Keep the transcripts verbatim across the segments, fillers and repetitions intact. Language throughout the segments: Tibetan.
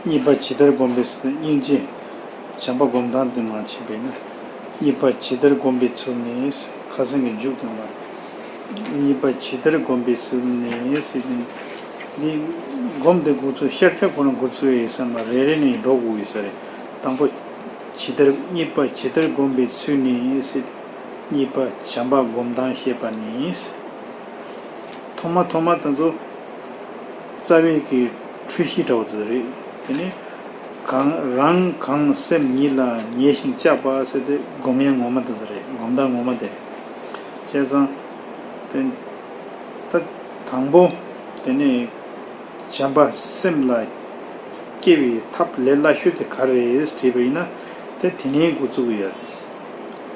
གཉིས་པ་ཇི་ལྟར་བསྒོམ་པའི་ཚུལ། སྙིང་རྗེ། བྱམས་པ་སྒོམ་སྟངས་དེ་མར་ཕྱིན་པས་ན། གཉིས་པ་ཇི་ལྟར་བསྒོམ་པའི་ཚུལ་ནི། ཁ་སང་གི་མཇུག་དང་ལ། གཉིས་པ་ཇི་ལྟར་བསྒོམ་པའི་ཚུལ་ནི་ཟེར་ཏེ། འདི་སྒོམ་དེ་འགོ་ཚུགས་ཤར་ཁྱབ་ཁོ་ན་འགོ་ཚུགས་ཡོད་ས་མ་རེ་རེ་ནས་འགྲོ་དགོས་ཡོད་ས་རེད། དང་པོ། ཇི་ལྟར། གཉིས་པ་ཇི་ལྟར་བསྒོམ་པའི་ཚུལ་ནི་ཟེར་ཏེ། གཉིས་པ་བྱམས་པ་སྒོམ་སྟངས་བཤད་པ་ནི། ཐོག་མ་ཐོག་མ་དེ་ཚོ་རྩ་བའི་གི་འཁྲུལ་གཞི་འདྲ་བོ་དེ་རེད། དེ་ནས་གང་རང་གང་སེམས་ཉིད་ལ་ཉེ་ཞིང་གཅགས་པ་ཟེར་ཏེ་སྒོམ་ཡ་ངོ་མ་དེ་ཚོ་རེད། སྒོམ་སྟངས་ངོ་མ་དེ་རེད། བྱས་ཙང་དེ་ད་དང་པོ་དེ་ནས་བྱམས་པ་སེམས་ལ་སྐྱེ་བའི་ཐབས་ལས་སླ་ཤོས་དེ་ག་རེ་རེད་དྲིས་པ་ཡིན་ན། དེ་དེ་ནས་འགོ་བཙུགས་ཀྱི་ཡོད་རེད།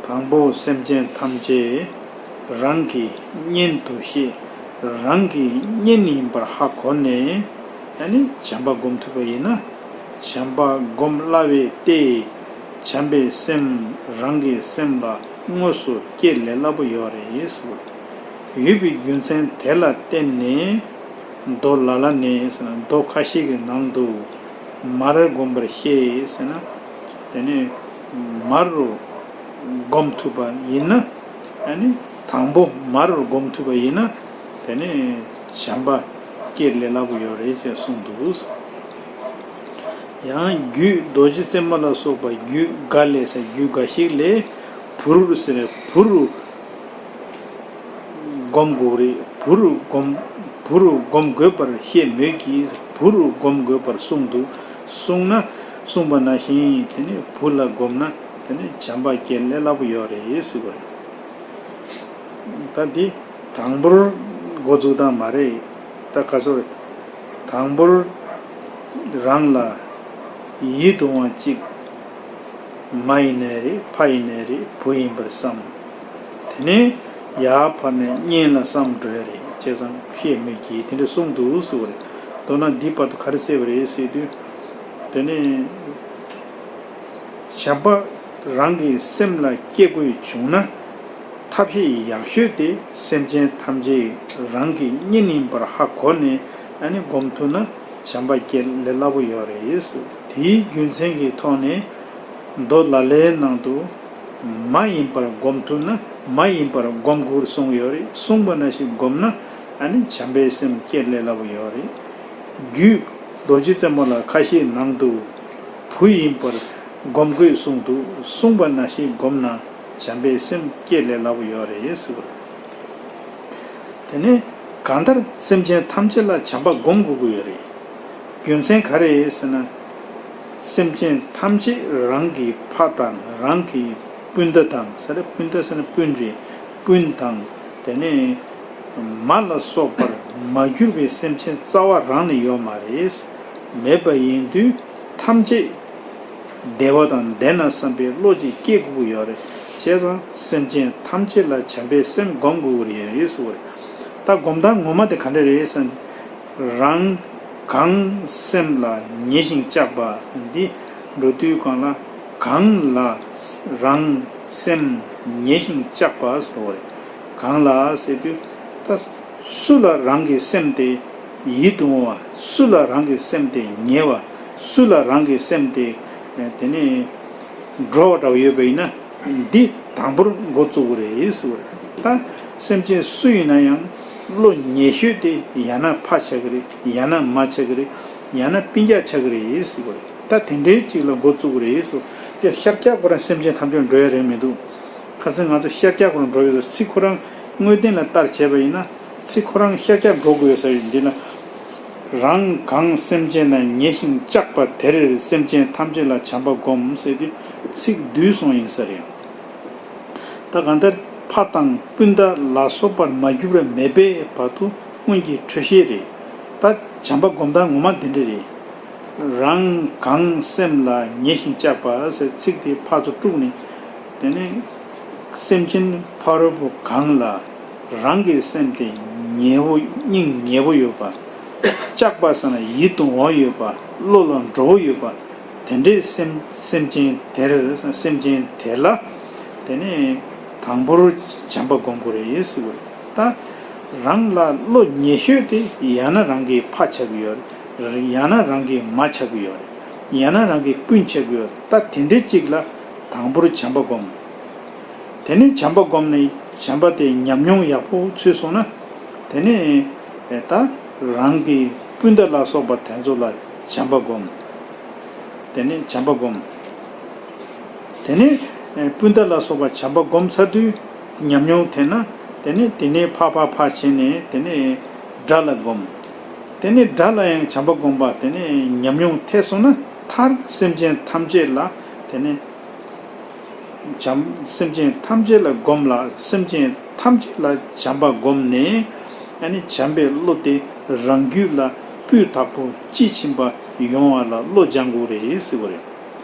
དང་པོ་སེམས་ཅན་ཐམས་ཅད་རང་གི་གཉེན་དུ་ཤེས། རང་གི་གཉེན་ཡིན་པར་ཧ་གོ་ནས་ཨ་ནི་བྱམས་པ་སྒོམ་ཐུབ་པ་ཡིན་ན། བྱམས་པ་སྒོམ་སླ་བས་ཏེ། བྱམས་པའི་སེམས་རང་གི་སེམས་ལ་དངོས་སུ་སྐྱེ་ལས་སླ་པོ་ཡོད་རེད་ཟེར། ཡོད་པའི་རྒྱུ་མཚན་དེ་ལ་བརྟེན་ནས། མདོ་ལ་ལ་ནས་ཟེར་ན། མདོ་ཁ་ཤས་ཀྱི་ནང་དུ་མར་བསྒོམ་པར་བཤད་ཟེར་ན། དེ་ནས་མར་རུ་བསྒོམ་ཐུབ་པ་ཡིན་ན། ཨ་ནི་དང་པོ་མར་རུ་བསྒོམ་ཐུབ་པ་ཡིན་ན། དེ་ནས་བྱམས་པ་སྐྱེ་ལས་སླ་པོ་ཡོད་རེད་ཅེས་གསུངས་འདུག། ཡང་རྒྱུད་རྡོ་རྗེ་རྩེ་མོ་ལ་སོགས་པ་རྒྱུད་འགའ་ལས་ཟེར། རྒྱུད་འགའ་ཞིག་ལས་བུ་རུ་ཟེར་བུ་རུ་སྒོམ་དགོས་རེད། བུ་རུ་སྒོམ། བུ་རུ་སྒོམ་དགོས་པར་བཤད་མོད་ཀྱི། བུ་རུ་སྒོམ་དགོས་པར་གསུངས་འདུག། གསུངས་ན། གསུངས་པ་ནང་བཞིན་དེ་ནས་བུ་ལ་བསྒོམ་ན་དེ་ནས་བྱམས་པ་སྐྱེ་ལས་སླ་པོ་ཡོད་རེད་ཟེར་བ་རེད། ད་འདི་དང་པོར་འགོ་འཛུགས་སྟངས་མ་རེད། ད་ག་ཚོད་རེད། དང་པོར་རང་ལ་ཡིད་དུ་འོང་བ་གཅིག། མ་ཡིན་ནའི་རེད། ཕ་ཡིན་ནའི་རེད། བུ་ཡིན་པར་བསམ། དེ་ནས་ཡར་ཕར་ནས་གཉེན་ལ་བསམ་འགྲོ་ཡ་རེད། བྱས་ཙང་བཤད་མོད་ཀྱི་དེ་འདྲ་གསུངས་འདུག་ཟེར་བ་རེད། མདོར་ན་འདི་བར་དུ་ག་རེ་གསལ་བ་རེད་ཟེར་དུས། དེ་ནས་བྱམས་པ་རང་གི་སེམས་ལ་སྐྱེ་དགོས་བྱུང་ན། ཐབས་ཤེས་ཡག་ཤོས་དེ་སེམས་ཅན་ཐམས་ཅད་རང་གི་གཉེན་ཡིན་པར་ཧ་གོ་ནས་ཨ་ནི་སྒོམ་ཐུབ་ན་བྱམས་པ་སྐྱེ་ལས་སླ་པོ་ཡོད་རེད། དེའི་རྒྱུ་མཚན་གྱི་ཐོག་ནས་མདོ་ལ་ལའི་ནང་དུ་མ་ཡིན་པར་སྒོམ་ཐུབ་ན་མ་ཡིན་པར་སྒོམ་དགོས་གསུངས་ཡོད་རེད། གསུངས་པ་ནང་བཞིན་སྒོམ་ན་ཨ་ནི་བྱམས་པའི་སེམས་སྐྱེ་ལས་སླ་པོ་ཡོད་རེད། རྒྱུད་རྡོ་རྗེ་རྩེ་མོ་ལ་ཁ་ཤས་ནང་དུ་བུ་ཡིན་པར་སྒོམ་དགོས་གསུངས་འདུག། གསུངས་པ་ནང་བཞིན་སྒོམ་ན་བྱམས་པའི་སེམས་སྐྱེ་ལས་སླ་པོ་ཡོད་རེད་ཟེར་བ་རེད། དེ་ནས་གང་ལྟར་སེམས་ཅན་ཐམས་ཅད་ལ་བྱམས་པ་སྒོམ་དགོས་ཀྱི་ཡོད་རེད། རྒྱུ་མཚན་ག་རེ་རེད་ཟེར་ན། སེམས་ཅན་ཐམས་ཅད་རང་གི་ཕ་དང་རང་གི་སྤུན་ཟླ་དང་ཟེར། སྤུན་ཟླ་ཟེར་ན་སྤུན་རེད། སྤུན་དང་དེ་ནས་མ་ལ་སོགས་པར་མ་གྱུར་པའི་སེམས་ཅན་རྩ་བ་རང་ནས་ཡོད་མ་རེད། མེད་པ་ཡིན་དུས་ཐམས་ཅད་བདེ་བ་དང་ལྡན་ན་བསམ་པའི་བློ་ཅིག་སྐྱེ་དགོས་ཀྱི་ཡོད་རེད། བྱས་ཙང་སེམས་ཅན་ཐམས་ཅད་ལ་བྱམས་པའི་སེམས་སྒོམ་དགོས་ཀྱི་ཡོད་རེད་ཟེར་བ་རེད། ད་སྒོམ་སྟངས་ངོ་མ་དེ་ག་འདྲ་རེད་ཟེར་ན། རང་གང་སེམས་ལ་ཉེ་ཞིང་གཅགས་པ་ཟེར་འདི་འགྲོ་དུས་གང་ལ་གང་ལ་རང་སེམས་ཉེ་ཞིང་གཅགས་པ་ཟེར་བ་རེད། གང་ལ་ཟེར་དུས་ད་སུ་ལ་རང་གི་སེམས་དེ་ཡིད་དུ་འོང་བ། སུ་ལ་རང་གི་སེམས་དེ་ཉེ་བ། སུ་ལ་རང་གི་སེམས་དེ་དེ་ནས་འགྲོ་བ་འདྲ་བོ་ཡོད་པ་ཡིན་ན། འདི་དང་པོར་འགོ་བཙུགས་དགོས་རེད་ཟེར་བ་རེད། ད་སེམས་ཅན་སུ་ཡིན་ན་ཡང་བློ་ཉེ་ཤོས་དེ་ཡང་ན་ཕ་ཆགས་ཀྱི་རེད། ཡང་ན་མ་ཆགས་ཀྱི་རེད། ཡང་ན་སྤུན་ཀྱག་ཆགས་ཀྱི་རེད་ཟེར་བ་རེད། ད་དེ་འདྲའི་ཅིག་ལ་འགོ་བཙུགས་དགོས་རེད་ཟེར། དེ་ཤར་རྒྱག་ཁོ་རང་སེམས་ཅན་ཐམས་ཅད་འགྲོ་ཡ་རེད་མི་འདུག། ཁ་སང་ང་ཚོ་ཤར་རྒྱག་ཁོ་རང་འགྲོ་ཡོད་ཟེར། ཚིག་ཁོ་རང་དངོས་བསྟན་ལ་ལྟར་བྱས་པ་ཡིན་ན། ཚིག་ཁོ་རང་ཤར་རྒྱག་འགྲོ་དགོས་ཟེར་ཡོད། འདི་ལ། རང་གང་སེམས་ཅན་ལ་ཉེ་ཞིང་གཅགས་པ་དེར་སེམས་ཅན་ཐམས་ཅད་ལ་བྱམས་པ་སྒོམ་ཟེར་དུས་ཚིག་བསྡུས་སོང་ཡིན་ས་རེད། ད་གང་ལྟར་ཕ་དང་སྤུན་ཟླ་ལ་སོགས་པར་མ་གྱུར་པ་མེད་པའི་བར་དུ་སྔོན་གྱི་འཕྲོས་བཤད་རེད། ད་བྱམས་པ་སྒོམ་སྟངས་ངོ་མ་འདི་འདྲ་རེད། རང་གང་སེམས་ལ་ཉེ་ཞིང་གཅགས་པ་ཟེར་ཚིག་དེ་ཕར་ཚུར་དཀྲུགས་ནས། དེ་ནས་སེམས་ཅན་ཕ་རོལ་པོ་གང་ལ་རང་གི་སེམས་དེ་ཉེ་བོ་སྙིང་ཉེ་བོ་ཡོད་པ། གཅགས་པ་ཟེར་ན་ཡིད་དུ་འོང་ཡོད་པ། བློ་ལ་འགྲོ་བོ་ཡོད་པ། དེ་འདྲའི་སེམས་སེམས་ཅན་དེར་སེམས་ཅན་དེ་ལ་དེ་ནས་དང་པོར་བྱམས་པ་སྒོམ་དགོས་རེད་ཟེར་བ་རེད། ད་རང་ལ་བློ་ཉེ་ཤོས་དེ་ཡང་ན་རང་གི་ཕ་ཆགས་ཀྱི་ཡོད་རེད། ཡང་ན་རང་གི་མ་ཆགས་ཀྱི་ཡོད་རེད། ཡང་ན་རང་གི་སྤུན་ཆགས་ཀྱི་ཡོད། ད་དེ་འདྲའི་གཅིག་ལ་དང་པོར་བྱམས་པ་སྒོམ། དེ་ནས་བྱམས་པ་སྒོམ་ནས་བྱམས་པ་དེ་ཉམས་མྱོང་ཡག་པོ་ཚུད་སོང་ན། དེ་ནས་ད་རང་གི་སྤུན་ཟླ་ལ་སོགས་པ་དེ་ཚོ་ལ་བྱམས་པ་སྒོམ། དེ་ནས་བྱམས་པ་སྒོམ། དེ་ནས་སྤུན་ཟླ་ལ་སོགས་པ་བྱམས་པ་སྒོམ་ཚར་དུས་ཉམས་མྱོང་ཐེབས་ན། དེ་ནས་དེ་ནས་ཕར་ཕར་ཕར་བྱས་ནས་དེ་ནས་དགྲ་ལ་སྒོམ། དེ་ནས་དགྲ་ལ་ཡང་བྱམས་པ་སྒོམ་པ། དེ་ནས་ཉམས་མྱོང་ཐེབས་སོང་ན། མཐར་སེམས་ཅན་ཐམས་ཅད་ལ་དེ་ནས་བྱམས། སེམས་ཅན་ཐམས་ཅད་ལ་སྒོམ་ལ། སེམས་ཅན་ཐམས་ཅད་ལ་བྱམས་པ་སྒོམ་ནས། ཨ་ནི་བྱམས་པའི་བློ་དེ་རང་རྒྱུད་ལ་སྤུས་དག་པོ་དཔྱིས་ཕྱིན་པ་ཡོང་བ་ལ་བློ་སྦྱང་དགོས་རེད་ཟེར་བ་རེད།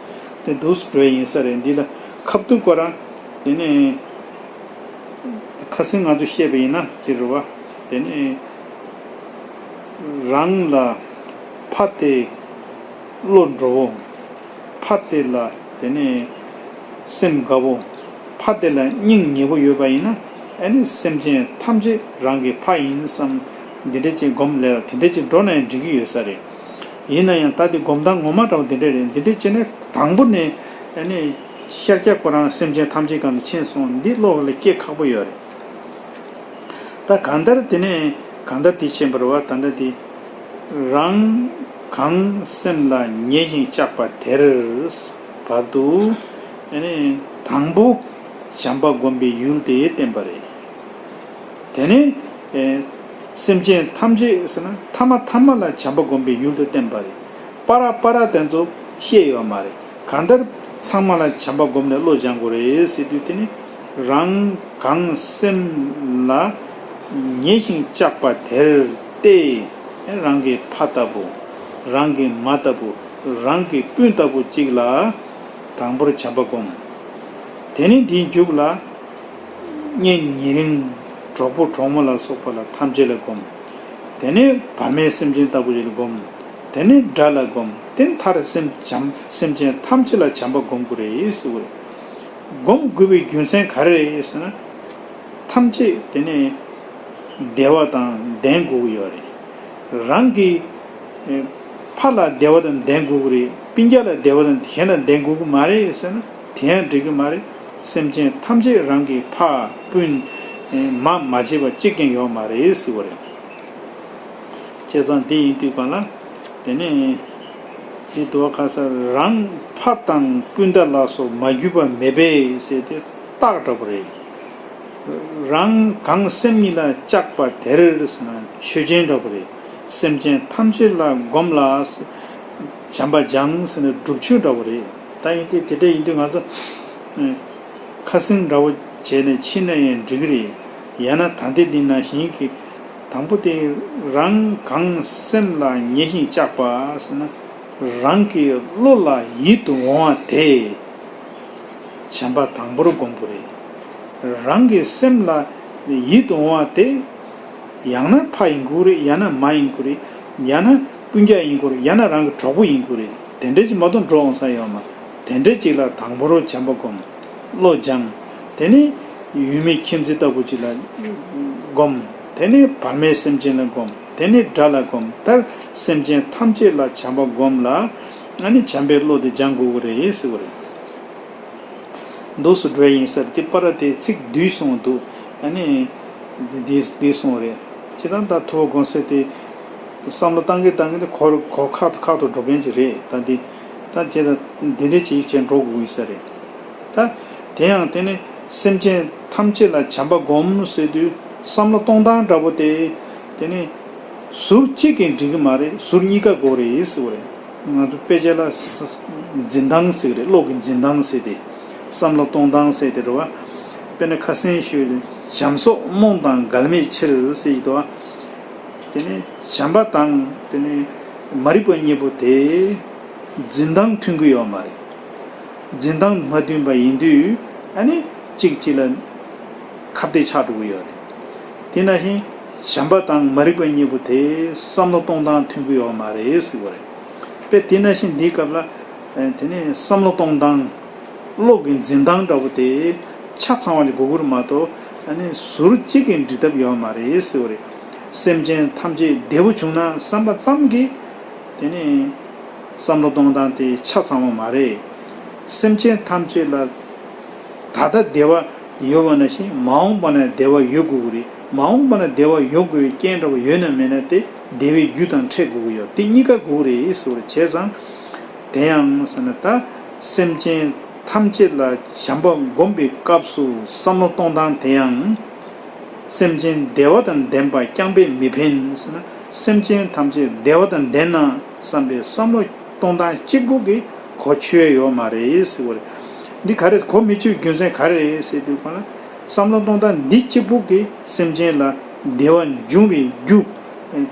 དེ་འདུག་སེ་འགྲོ་ཡ་ཡིན་ས་རེད། འདི་ལ་ཁ་ཐུག་ཁོ་རང་དེ་ནས་ཁ་སང་ང་ཚོས་བཤད་པ་ཡིན་ན་དེ་རེད་བ། དེ་ནས་རང་ལ་ཕ་དེ་བློ་འགྲོ་བོ། ཕ་དེ་ལ་དེ་ནས་སེམས་དགའ་བོ། ཕ་དེ་ལ་སྙིང་ཉེ་བོ་ཡོད་པ་ཡིན་ན། ཨ་ནི་སེམས་ཅན་ཐམས་ཅད་རང་གི་ཕ་ཡིན་བསམ། འདི་འདྲ་ཅིག་སྒོམ་ལས་ལ་དེ་འདྲ་ཅིག་འགྲོ་ན་ཡང་འགྲིག་གི་ཡོད་ས་རེད། ཡིན་ན་ཡང་ད་དེ་སྒོམ་སྟངས་ངོ་མ་འདྲ་བོ་འདི་འདྲ་རེད། འདི་འདྲ་བྱས་ནས་དང་པོ་ནས་ཨ་ནི་ཤར་རྒྱག་ཁོ་རང་སེམས་ཅན་ཐམས་ཅད་སྒང་ལ་ཕྱིན་སོང་། འདི་བློ་ལ་སྐྱེ་ཁག་པོ་ཡོད་རེད། ད་གང་ལྟར་དེ་ནས་གང་ལྟར་དེ་ཤེས་པར་བ། ད་ལྟ་དེ་རང་གང་སེམས་ལ་ཉེ་ཞིང་གཅགས་པ་དེར་བར་དུ། ཨ་ནི་དང་པོ་བྱམས་པ་སྒོམ་པའི་ཡུལ་དེ་བསྟན་པ་རེད། དེ་ནས་ཨེ་སེམས་ཅན་ཐམས་ཅད་ཟེར་ན་ཐ་མ་ཐ་མ་ལ་བྱམས་པ་སྒོམ་པའི་ཡུལ་དུ་བསྟན་པ་རེད། པ་ར་པ་ར་དེ་ཚོ་བཤད་ཡོད་མ་རེད། གང་ལྟར་ཚང་མ་ལ་བྱམས་པ་སྒོམ་ནས་བློ་སྦྱང་དགོས་རེད་ཟེར་དུས། དེ་ནི་རང་གང་སེམས་ལ་ཉེ་ཞིང་གཅགས་པ་དེར་ཏེ། རང་གི་ཕ་ལྟ་བུ། རང་གི་མ་ལྟ་བུ། རང་གི་སྤུན་ལྟ་བུ་གཅིག་ལ་དང་པོར་བྱམས་པ་སྒོམ། དེ་ནི་དེའི་མཇུག་ལ་གཉེན་ཉེ་རིང་གྲོགས་པོ་གྲོགས་མོ་ལ་སོགས་པ་ལ་ཐམས་ཅད་ལ་སྒོམ། དེ་ནས་བར་མའི་སེམས་ཅན་ལྟ་བུ་ཞིག་ལ་སྒོམ། དེ་ནས་དགྲ་ལ་སྒོམ། དེ་མཐར་སེམས་བྱམས། སེམས་ཅན་ཐམས་ཅད་ལ་བྱམས་པ་སྒོམ་དགོས་རེད་ཟེར་བ་རེད། སྒོམ་དགོས་པའི་རྒྱུ་མཚན་ག་རེ་རེད་ཟེར་ན། ཐམས་ཅད་དེ་ནས་བདེ་བ་དང་ལྡན་དགོས་ཀྱི་ཡོད་རེད། རང་གི་ཨེ་ཕ་ལ་བདེ་བ་དང་ལྡན་དགོས་ཀྱི་རེད། སྤུན་ཀྱག་ལ་བདེ་བ་དང་གཞན་ལ་ལྡན་དགོས་ཀྱི་མ་རེད་ཟེར་ན། དེ་ཡང་འགྲིག་གི་མ་རེད། སེམས་ཅན་ཐམས་ཅད་རང་གི་ཕ་སྤུན་ཨེ་མ་མ་བྱས་པ་གཅིག་ཀྱང་ཡོད་མ་རེད་ཟེར་བ་རེད། བྱས་ཙང་དེ་ཡིན་དུས་གང་ལ། དེ་ནས་དེ་དུ་བ་ཁ་ས་རང་ཕ་དང་སྤུན་ཟླ་ལ་སོགས་མ་གྱུར་པ་མེད་པས་ཟེར་ཏེ་རྟགས་འདྲ་པོ་རེད། རང་གང་སེམས་ཉིད་ལ་གཅགས་པ་དེར་ཟེར་ན་ཆོས་ཅན་འདྲ་པོ་རེད། སེམས་ཅན་ཐམས་ཅད་ལ་སྒོམ་ལ་བྱམས་པ་སྦྱང་ཟེར་ན་སྒྲུབ་ཆོས་འདྲ་པོ་རེད། ད་ཡིན་དུས་དེ་འདྲ་ཡིན་དུས་ང་ཚོ་ཁ་སེང་འདྲ་པོ་བྱས་ནས་ཕྱིན་ན་ཡང་འགྲིག་གི་རེད། ཡང་ན་ད་ལྟའི་འདི་ནང་བཞིན་གྱི་དང་པོ་དེ་རང་གང་སེམས་ལ་ཉེ་ཞིང་གཅགས་པ་ཟེར་ན། རང་གི་བློ་ལ་ཡིད་དུ་འོང་བ་དེ་བྱམས་པ་དང་པོར་སྒོམ་དགོས་རེད། རང་གི་སེམས་ལ་ཡིད་དུ་འོང་བ་དེ་ཡང་ན་ཕ་ཡིན་དགོས་རེད། ཡང་ན་མ་ཡིན་དགོས་རེད། ཡང་ན་སྤུན་ཀྱག་ཡིན་དགོས་རེད། ཡང་ན་རང་གི་གྲོགས་པོ་ཡིན་དགོས་རེད། དེ་འདྲ་ཅིག་མ་གཏོགས་འགྲོ་འོང་ས་ཡོད་མ། དེ་འདྲ་ཅིག་ལ་དང་པོར་བྱམས་པ་སྒོམ། བློ་སྦྱང་། དེ་ནས་ཡུལ་མི་ཁྱིམ་མཚེས་ལྟ་བུ་ཅིག་ལ་སྒོམ། དེ་ནས་བར་མའི་སེམས་ཅན་ལ་སྒོམ། དེ་ནས་དགྲ་ལ་སྒོམ། མཐར་སེམས་ཅན་ཐམས་ཅད་ལ་བྱམས་པ་སྒོམ་ལ། ཨ་ནི་བྱམས་པའི་བློ་དེ་སྦྱང་དགོས་ཀྱི་རེད་ཟེར་བ་རེད། འདུག་སེ་འགྲོ་ཡ་ཡིན་ས་རེད། དེ་པར་དེ་ཚིག་བསྡུས་སོང་འདུག་ཨ་ནི་འདི་འདི་བསྡུས་སོང་རེད། ཅི་ལྟར་ད་ཐུ་བ་དགོན་སེ་དེ་བསམ་བློ་བཏང་གིན་བཏང་གིན་དེ་ཁོ་ཁོ་ཁ་ཐོག་ཁ་ཐོག་འགྲོ་མཁན་ཅིག་རེད། ད་འདི་ད་ཁྱེད་ད་འདི་འདྲས་ཅིག་བྱས་འགྲོ་དགོས་ཡིན་ས་རེད། ད་དེ་ཡང་དེ་ནི་སེམས་ཅན་ཐམས་ཅད་ལ་བྱམས་པ་སྒོམ་ཟེར་དུས་བསམ་བློ་གཏོང་སྟངས་འདྲ་པོ་དེ། དེ་ནི་ཟུར་གཅིག་གིས་འགྲིག་གི་མ་རེད། ཟུར་གཉིས་ཀ་དགོས་རེད་ཟེར་བ་རེད། ང་ཚོ་དཔེ་ཆ་ལ་ས་ས་འཛིན་སྟངས་ཟེར་གི་རེད། བློ་གི་འཛིན་སྟངས་ཟེར་ཏེ། བསམ་བློ་གཏོང་སྟངས་ཟེར་ཏེ་རེད་བ། དཔེར་ན་ཁ་སང་ཞུས་ཏེ་བྱམས་སོགས་རྨོངས་དང་འགལ་མེད་ཕྱིར་ཟེར་གྱི་འདུག་བ། དེ་ནི་བྱམས་པ་དང་དེ་ནི་མ་རིག་པ་གཉིས་པོ་དེ་འཛིན་སྟངས་མཐུན་གྱི་ཡོད་མ་རེད། འཛིན་སྟངས་མ་མཐུན་པ་ཡིན་དུས་ཨ་ནི་གཅིག་གཅིག་ལ་ཁ་གཏད་ཆགས་འགྲོ་གི་ཡོད་རེད། དེ་ནང་བཞིན་བྱམས་པ་དང་མ་རིག་པ་གཉིས་པོ་དེ་བསམ་བློ་གཏོང་སྟངས་མཐུན་གྱི་ཡོད་མ་རེད་ཟེར་བ་རེད། དཔེ་དེ་ནང་བཞིན་འདིའི་སྐབས་ལ་ཨ་དེ་ནི་བསམ་བློ་གཏོང་སྟངས། བློ་གི་འཛིན་སྟངས་འདྲ་པོ་དེ་ཆ་ཚང་བ་ཞིག་དགོས་ཀྱི་རེད་མ་གཏོགས། ཨ་ནི་ཟུར་གཅིག་གིས་འགྲིག་ཐབས་ཡོད་མ་རེད་ཟེར་བ་རེད། སེམས་ཅན་ཐམས་ཅད་བདེ་པོ་བྱུང་ན་བསམ་པ་ཙམ་གྱིས་དེ་ནི་ བསམ་བློ་གཏོང་སྟངས་དེ་ཆ་ཚང་བ་མ་རེད། སེམས་ཅན་ཐམས་ཅད་ལ་ད་ལྟ་བདེ་བ་ཡོད་པ་ནང་བཞིན་མ་འོངས་པ་ན་བདེ་བ་ཡོད་དགོས་ཀྱི་རེད། མ་འོངས་པ་ན་བདེ་བ་ཡོང་དགོས་པའི་རྐྱེན་འདྲ་བ་ཡོད་ན་མེད་ན་དེ་བདེ་བའི་རྒྱུ་དང་འཕྲད་དགོས་ཀྱི་ཡོད། དེ་གཉིས་ཀ་དགོས་ཀྱི་རེད་ཟེར་བ་རེད། བྱས་ཙང་དེ་ཡང་ཟེར་ན་ད་སེམས་ཅན་ཐམས་ཅད་ལ་བྱམས་པ་སྒོམ་པའི་སྐབས་སུ་བསམ་བློ་གཏོང་སྟངས་དེ་ཡང་། སེམས་ཅན་བདེ་བ་དང་ལྡན་པ་རྐྱང་པས་མི་ཕན་ཟེར་ན། སེམས་ཅན་ཐམས་ཅད་བདེ་བ་དང་ལྡན་ན་བསམ་པའི་བསམ་བློ་གཏོང་སྟངས་གཅིག་པུ་གིས་གོ་ཆོད་ཡོད་མ་རེད་ཟེར་བ་རེད། འདི་ག་རེ་གོ་མི་ཆོད་རྒྱུ་མཚན་ག་རེ་རེད་ཟེར་དུས་གང་ལ། བསམ་བློ་གཏོང་སྟངས་འདི་གཅིག་པུ་གིས་སེམས་ཅན་ལ་བདེ་བ་འབྱུང་བའི་རྒྱུ་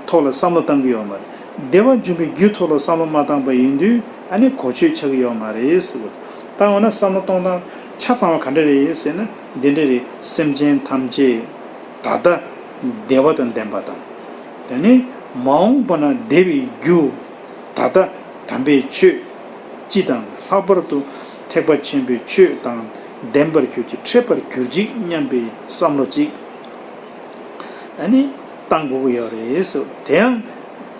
ཐོག་ལ་བསམ་བློ་གཏང་གི་ཡོད་མ་རེད། བདེ་བ་འབྱུང་བའི་རྒྱུ་ཐོག་ལ་བསམ་བློ་མ་བཏང་པ་ཡིན་དུས་ཨ་ནི་གོ་ཆོད་ཆགས་ཀྱི་ཡོད་མ་རེད་ཟེར་བ་རེད། ད་འོ་ན་བསམ་བློ་གཏོང་སྟངས་ཆ་ཚང་བ་ག་འདྲ་རེད་ཟེར་ན། འདི་འདྲ་རེད། སེམས་ཅན་ཐམས་ཅད་ད་ལྟ་བདེ་བ་དང་ལྡན་པ་དང་། དེ་ནས་མ་འོངས་པ་ན་བདེ་བའི་རྒྱུ་ད་ལྟ་དམ་པའི་ཆོས་སྤྱི་དང་ལྷག་པར་དུ་ཐེག་པ་ཆེན་པོའི་ཆོས་དང་ལྡན་པར་གྱུར་ཅིག་འཕྲད་པར་གྱུར་ཅིག་སྙམ་པའི་བསམ་བློ་ཅིག་ཨ་ནི་བཏང་དགོས་ཀྱི་ཡོད་རེད་ཟེར། དེ་ཡང་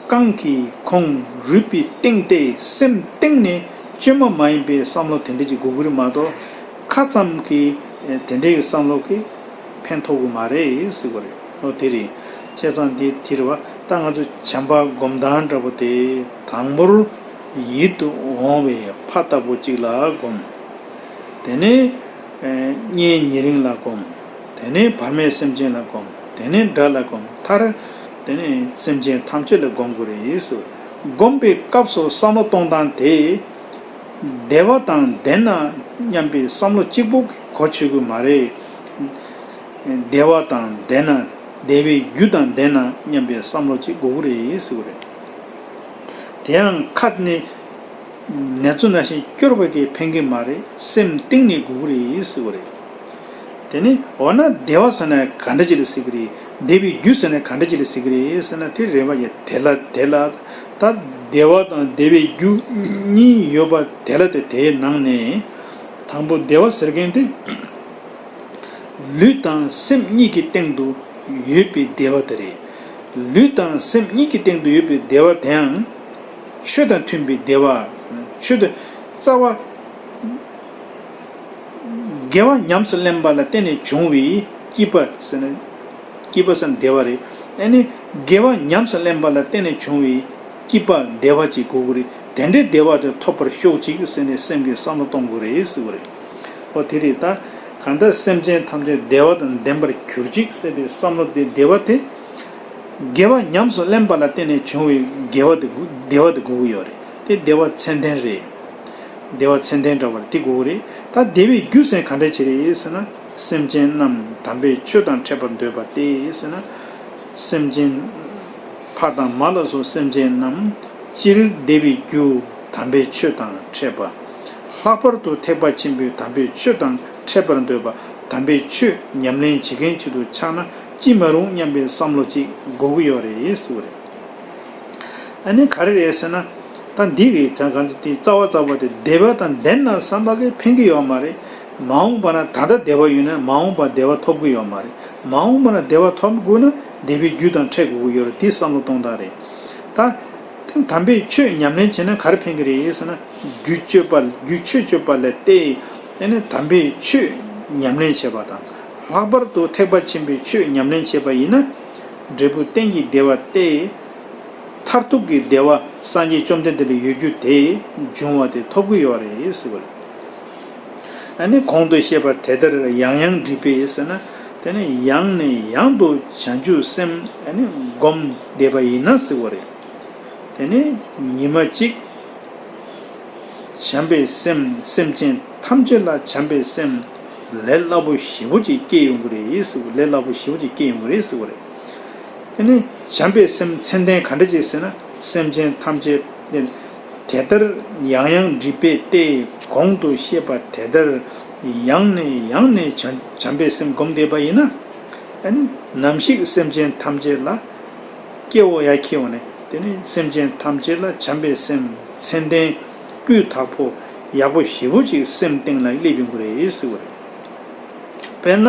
རྐང་གིས་ཁོང་རུས་པའི་གཏིང་སྟེ་སེམས་གཏིང་ནས་བཅོས་མ་མ་ཡིན་པའི་བསམ་བློ་དེ་འདྲ་ཅིག་དགོས་ཀྱི་རེད་མ་གཏོགས། ཁ་ཙམ་གྱིས་དེ་འདྲའི་བསམ་བློ་གིས་ཕན་ཐོགས་ཀྱི་མ་རེད་ཟེར་བ་རེད། ཨོ་དེ་རེད། བྱས་ཙང་དེ་དེ་རེད་བ། ད་ང་ཚོ་བྱམས་པ་སྒོམ་སྟངས་འདྲ་པོ་དེ་དང་པོར་ཡིད་དུ་འོང་བའི་ཕ་ལྟ་བུ་ཅིག་ལ་སྒོམ། དེ་ནས་གཉེན་ཉེ་རིང་ལ་སྒོམ། དེ་ནས་བར་མའི་སེམས་ཅན་ལ་སྒོམ། དེ་ནས་དགྲ་ལ་སྒོམ། མཐར་དེ་ནས་སེམས་ཅན་ཐམས་ཅད་ལ་སྒོམ་དགོས་རེད་ཟེར། སྒོམ་པའི་སྐབས་སུ་བསམ་བློ་གཏོང་སྟངས་དེ། བདེ་བ་དང་ལྡན་ན་སྙམ་པའི་བསམ་བློ་གཅིག་པུ་གིས་གོ་ཆོད་ཀྱི་མ་རེད། བདེ་བ་དང་ལྡན་ན། བདེ་བའི་རྒྱུ་དང་ལྡན་ན་སྙམ་པའི་བསམ་བློ་གཅིག་དགོས་ཀྱི་རེད་ཟེར་བ་རེད། དེ་ཡང་ཁ་ནས་ནེ་ཙོ་ནང་བཞིན་སྐྱོར་བ་གིས་ཕན་གྱི་མ་རེད། སེམས་གཏིང་ནས་དགོས་ཀྱི་རེད་ཟེར་བ་རེད། དེ་ནི་འོ་ན་བདེ་བ་ཟེར་ན་ག་འདྲ་ཅིག་ལ་ཟེར་གྱི་རེད། བདེ་བའི་རྒྱུ་ཟེར་ན་ག་འདྲ་ཅིག་ལ་ཟེར་གྱི་རེད་ཟེར་ན། དེ་རེད་པ་ཡ། དེ་ལ་དེ་ལ་ད་བདེ་བ་དང་བདེ་བའི་རྒྱུ་གཉིས་ཡོད་པ་དེ་ལ་དེ། དེའི་ནང་ནས་དང་པོ་བདེ་བ་ཟེར་མཁན་དེ། ལུས་དང་སེམས་གཉིས་ཀྱི་སྟེང་དུ་ཡོད་པའི་བདེ་བ་དེ་རེད། ལུས་དང་སེམས་གཉིས་ཀྱི་སྟེང་དུ་ཡོད་པའི་བདེ་བ་དེའང་ཆོས་དང་མཐུན་པའི་བདེ་བ། ཆོས་དང་རྩ་བ། དགེ་བ་ཉམས་སུ་ལེན་པ་ལ་བརྟེན་ནས་བྱུང་བའི་སྐྱིད་པ་ཟེར་ན། སྐྱིད་པ་ཟེར་ན་བདེ་བ་རེད། ཨ་ནི་དགེ་བ་ཉམས་སུ་ལེན་པ་ལ་བརྟེན་ནས་བྱུང་བའི་སྐྱིད་པ་བདེ་བ་ཅིག་དགོས་ཀྱི་རེད། དེ་འདྲའི་བདེ་བ་དེ་ཐོབ་པར་ཤོག་ཅིག་ཟེར་ནས་སེམས་ཀྱི་བསམ་བློ་གཏོང་དགོས་རེད་ཟེར་བ་རེད། ཨོ་དེ་རེད། ད་གང་ལྟར་སེམས་ཅན་ཐམས་ཅད་བདེ་བ་དང་ལྡན་པར་གྱུར་ཅིག་ཟེར་བའི་བསམ་བློ་དེ། བདེ་བ་དེ་དགེ་བ་ཉམས་སུ་ལེན་པ་ལ་བརྟེན་ནས་བྱུང་བའི་དགེ་བ་དེ་དགོས། བདེ་བ་དེ་དགོས་ཀྱི་ཡོད་རེད། དེ་བདེ་བ་ཚད་ལྡན་རེད། བདེ་བ་ཚད་ལྡན་འདྲ་བ་དེ་དགོས་ཀྱི་རེད། ད་བདེ་བའི་རྒྱུ་ཟེར་ག་འདྲ་ཅིག་རེད་ཟེར་ན། སེམས་ཅན་རྣམས་དམ་པའི་ཆོས་དང་འཕྲད་པར་འདོད་པ་སྟེ་ཟེར་ན། སེམས་ཅན་ཕ་དང་མ་ལ་སོགས་སེམས་ཅན་རྣམས་སྤྱིར་བདེ་བའི་རྒྱུ་དམ་པའི་ཆོས་དང་འཕྲད་པ། ལྷག་པར་དུ་ཐེག་པ་ཆེན་པོའི་དམ་པའི་ཆོས་དང་འཕྲད་པར་འདོད་པ། དམ་པའི་ཆོས་ཉམས་ལེན་བྱེད་མཁན་ཅིག་ཏུ་ཆགས་ན་ཅི་མ་རུང་སྙམ་པའི་བསམ་བློ་ཅིག་དགོས་ཀྱི་ཡོད་རེད་ཟེར་བ་རེད། ཨ་ནི་ག་རེ་རེད་ཟེར་ན། ད་འདི་རེད། ད་གང་ཚེ་དེ་རྩ་བ་རྩ་བ་དེ་བདེ་བ་དང་ལྡན་ན་བསམ་པ་གིས་ཕན་གྱི་ཡོད་མ་རེད། མ་འོངས་པ་ན། ད་ལྟ་བདེ་བ་ཡོད་ན་མ་འོངས་པ་བདེ་བ་ཐོབ་ཀྱི་ཡོད་མ་རེད། མ་འོངས་པ་ན་བདེ་བ་ཐོབ་དགོས་ན་བདེ་བའི་རྒྱུ་དང་འཕྲད་དགོས་ཀྱི་ཡོད་རེད། དེ་བསམ་བློ་གཏོང་སྟངས་རེད། ད་དེ་དམ་པའི་ཆོས་ཉམས་ལེན་བྱས་ན་ག་རེ་ཕན་གྱི་རེད་ཟེར་ན། རྒྱུ་སྤྱོད་པ། རྒྱུ་ཆོས་སྤྱོད་པ་ལ་བརྟེན་ནས་དམ་པའི་ཆོས་ཉམས་ལེན་བྱེད་པ་དང་། ལྷག་པར་དུ་ཐེག་པ་ཆེན་པོའི་ཆོས་ཉམས་ལེན་བྱེད་པ་ཡིན་ན། འབྲས་བུ་གཏན་གྱི་བདེ་བ་སྟེ། མཐར་ཐུག་གི་བདེ་བ་སངས་རྒྱས་བཅོམ་ལྡན་འདས་ལ་ཡོད་རྒྱུ་དེ་འབྱུང་བ་དེ་ཐོབ་ཀྱི་ཡོད་རེད་ཟེར་བ་རེད། ཨ་ནི་གོང་དུ་བཤད་པ་དེ་ལྟར་ཡང་ཡང་འདྲིས་པས་ཟེར་ན། དེ་ནི་ཡང་ནས་ཡང་དུ་བྱང་ཆུབ་སེམས་ཨ་ནི་སྒོམ་བསྡད་པ་ཡིན་ན་ཟེར་བ་རེད། དེ་ནི་ཉི་མ་གཅིག་བྱམས་པའི་སེམས། སེམས་ཅན་ཐམས་ཅད་ལ་བྱམས་པའི་སེམས་ལས་སླ་པོ་ཞེ་པོ་ཅིག་སྐྱེ་ཡོང་གི་རེད་ཟེར་བ། ལས་སླ་པོ་ཞེ་པོ་ཅིག་སྐྱེ་ཡོང་གི་རེད་ཟེར་བ་རེད། དེ་ནི་བྱམས་པའི་སེམས་མཚན་ལྡན་ག་འདྲ་ཅིག་ཟེར་ན། སེམས་ཅན་ཐམས་ཅད་དེ་དེ་ལྟར་ཡང་ཡང་འདྲིས་པས་ཏེ། གོང་དུ་བཤད་པ་དེ་ལྟར་ཡང་ནས་ཡང་ནས་བྱམས་བྱམས་པའི་སེམས་སྒོམ་བསྡད་པ་ཡིན་ན། ཨ་ནི་ནམ་ཞིག་སེམས་ཅན་ཐམས་ཅད་ལ་སྐྱེ་བོ་ཡར་འཁྱེར་འོང་ནས། དེ་ནི་སེམས་ཅན་ཐམས་ཅད་ལ་བྱམས་པའི་སེམས་མཚན་ལྡན་སྤུས་དག་པོ་ཡག་པོ་ཞེ་པོ་ཅིག་སེམས་གཏིང་ལ་སླེབས་ཡོང་གི་རེད་ཟེར་བ་རེད། དཔེར་ན།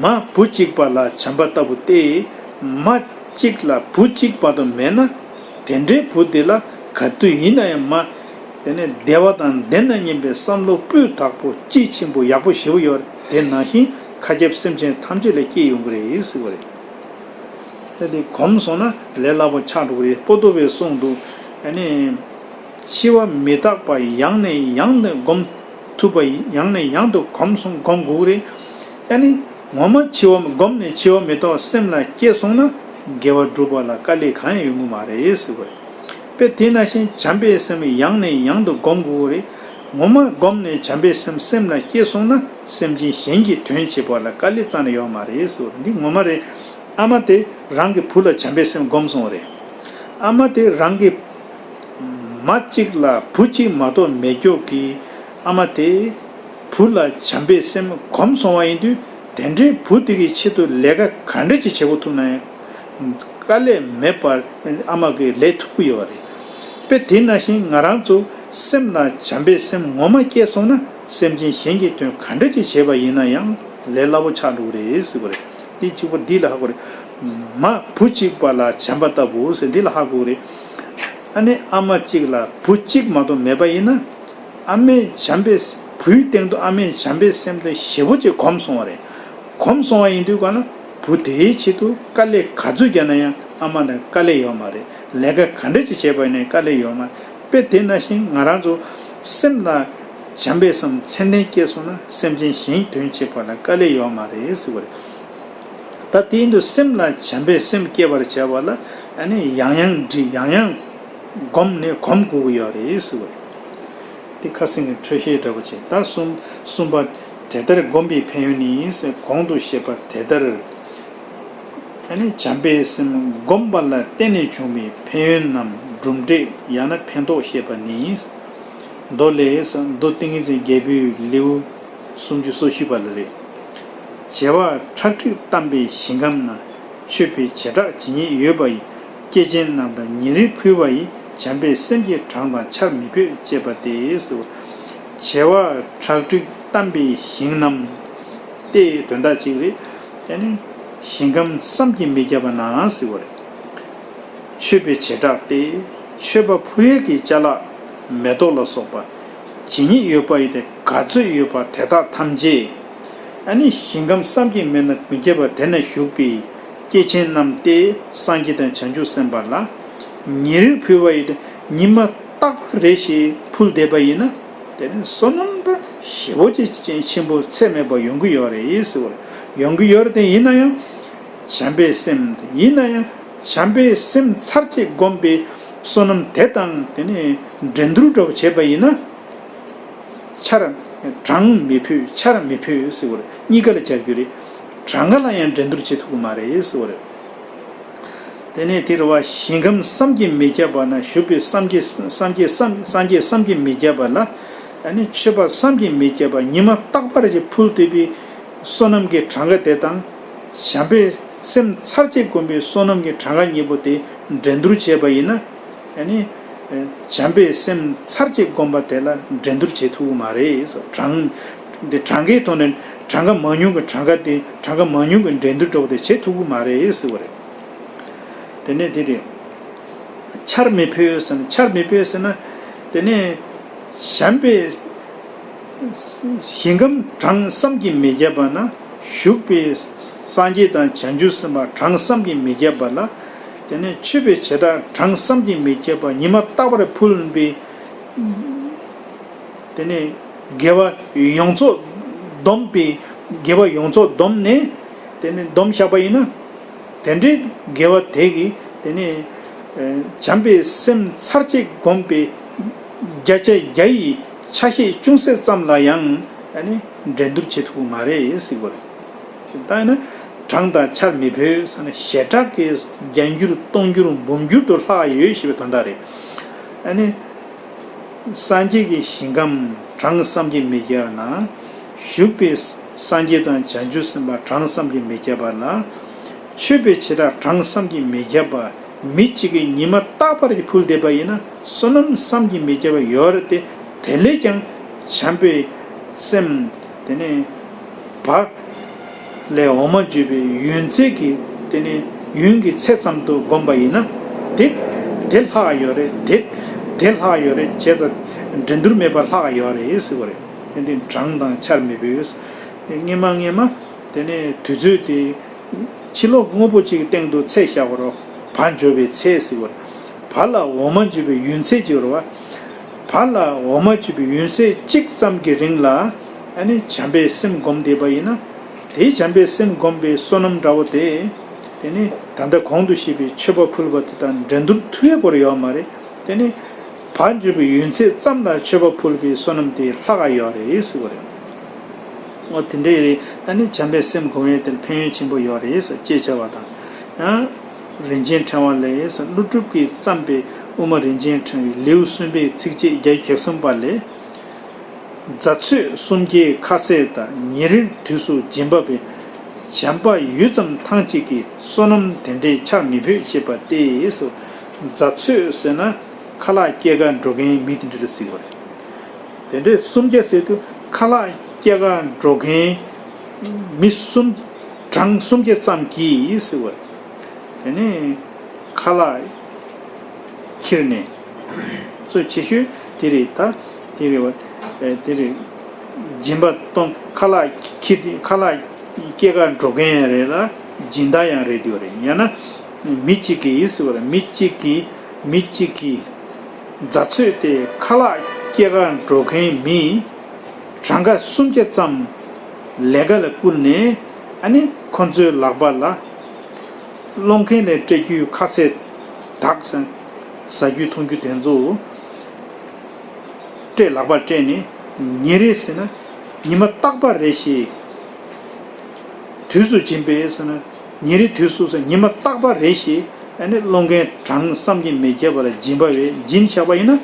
མ་བུ་གཅིག་པ་ལ་བྱམས་པ་ལྟ་བུ་སྟེ། མ་གཅིག་ལ་བུ་གཅིག་བར་དུ་མེད་ན། དེ་འདྲའི་བུ་དེ་ལ་ ག་དུས་ཡིན་ན་ཡང་མ། དེ་ནས་བདེ་བ་དང་ལྡན་ན་སྙམ་པའི་བསམ་བློ་སྤུས་དག་པོ་དཔྱིས་ཕྱིན་པོ་ཡག་པོ་ཞེ་པོ་ཡོད་རེད། དེ་ནང་བཞིན་མཁའ་ཁྱབ་སེམས་ཅན་ཐམས་ཅད་ལ་སྐྱེ་ཡོང་གི་རེད་ཟེར་བ་རེད། ད་དེ་གོམས་སོང་ན་ལས་སླ་པོ་ཆགས་འགྲོ་གི་རེད། པོ་ཏོ་བས་གསུངས་འདུག་ཨ་ནི། འཆི་བ་མི་རྟག་པ་ཡང་ནས་ཡང་དུ་སྒོམ་ཐུབ་པ་ཡང་ནས་ཡང་དུ་གོམས་སོང་སྒོམ་དགོས་ཀྱི་རེད། ཨ་ནི། ངོ་མ་འཆི་བ་སྒོམ་ནས་འཆི་བ་མི་རྟག་པ་སེམས་ལ་སྐྱེས་སོང་ན་དགེ་བ་སྒྲུབ་པ་ལ་དཀའ་ལས་གང་ཡང་ཡོང་གི་མ་རེད་ཟེར་བ་རེད། དཔེ་དེ་ནང་བཞིན་བྱམས་པའི་སེམས་ཡང་ནས་ཡང་དུ་སྒོམ་དགོས་ཀྱི་རེད། ངོ་མ་སྒོམ་ནས་བྱམས་པའི་སེམས་སེམས་ལ་སྐྱེས་སོང་ན་སེམས་ཅན་གཞན་གྱི་དོན་བྱེད་པ་ལ་དཀའ་ལས་རྩ་ནས་ཡོད་མ་རེད་ཟེར་བ་རེད། འདི་ངོ་མ་རེད། ཨ་མ་དེ་རང་གི་བུ་ལ་བྱམས་པའི་སེམས་སྒོམ་སོང་བ་རེད། ཨ་མ་དེ་རང་གི་མ་གཅིག་ལ་བུ་གཅིག་མ་གཏོགས་མེད་ཀྱོག་གི་ཨ་མ་དེ་བུ་ལ་བྱམས་པའི་སེམས་སྒོམ་སོང་བ་ཡིན་དུས། དེ་འདྲའི་བུ་དེ་གི་ཆེད་དུ་ལས་ཀ་ག་འདྲ་ཅིག་བྱེད་དགོས་ཐུག་ན་ཡང་དཀའ་ལས་མེད་པར་ཨ་མ་གིས་ལས་ཐུབ་ཀྱི་ཡོད་རེད། དཔེ་དེ་ནང་བཞིན་ང་རང་ཚོ་སེམས་ལ་བྱམས་པའི་སེམས་ངོ་མ་སྐྱེས་སོང་ན་སེམས་ཅན་གཞན་གྱི་དོན་ག་འདྲ་ཅིག་བྱས་པ་ཡིན་ན་ཡང་ལས་སླ་པོ་ཆགས་འགྲོ་གི་རེད་ཟེར་བ་རེད། དེ་གཅིག་པ་འདི་ལ་ཧ་གོ་རེད། མ་བུ་གཅིག་པ་ལ་བྱམས་པ་ལྟ་བུ་ཟེར་འདི་ལ་ཧ་གོ་རེད། ཨ་ནི་ཨ་མ་གཅིག་ལ་བུ་གཅིག་མ་གཏོགས་མེད་པ་ཡིན་ན། ཨ་མའི་བྱམས་པའི་བུའི་སྟེང་དུ་ཨ་མའི་བྱམས་པའི་སེམས་དེ་ཞེ་པོ་ཅིག་གོམས་སོང་བ་རེད། གོམས་སོང་བ་ཡིན་དུས་ག་ལ་བུ་དེའི་ཆེད་དུ་དཀའ་ལས་ག་ཚོད་བརྒྱབ་ན་ཡང་ཨ་མ་ལ་དཀའ་ལས་ཡོད་མ་རེད། ལས་ཀ་ག་འདྲ་ཅིག་བྱས་པ་ཡིན་ནའི་དཀའ་ལས་ཡོད་མ་རེད། དཔེ་དེ་ནང་བཞིན་ང་རང་ཚོ་སེམས་ལ་བྱམས་པའི་སེམས་ཚད་ལྡན་སྐྱེས་སོང་ན་སེམས་ཅན་གཞན་དོན་བྱེད་པ་ལ་དཀའ་ལས་ཡོད་མ་རེད་ཟེར་བ་རེད། ད་དེ་ཡིན་དུས་སེམས་ལ་བྱམས་པའི་སེམས་སྐྱེ་བར་བྱ་བ་ལ་ཨ་ནི་ཡང་ཡང་འདྲི་ཡང་ཡང་སྒོམ་ནས་གོམས་དགོས་ཀྱི་ཡོད་རེད་ཟེར་བ་རེད། དེ་ཁ་སང་གི་འཕྲོས་བཤད་འདྲ་པོ་བྱས། ད་གསུམ་གསུམ་པ། དེ་ལྟར་བསྒོམས་པའི་ཕན་ཡོན་ནི་ཟེར། གོང་དུ་བཤད་པ་དེ་ལྟར་ཨ་ནི་བྱམས་པའི་སེམས་བསྒོམས་པ་ལ་བརྟེན་ནས་བྱུང་བའི་ཕན་ཡོན་རྣམས་གྲུབ་འབྲས་ཡང་ན་ཕན་ཐོགས་བཤད་པ་ནི། མདོ་ལས། མདོ་ཏིང་ངེ་འཛིན་རྒྱལ་པོའི་ལེའུ་སུམ་ཅུ་སོ་བཞི་པ་ལ་རེད། བྱེ་བ་ཁྲག་ཁྲིག་བལྟམས་པའི་ཞིང་ཁམས་ན། མཆོད་པའི་བྱེ་བྲག་ཇི་སྙེད་ཡོད་པ་ཡི། སྐྱེས་ཆེན་རྣམས་ལ་ཉེ་རིང་ཕུལ་བ་ཡིས། བྱམས་པའི་སེམས་ཀྱི་གྲངས་དང་ཆར་མི་ཕོད་ཅེས་པ་སྟེ་ཟེར། བྱེ་བ་ཁྲག་ཁྲིག་བལྟམས་པའི་ཞིང་རྣམས་ཏེ་དོན་དག་ཅིག་རེད། ཡང་ན་ཞིང་ཁམས་བསམ་གྱིས་མི་ཁྱབ་པ་ན་ཟེར་བ་རེད། མཆོད་པའི་བྱེ་བྲག་སྟེ། མཆོད་པ་ཕུལ་ཡས་ཀྱི་ཅ་ལག་མེ་ཏོག་ལ་སོགས་པ་ཇི་སྙེད་ཡོད་པ་ཡི་དེ་ག་ཚོད་ཡོད་པ་དེ་དག་ཐམས་ཅད། ཨ་ནི་ཞིང་ཁམས་བསམ་གྱིས་མི་ན་མི་ཁྱབ་པ་དེ་ན་བཞུགས་པའི་སྐྱེས་ཆེན་རྣམས་ཏེ་སངས་རྒྱས་དང་བྱང་ཆུབ་སེམས་དཔའ་ལ་ཉེ་རིང་ཕུལ་བ་ཡི་དེ་ཉི་མ་རྟག་པ་རེ་ཞིག་ཕུལ་བསྡད་པ་ཡིན་ན། དེ་ནི་བསོད་ནམས་དང་ཞེ་པོ་ཅིག་ཆེན་པོ་ཚད་མེད་པ་ཡོང་གི་ཡོད་རེད་ཟེར་བ་རེད། ཡོང་གི་ཡོད་རེད་དེ་ཡིན་ན་ཡང་། བྱམས་པའི་སེམས་དེ་ཡིན་ན་ཡང་བྱམས་པའི་སེམས་ཚར་གཅིག་བསྒོམས་པའི་བསོད་ནམས་དེ་དང་དེ་ནི་འགྲན་བསྡུར་འདྲ་བོ་བྱས་པ་ཡིན་ན། ཆར་གྲངས་མི་ཕོད་ཆར་མི་ཕོད་ཟེར་བ་རེད། གཉིས་ཀ་ལ་སྦྱར་རྒྱུ་རེད། གྲངས་ཀ་ལ་ཡང་འགྲན་བསྡུར་བྱེད་ཐུབ་ཀྱི་མ་རེད་ཟེར་བ་རེད། དེ་ནས་དེ་རུ་བ་ཞིང་ཁམས་བསམ་གྱིས་མི་ཁྱབ་པ་ན་བཞུགས་པའི་སངས་རྒྱས་སངས་རྒྱས་སངས་རྒྱས་བསམ་གྱིས་མི་ཁྱབ་པ་ལ། ཨ་ནི་མཆོད་པ་བསམ་གྱིས་མི་ཁྱབ་པ་ཉི་མ་རྟག་པར་གྱི་ཕུལ་བསྡད་པའི་བསོད་ནམས་ཀྱི་གྲངས་ཀ་དེ་དང་། བྱམས་པའི་སེམས་ཚར་གཅིག་བསྒོམས་པའི་བསོད་ནམས་ཀྱི་གྲངས་ཀ་གཉིས་པོ་དེ་འགྲན་བསྡུར་བྱས་པ་ཡིན་ན། ཨ་ནི། བྱམས་པའི་སེམས་ཚར་གཅིག་བསྒོམས་པ་དེ་ལ་འགྲན་བསྡུར་བྱེད་ཐུབ་ཀྱི་མ་རེད། གྲངས་འདི་གྲངས་ཀའི་ཐོག་ནས་གྲངས་ཀ་མང་ཉུང་གི་གྲངས་ཀ་དེ་གྲངས་ཀ་མང་ཉུང་གི་འགྲན་བསྡུར་འདྲ་བོ་དེ་བྱེད་ཐུབ་ཀྱི་མ་རེད་ཟེར་བ་རེད། དེ་ནས་དེ་རེད། ཆར་མི་ཕོད་ཟེར་ན་ཆར་མི་ཕོད་ཟེར་ན། དེ་ནས་བྱམས་པའི་ཞིང་ཁམས་གྲངས་བསམ་གྱིས་མི་ཁྱབ་པ་ན་བཞུགས་པའི་སངས་རྒྱས་དང་བྱང་ཆུབ་སེམས་དཔའ་གྲངས་བསམ་གྱིས་མི་ཁྱབ་པ་ལ། དེ་ནས་མཆོད་པའི་བྱེ་བྲག་གྲངས་བསམ་གྱིས་མི་ཁྱབ་པ་ཉི་མ་རྟག་པར་ཕུལ་བའི། དེ་ནས་དགེ་བ་ཡོངས་རྫོགས་བསྡོམས་པའི་དགེ་བ་ཡོངས་རྫོགས་བསྡོམས་ནས་དེ་ནས་བསྡོམས་བཞག་པ་ཡིན་ན། དེ་འདྲའི་དགེ་བ་དེ་གིས་དེ་ནས་བྱམས་པའི་སེམས་ཚར་གཅིག་བསྒོམས་པའི་བརྒྱ་ཆ་བརྒྱ་ཡི་ཆ་ཤས་ཅུང་ཟད་ཙམ་ལ་ཡང་ཨ་ནི་འགྲན་བསྡུར་བྱེད་ཐུབ་ཀྱི་མ་རེད་ཟེར་གྱི་ཡོད་རེད། ད་ཡིན་ན་གྲངས་དང་ཆར་མི་ཕོད་ཟེར་ན་ཞེ་དྲག་གི་བརྒྱ་འགྱུར་སྟོང་འགྱུར་འབུམ་འགྱུར་དུ་ལྷག་ཡོད་ཞེས་པའི་དོན་དག་རེད། ཨ་ནི། སངས་རྒྱས་ཀྱི་ཞིང་ཁམས་གྲངས་བསམ་གྱིས་མི་ཁྱབ་ན། བཞུགས་པའི་སངས་རྒྱས་དང་བྱང་ཆུབ་སེམས་དཔའ་གྲངས་བསམ་གྱིས་མི་ཁྱབ་པ་ལ། མཆོད་པའི་བྱེ་བྲག་གྲངས་བསམ་གྱིས་མི་ཁྱབ་པ། མི་གཅིག་གིས་ཉི་མ་རྟག་པར་གྱི་ཕུལ་བསྡད་པ་ཡིན་ན་བསོད་ནམས་བསམ་གྱིས་མི་ཁྱབ་པ་ཡོད་རེད་དེ། དེ་ལས་ཀྱང་བྱམས་པའི་སེམས་དེ་ནས་བ། ལས་འོ་མ་འཇུ་བའི་ཡོན་ཚད་ཀྱི་དེ་ནི་ཡོན་གྱི་ཚད་ཙམ་དུ་བསྒོམས་པ་ཡིན་ན། དེ་དེ་ལྷག་ཡོད་རེད། དེ་ དེ་ལྷག་ཡོད་རེད། བྱས་ཙང་འགྲན་བསྡུར་མེད་པར་ལྷག་ཡོད་རེད་ཟེར་བ་རེད། དེ་འདི་གྲངས་དང་ཆར་མི་བོས། སྔས་མ་སྔས་མ་དེ་ནས་དུས་ཚོད་དེ་ཕྱི་ལོགས་དངོས་པོ་གཅིག་གི་སྟེང་དུ་ཚད་བཞག་པ་རོ། བ་འཇོ་བའི་ཚད་ཟེར་བ་རེད། བ་ལ་འོ་མ་འཇོ་བའི་ཡུན་ཚད་ཅིག་ཡོད་རེད་བ། བ་ལ་འོ་མ་འཇོ་བའི་ཡུན་ཚད་གཅིག་ཙམ་གྱི་རིང་ལ་ཨ་ནི་བྱམས་པའི་སེམས་བསྒོམ་བསྡད་པ་ཡིན་ན། དེའི་བྱམས་པའི་སེམས་བསྒོམས་པའི་བསོད་ནམས་འདྲ་བོ་དེ། དེ་ནི་ད་ལྟ་གོང་དུ་བཤད་པའི་མཆོད་པ་ཕུལ་བ་དེ་དང་འགྲན་བསྡུར་ཐུབ་ཡས་སྐོར་ཡོད་མ་རེད། དེ་ནི་བ་འཇོ་བའི་ཡུན་ཚད་ཙམ་ལ་མཆོད་པ་ཕུལ་བའི་བསོད་ནམས་དེ་ལྷག་ག་ཡོད་རེད་ཟེར་བ་རེད། འོ་དེ་འདྲ་རེད། ཨ་ནི་བྱམས་པའི་སེམས་སྒོམ་ཡས་དེར་ཕན་ཡོན་ཆེན་པོ་ཡོད་རེད་ཟེར། ཅེས་བྱ་བ་དང་། ཡང་། རིན་ཆེན་ཕྲེང་བ་ལས་ཟེར། ཀླུ་སྒྲུབ་ཀྱིས་བརྩམས་པའི་དབུ་མ་རིན་ཆེན་ཕྲེང་བའི་ལེའུ་གསུམ་པའི་ཚིགས་བཅད་བརྒྱད་ཅུ་གྱ་གསུམ་པ་ལས། རྫ་ཚོད་སུམ་བརྒྱའི་ཁ་ཟས་དག་ཉིན་རེའི་དུས་སུ་སྦྱིན་པ་བས། བྱམས་པ་ཡུད་ཙམ་ཐང་ཅིག་གི་བསོད་ནམས་དེ་འདྲའི་ཆར་མི་ཕོད་ཅེས་པ་སྟེ། རྫ་ཚོད་ཟེར་ན་ཁ་ལག་སྐྱེལ་གར་འགྲོ་མཁན་མི་དེ་འདྲ་ལ་ཟེར་བ་རེད། དེ་འདྲའི་སུམ་བརྒྱ་ཟེར་དུས་ཁ་ལག་སྐྱེལ་གར་འགྲོ་མཁན་མི་གསུམ། གྲངས་སུམ་བརྒྱ་ཙམ་གྱིས་ཟེར་བ་རེད། དེ་ནས་ཁ་ལག་ཁྱེར་ནས། གཙོ་ཆེ་ཤོས་དེ་རེད་ད། དེ་རེད་བ། ཨེ་དེ་རེད། སྦྱིན་པ་གཏོང་ཁ་ལག་ཁྱེར་ཁ་ལག་སྐྱེལ་གར་འགྲོ་མཁན་ཡང་རེད་ལ། སྦྱིན་བདག་ཡང་རེད་དེ་བ་རེད། ཡང་ན་མི་གཅིག་གིས་ཟེར་བ་རེད། མི་གཅིག་གིས་མི་གཅིག་གིས་རྫ་ཚོད་དེ་ཁ་ལག་སྐྱེལ་གར་འགྲོ་མཁན་མི་གྲངས་ཀ་སུམ་བརྒྱ་ཙམ་ལས་ཀ་ལ་བསྐུལ་ནས། ཨ་ནི་ཁོ་ཚོའི་ལག་པ་ལ། སློང་མཁན་ལས་སྤྲད་རྒྱུའི་ཁ་ཟས་དག་ཟ་རྒྱུ་འཐུང་རྒྱུ་དེ་ཚོ་སྤྲད། ལག་པར་སྤྲད་ནས་ཉིན་རེ་ཟེར་ན་ཉི་མ་རྟག་པར་རེ་ཞིག་དུས་སུ་སྦྱིན་པས་ཟེར་ན། ཉིན་རེའི་དུས་སུ་ཟེར་ཉི་མ་རྟག་པར་རེ་ཞིག་ཨ་ནི་སློང་མཁན་གྲངས་བསམ་གྱིས་མི་ཁྱབ་པ་ལ་སྦྱིན་པ་བས་སྦྱིན་བཞག་པ་ཡིན་ན།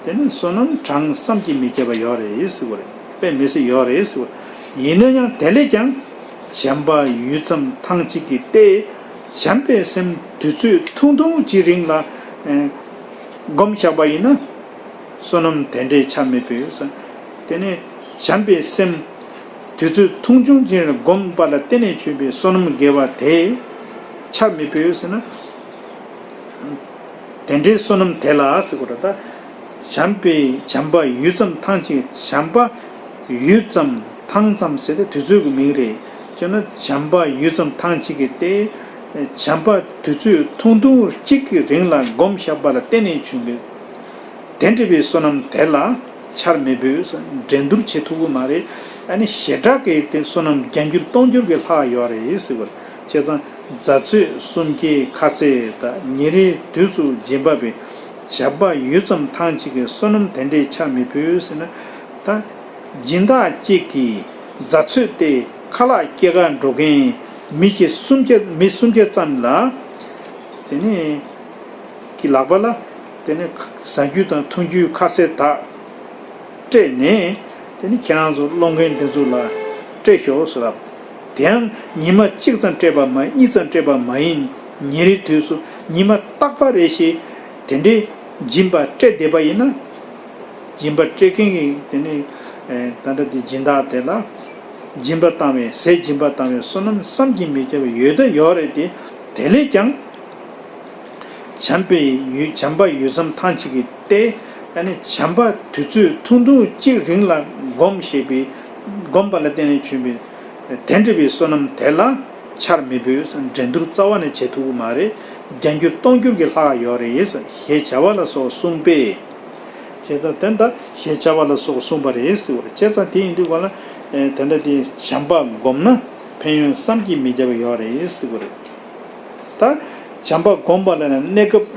དེ་ནི་བསོད་ནམས་གྲངས་བསམ་གྱིས་མི་ཁྱབ་པ་ཡོད་རེད་ཟེར་བ་རེད། དཔེ་མི་སྲིད་ཡོད་རེད་ཟེར་བ་རེད། ཡིན་ན་ཡང་དེ་ལས་ཀྱང་། བྱམས་པ་ཡུད་ཙམ་ཐང་ཅིག་གིས་ཏེ། བྱམས་པའི་སེམས་དུས་ཚོད་ཐུང་ཐུང་གཅིག་རིང་ལ་ཨེ་བསྒོམ་བཞག་པ་ཡིན་ན། བསོད་ནམས་དེ་འདྲའི་ཆར་མི་ཕོད་ཟེར། དེ་ནས་བྱམས་པའི་སེམས་དུས་ཚོད་ཐུང་ཆུང་ཅིག་ལ་བསྒོམས་པ་ལ་བརྟེན་ནས་བྱུང་བའི་བསོད་ནམས་དགེ་བ་དེ་ཆར་མི་ཕོད་ཟེར་ན། དེ་འདྲའི་བསོད་ནམས་དེ་ལ་ཟེར་དགོས་རེད་ད། བྱམས་པའི་བྱམས་པ་ཡུད་ཙམ་ཐང་ཅིག་བྱམས་པ་ཡུད་ཙམ་ཐང་ཙམ་ཟེར་ཏེ་དུས་ཚོད་ཀྱི་མིང་རེད། བྱས་ན་བྱམས་པ་ཡུད་ཙམ་ཐང་ཅིག་གིས་ཏེ། བྱམས་པ་དུས་ཚོད་ཐུང་ཐུང་གཅིག་གི་རིང་ལ་བསྒོམས་བཞག་པ་ལ་བརྟེན་ནས་བྱུང་བའི། དེ་འདྲ་བའི་བསོད་ནམས་དེ་ལ་ཆར་མི་ཕོད་ཟེར། འགྲན་བསྡུར་བྱེད་ཐུབ་ཀྱི་མ་རེད། ཨ་ནི་ཞེ་དྲག་གི་དེ་བསོད་ནམས་བརྒྱ་འགྱུར་སྟོང་འགྱུར་གྱིས་ལྷག་ཡོད་རེད་ཟེར་བ་རེད། བྱས་ཙང་རྫ་ཚོད་སུམ་བརྒྱའི་ཁ་ཟས་དག་ཉིན་རེའི་དུས་སུ་སྦྱིན་པ་བས། བྱམས་པ་ཡུད་ཙམ་ཐང་ཅིག་གི་བསོད་ནམས་དེ་འདྲའི་ཆར་མི་ཕོད་ཟེར་ན། ད་སྦྱིན་བདག་གཅིག་གིས་རྫ་ཚོད་དེ་ཁ་ལག་སྐྱེལ་གར་འགྲོ་མཁན་མི་ཞིག་སུམ་བརྒྱ་མི་སུམ་བརྒྱ་ཙམ་ལ། དེ་ནས་གི་ལག་པ་ལ་དེ་ནས་ཟ་རྒྱུ་དང་འཐུང་རྒྱུའི་ཁ་ཟས་དག་སྤྲད་ནས། དེ་ནས་ཁྱེད་རང་ཚོ་སློང་མཁན་དེ་ཚོ་ལ་སྤྲད་ཤོག་ཟེར་ལབ། དེའང་ཉི་མ་གཅིག་ཙམ་སྤྲད་པ་མ་གཉིས་ཙམ་སྤྲད་པ་མ་ཡིན། ཉིན་རེའི་དུས་སུ་ཉི་མ་རྟག་པ་རེ་ཞིག་དེ་འདྲའི་སྦྱིན་པ་སྤྲད་བསྡད་པ་ཡིན་ན། སྦྱིན་པ་སྤྲད་མཁན་གྱི་དེ་ནས་ད་ལྟ་དེ་སྦྱིན་བདག་དེ་ལ་སྦྱིན་པ་བཏང་བའི་ཟས་སྦྱིན་པ་བཏང་བའི་བསོད་ནམས་བསམ་གྱིས་མི་ཁྱབ་པ་ཡོད་ད་ཡོད་རེད་དེ། དེ་ལས་ཀྱང་། བྱམས་པའི་ཡུལ་བྱམས་པ་ཡུད་ཙམ་ཐང་ཅིག་གིས་ཏེ། ཨ་ནི་བྱམས་པ་དུས་ཚོད་ཐུང་ཐུང་གཅིག་རིང་ལ་བསྒོམས་ཞེས་པའི་བསྒོམས་པ་ལ་བརྟེན་ནས་བྱུང་བའི་དེ་འདྲ་བའི་བསོད་ནམས་དེ་ལ་ཆར་མི་ཕོད་ཟེར། འགྲན་བསྡུར་རྩ་བ་ནས་བྱེད་ཐུབ་ཀྱི་མ་རེད། བརྒྱ་འགྱུར་སྟོང་འགྱུར་གྱིས་ལྷག་ཡོད་རེད་ཟེར། ཞེས་བྱ་བ་ལ་སོགས་གསུངས་པས། བྱས་ཙང་དེ་ལྟར་ཞེས་བྱ་བ་ལ་སོགས་གསུངས་པ་རེད་ཟེར་བ་རེད། བྱས་ཙང་དེ་ཡིན་དུས་ག་ལ་དེ་འདྲ་དེ་བྱམས་པ་བསྒོམས་ན་ཕན་ཡོན་བསམ་གྱིས་མི་ཁྱབ་པ་ཡོད་རེད་ཟེར་བ་རེད། ད་བྱམས་པ་བསྒོམས་པ་ལ་ནི་གནས་སྐབས་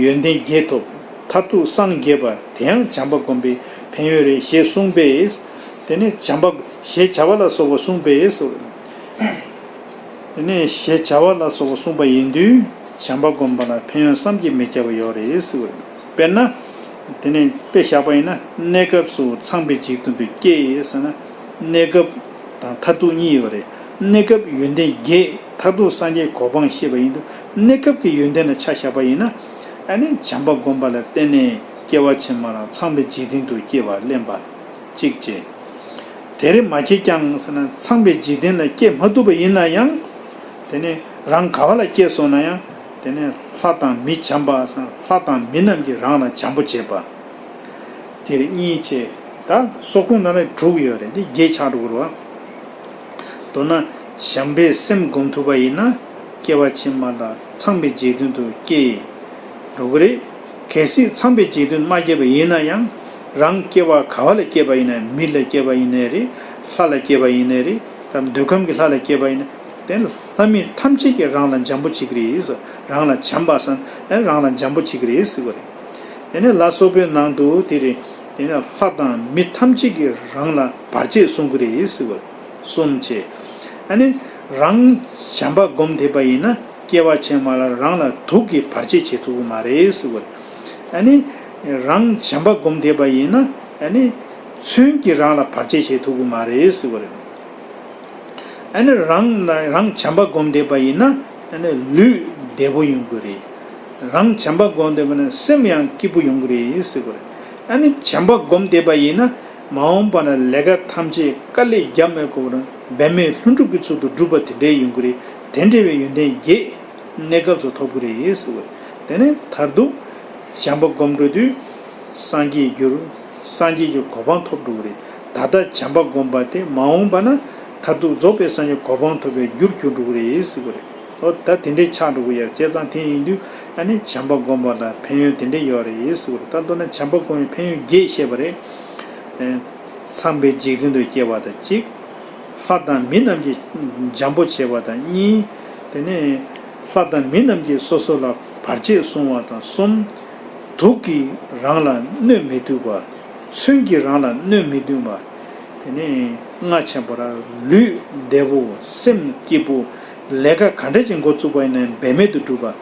ཡོན་ཏན་བརྒྱད་ཐོབ། མཐར་ཐུག་སངས་རྒྱས་པ་དེ་ཡང་བྱམས་པ་བསྒོམས་པའི་ཕན་ཡོན་རེད་ཞེས་གསུངས་པས། དེ་ནི་བྱམས་པ་ཞེས་བྱ་བ་ལ་སོགས་པ་གསུངས་པས་སོ། དེ་ནི་ཞེས་བྱ་བ་ལ་སོགས་པ་གསུངས་པ་ཡིན་དུས་བྱམས་པ་བསྒོམས་པ་ལ་ཕན་ཡོན་བསམ་གྱིས་མི་ཁྱབ་པ་ཡོད་རེད་ཟེར་བ་རེད། དཔེར་ན། དེ་ནས་དཔེ་བཞག་པ་ཡིན་ན་གནས་སྐབས་སུ་ཚངས་པའི་འཇིག་རྟེན་དུ་སྐྱེས་ཟེར་ན། གནས་སྐབས་དང་མཐར་ཐུག་གཉིས་ཡོད་རེད། གནས་སྐབས་ཡོན་ཏན་བརྒྱད་མཐར་ཐུག་སངས་རྒྱས་གོ་འཕང་བཤད་པ་ཡིན་དུས་གནས་སྐབས་ཀྱི་ཡོན་ཏན་ལ་ཆ་བཞག་པ་ཡིན་ན། ཨ་ནི་བྱམས་པ་བསྒོམས་པ་ལ་བརྟེན་ནས་སྐྱེ་བ་ཕྱི་མ་ལ་ཚངས་པའི་འཇིག་རྟེན་དུ་སྐྱེ་བ་ལེན་པ་གཅིག་བྱས། དེ་རེད་མ་སྐྱེས་ཀྱང་ཟེར་ན་ཚངས་པའི་འཇིག་རྟེན་ལ་སྐྱེ་མ་ཐུབ་པ་ཡིན་ན་ཡང་། དེ་ནི་རང་ག་བ་ལ་སྐྱེས་སོང་ན་ཡང་ དེ་ནས་ལྷ་དང་མི་བྱམས་པ་སམ་ལྷ་དང་མི་རྣམས་ཀྱིས་རང་ལ་བྱམས་པོ་བྱེད་པ། དེ་རེད་གཉིས་བྱས། ད་སོགས་ཁུངས་ནང་ལ་དྲུག་ཡོད་རེད་དེ་བརྒྱད་ཆགས་འགྲོ་གི་རེད་བ། མདོར་ན་བྱམས་པའི་སེམས་སྒོམ་ཐུབ་པ་ཡིན་ན་སྐྱེ་བ་ཕྱི་མ་ལ་ཚངས་པའི་འཇིག་རྟེན་དུ་སྐྱེ་འགྲོ་གི་རེད། གལ་སྲིད་ཚངས་པའི་འཇིག་རྟེན་མ་སྐྱེས་པ་ཡིན་ན་ཡང་རང་སྐྱེ་བ་ག་བ་ལ་སྐྱེས་པ་ཡིན་ན་མི་ལ་སྐྱེས་པ་ཡིན་ནའི་རེད། ལྷ་ལ་སྐྱེས་པ་ཡིན་ནའི་རེད། འདོད་ཁམས་ཀྱི་ལྷ་ལ་སྐྱེས་པ་ཡིན་ན། དེ་ལྷ་མི་ཐམས་ཅད་ཀྱིས་རང་ལ་བྱམས་པོ་བྱེད་ཀྱི་རེད་ཟེར། རང་ལ་བྱམས་པ་སམ་རང་ལ་བྱམས་པོ་བྱེད་ཀྱི་རེད་ཟེར་བ་རེད། དེ་ནས་ལ་སོགས་པའི་ནང་དུ་དེ་རེད། དེ་ནས་ལྷ་དང་མི་ཐམས་ཅད་ཀྱིས་རང་ལ་བར་ཆད་སྲུང་གི་རེད་ཟེར་བ་རེད། གསུམ་བྱས། ཨ་ནི་རང་བྱམས་པ་སྒོམ་ཐེབས་པ་ཡིན་ན་སྐྱེ་བ་ཕྱི་མ་ལ་རང་ལ་དུག་གིས་བར་ཆད་བྱེད་ཐུབ་ཀྱི་མ་རེད་ཟེར་བ་རེད། ཨ་ནི་རང་བྱམས་པ་སྒོམ་ཐེབས་པ་ཡིན་ན་ཨ་ནི་མཚོན་གྱིས་རང་ལ་བར་ཆད་བྱེད་ཐུབ་ཀྱི་མ་རེད་ཟེར་བ་རེད། ཨ་ནི་རང་ལ་རང་བྱམས་པ་སྒོམ་བསྡད་པ་ཡིན་ན་ཨ་ནི་ལུས་བདེ་པོ་ཡོང་གི་རེད། རང་བྱམས་པ་སྒོམ་བསྡད་པ་ན་སེམས་ཡང་སྐྱིད་པོ་ཡོང་གི་རེད་ཟེར་གི་རེད། ཨ་ནི་བྱམས་པ་སྒོམ་བསྡད་པ་ཡིན་ན་མ་འོངས་པ་ན་ལས་ཀ་ཐམས་ཅད་དཀའ་ལས་རྒྱབ་མེད་གོ་ར་འབད་མེད་ལྷུན་གྲུབ་ཀྱི་ཚུལ་དུ་འགྲུབ་པ་དེ་འདྲའི་ཡོང་གི་རེད། དེ་འདྲ་བའི་ཡོན་ཏན་བརྒྱད་གནས་སྐབས་སུ་ཐོབ་གི་རེད་ཟེར་གི་རེད། དེ་ནས་མཐར་ཐུག་བྱམས་པ་སྒོམ་འགྲོ་དུས། སངས་རྒྱས་འགྱུར། སངས་རྒྱས་ཀྱི་གོ་འཕང་ཐོབ་འགྲོ་གི་རེད། ད་ལྟ་བྱམས་པ་བསྒོམས་པ་དེ་མ་འོངས་པ་ན་མཐར་ཐུག་རྫོགས་པའི་སངས་རྒྱས་གོ་འཕང་ཐོབ་པའི་རྒྱུར་གྱུར་འགྲོ་གི་རེད་ཟེར་གི་རེད། ཨོ་ད་དེ་འདྲའི་ཆགས་འགྲོ་གི་ཡོད། བྱས་ཙང་དེ་ཡིན་དུས་ཨ་ནི་བྱམས་པ་བསྒོམས་པ་ལ་ཕན་ཡོན་དེ་འདྲ་ཡོད་རེད་ཟེར་གི་རེད། ད་མདོར་ན་བྱམས་པ་བསྒོམས་པའི་ཕན་ཡོན་བརྒྱད་བཤད་པ་རེད། ཚངས་པའི་འཇིག་རྟེན་དུ་སྐྱེ་བ་དང་གཅིག་ལྷ་དང་མི་རྣམས་ཀྱིས་བྱམས་པོ་བྱེད་པ་དང་གཉིས། དེ་ནས་ལྷ་དང་མི་རྣམས་ཀྱིས་སོ་སོ་ལ་བར་ཆད་སྲུང་བ་དང་གསུམ། དུག་གིས་རང་ལ་གནོད་མི་བཏུབ་པ། མཚོན་གྱིས་རང་ལ་གནོད་མི་བཏུབ་པ། དེ་ནས་ལྔ་ཆེན་པོ་ར་ལུས་བདེ་པོ་སེམས་སྐྱིད་པོ། ལས་ཀ་ག་འདྲ་ཅིག་འགོ་བཙུགས་པ་ཡིན་ན་འབད་མེད་དུ་འགྲུབ་པ།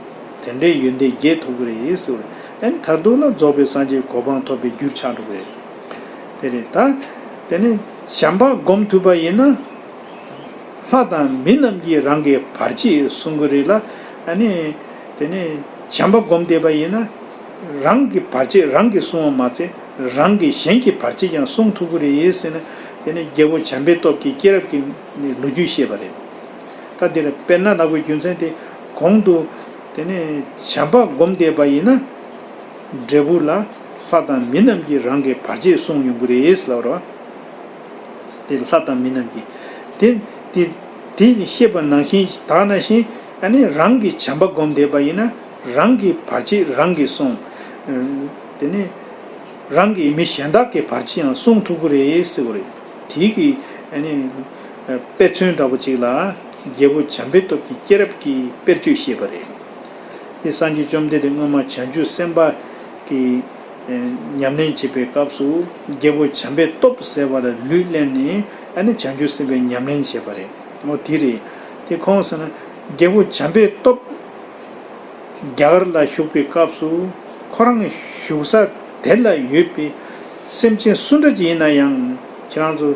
དེ་འདྲའི་ཡོན་ཏན་བརྒྱད་ཐོབ་ཀྱི་རེད་ཟེར་བ་རེད། ཨ་ནི་མཐར་ཐུག་ལ་རྫོགས་པའི་སངས་རྒྱས་གོ་འཕང་ཐོབ་པའི་རྒྱུར་ཆགས་འགྲོ་གི་རེད། དེ་རེད་ད། དེ་ནས་བྱམས་པ་སྒོམ་ཐུབ་པ་ཡིན་ན། ལྷ་དང་མི་རྣམས་ཀྱིས་རང་གི་བར་ཆད་སྲུང་གི་རེད་ལ། ཨ་ནི། དེ་ནས་བྱམས་པ་སྒོམ་བསྡད་པ་ཡིན་ན། རང་གི་བར་ཆད་རང་གིས་སྲུང་བ་མ་ཚད་རང་གིས་གཞན་གྱི་བར་ཆད་ཀྱང་སྲུང་ཐུབ་ཀྱི་རེད་ཟེར་ན། དེ་ནས་རྒྱལ་པོ་བྱམས་པའི་སྟོབས་ཀྱི་སྐྱེས་རབས་ཀྱི་ལོ་རྒྱུས་བཤད་པ་རེད། ད་འདིར་དཔེར་ན་ལབ་པའི་རྒྱུ་མཚན་དེ་གོང་དུ། དེ་ནས་བྱམས་པ་སྒོམ་བསྡད་པ་ཡིན་ན། འབྲས་བུ་ལ་ལྷ་དང་མི་རྣམས་ཀྱིས་རང་གི་བར་ཆད་སྲུང་ཡོང་གི་རེད་ལབ་རོ། དེ་ལྷ་དང་མི་རྣམས་ཀྱིས། དེ་དེ་དེ་བཤད་པ་ནང་བཞིན་དག་ནང་བཞིན་ཨ་ནི་རང་གིས་བྱམས་པ་སྒོམ་བསྡད་པ་ཡིན་ན་རང་གི་བར་ཆད་རང་གིས་སྲུང་། དེ་ནས་རང་གིས་མི་གཞན་དག་གི་བར་ཆད་ཡང་སྲུང་ཐུབ་ཀྱི་རེད་ཟེར་བ་རེད། དེ་གི་ཨ་ནི་དཔེ་མཚོན་འདྲ་པོ་ཅིག་ལ་རྒྱལ་པོ་བྱམས་པའི་སྟོབས་ཀྱི་སྐྱེས་རབས་ཀྱི་དཔེར་བརྗོད་བཤད་པ་རེད། དེ་སངས་རྒྱས་བཅོམ་ལྡན་འདས་སྔོན་མ་བྱང་ཆུབ་སེམས་དཔའ་གི་ཨེ་ཉམས་ལེན་བྱེད་པའི་སྐབས་སུ་རྒྱལ་པོ་བྱམས་པའི་སྟོབས་ཟེར་བ་ལ་ལུས་གླན་ནས་ཨ་ནི་བྱང་ཆུབ་སེམས་དཔའི་ཉམས་ལེན་བྱེད་པ་རེད། འོ་དེ་རེད། དེ་ཁོང་ཟེར་ན་རྒྱལ་པོ་བྱམས་པའི་སྟོབས་རྒྱ་གར་ལ་བཞུགས་པའི་སྐབས་སུ་ཁོ་རང་བཞུགས་ས་དེ་ལ་ཡོད་པའི་སེམས་ཅན་སུ་འདྲ་ཅིག་ཡིན་ན་ཡང་ཁྱེད་རང་ཚོ་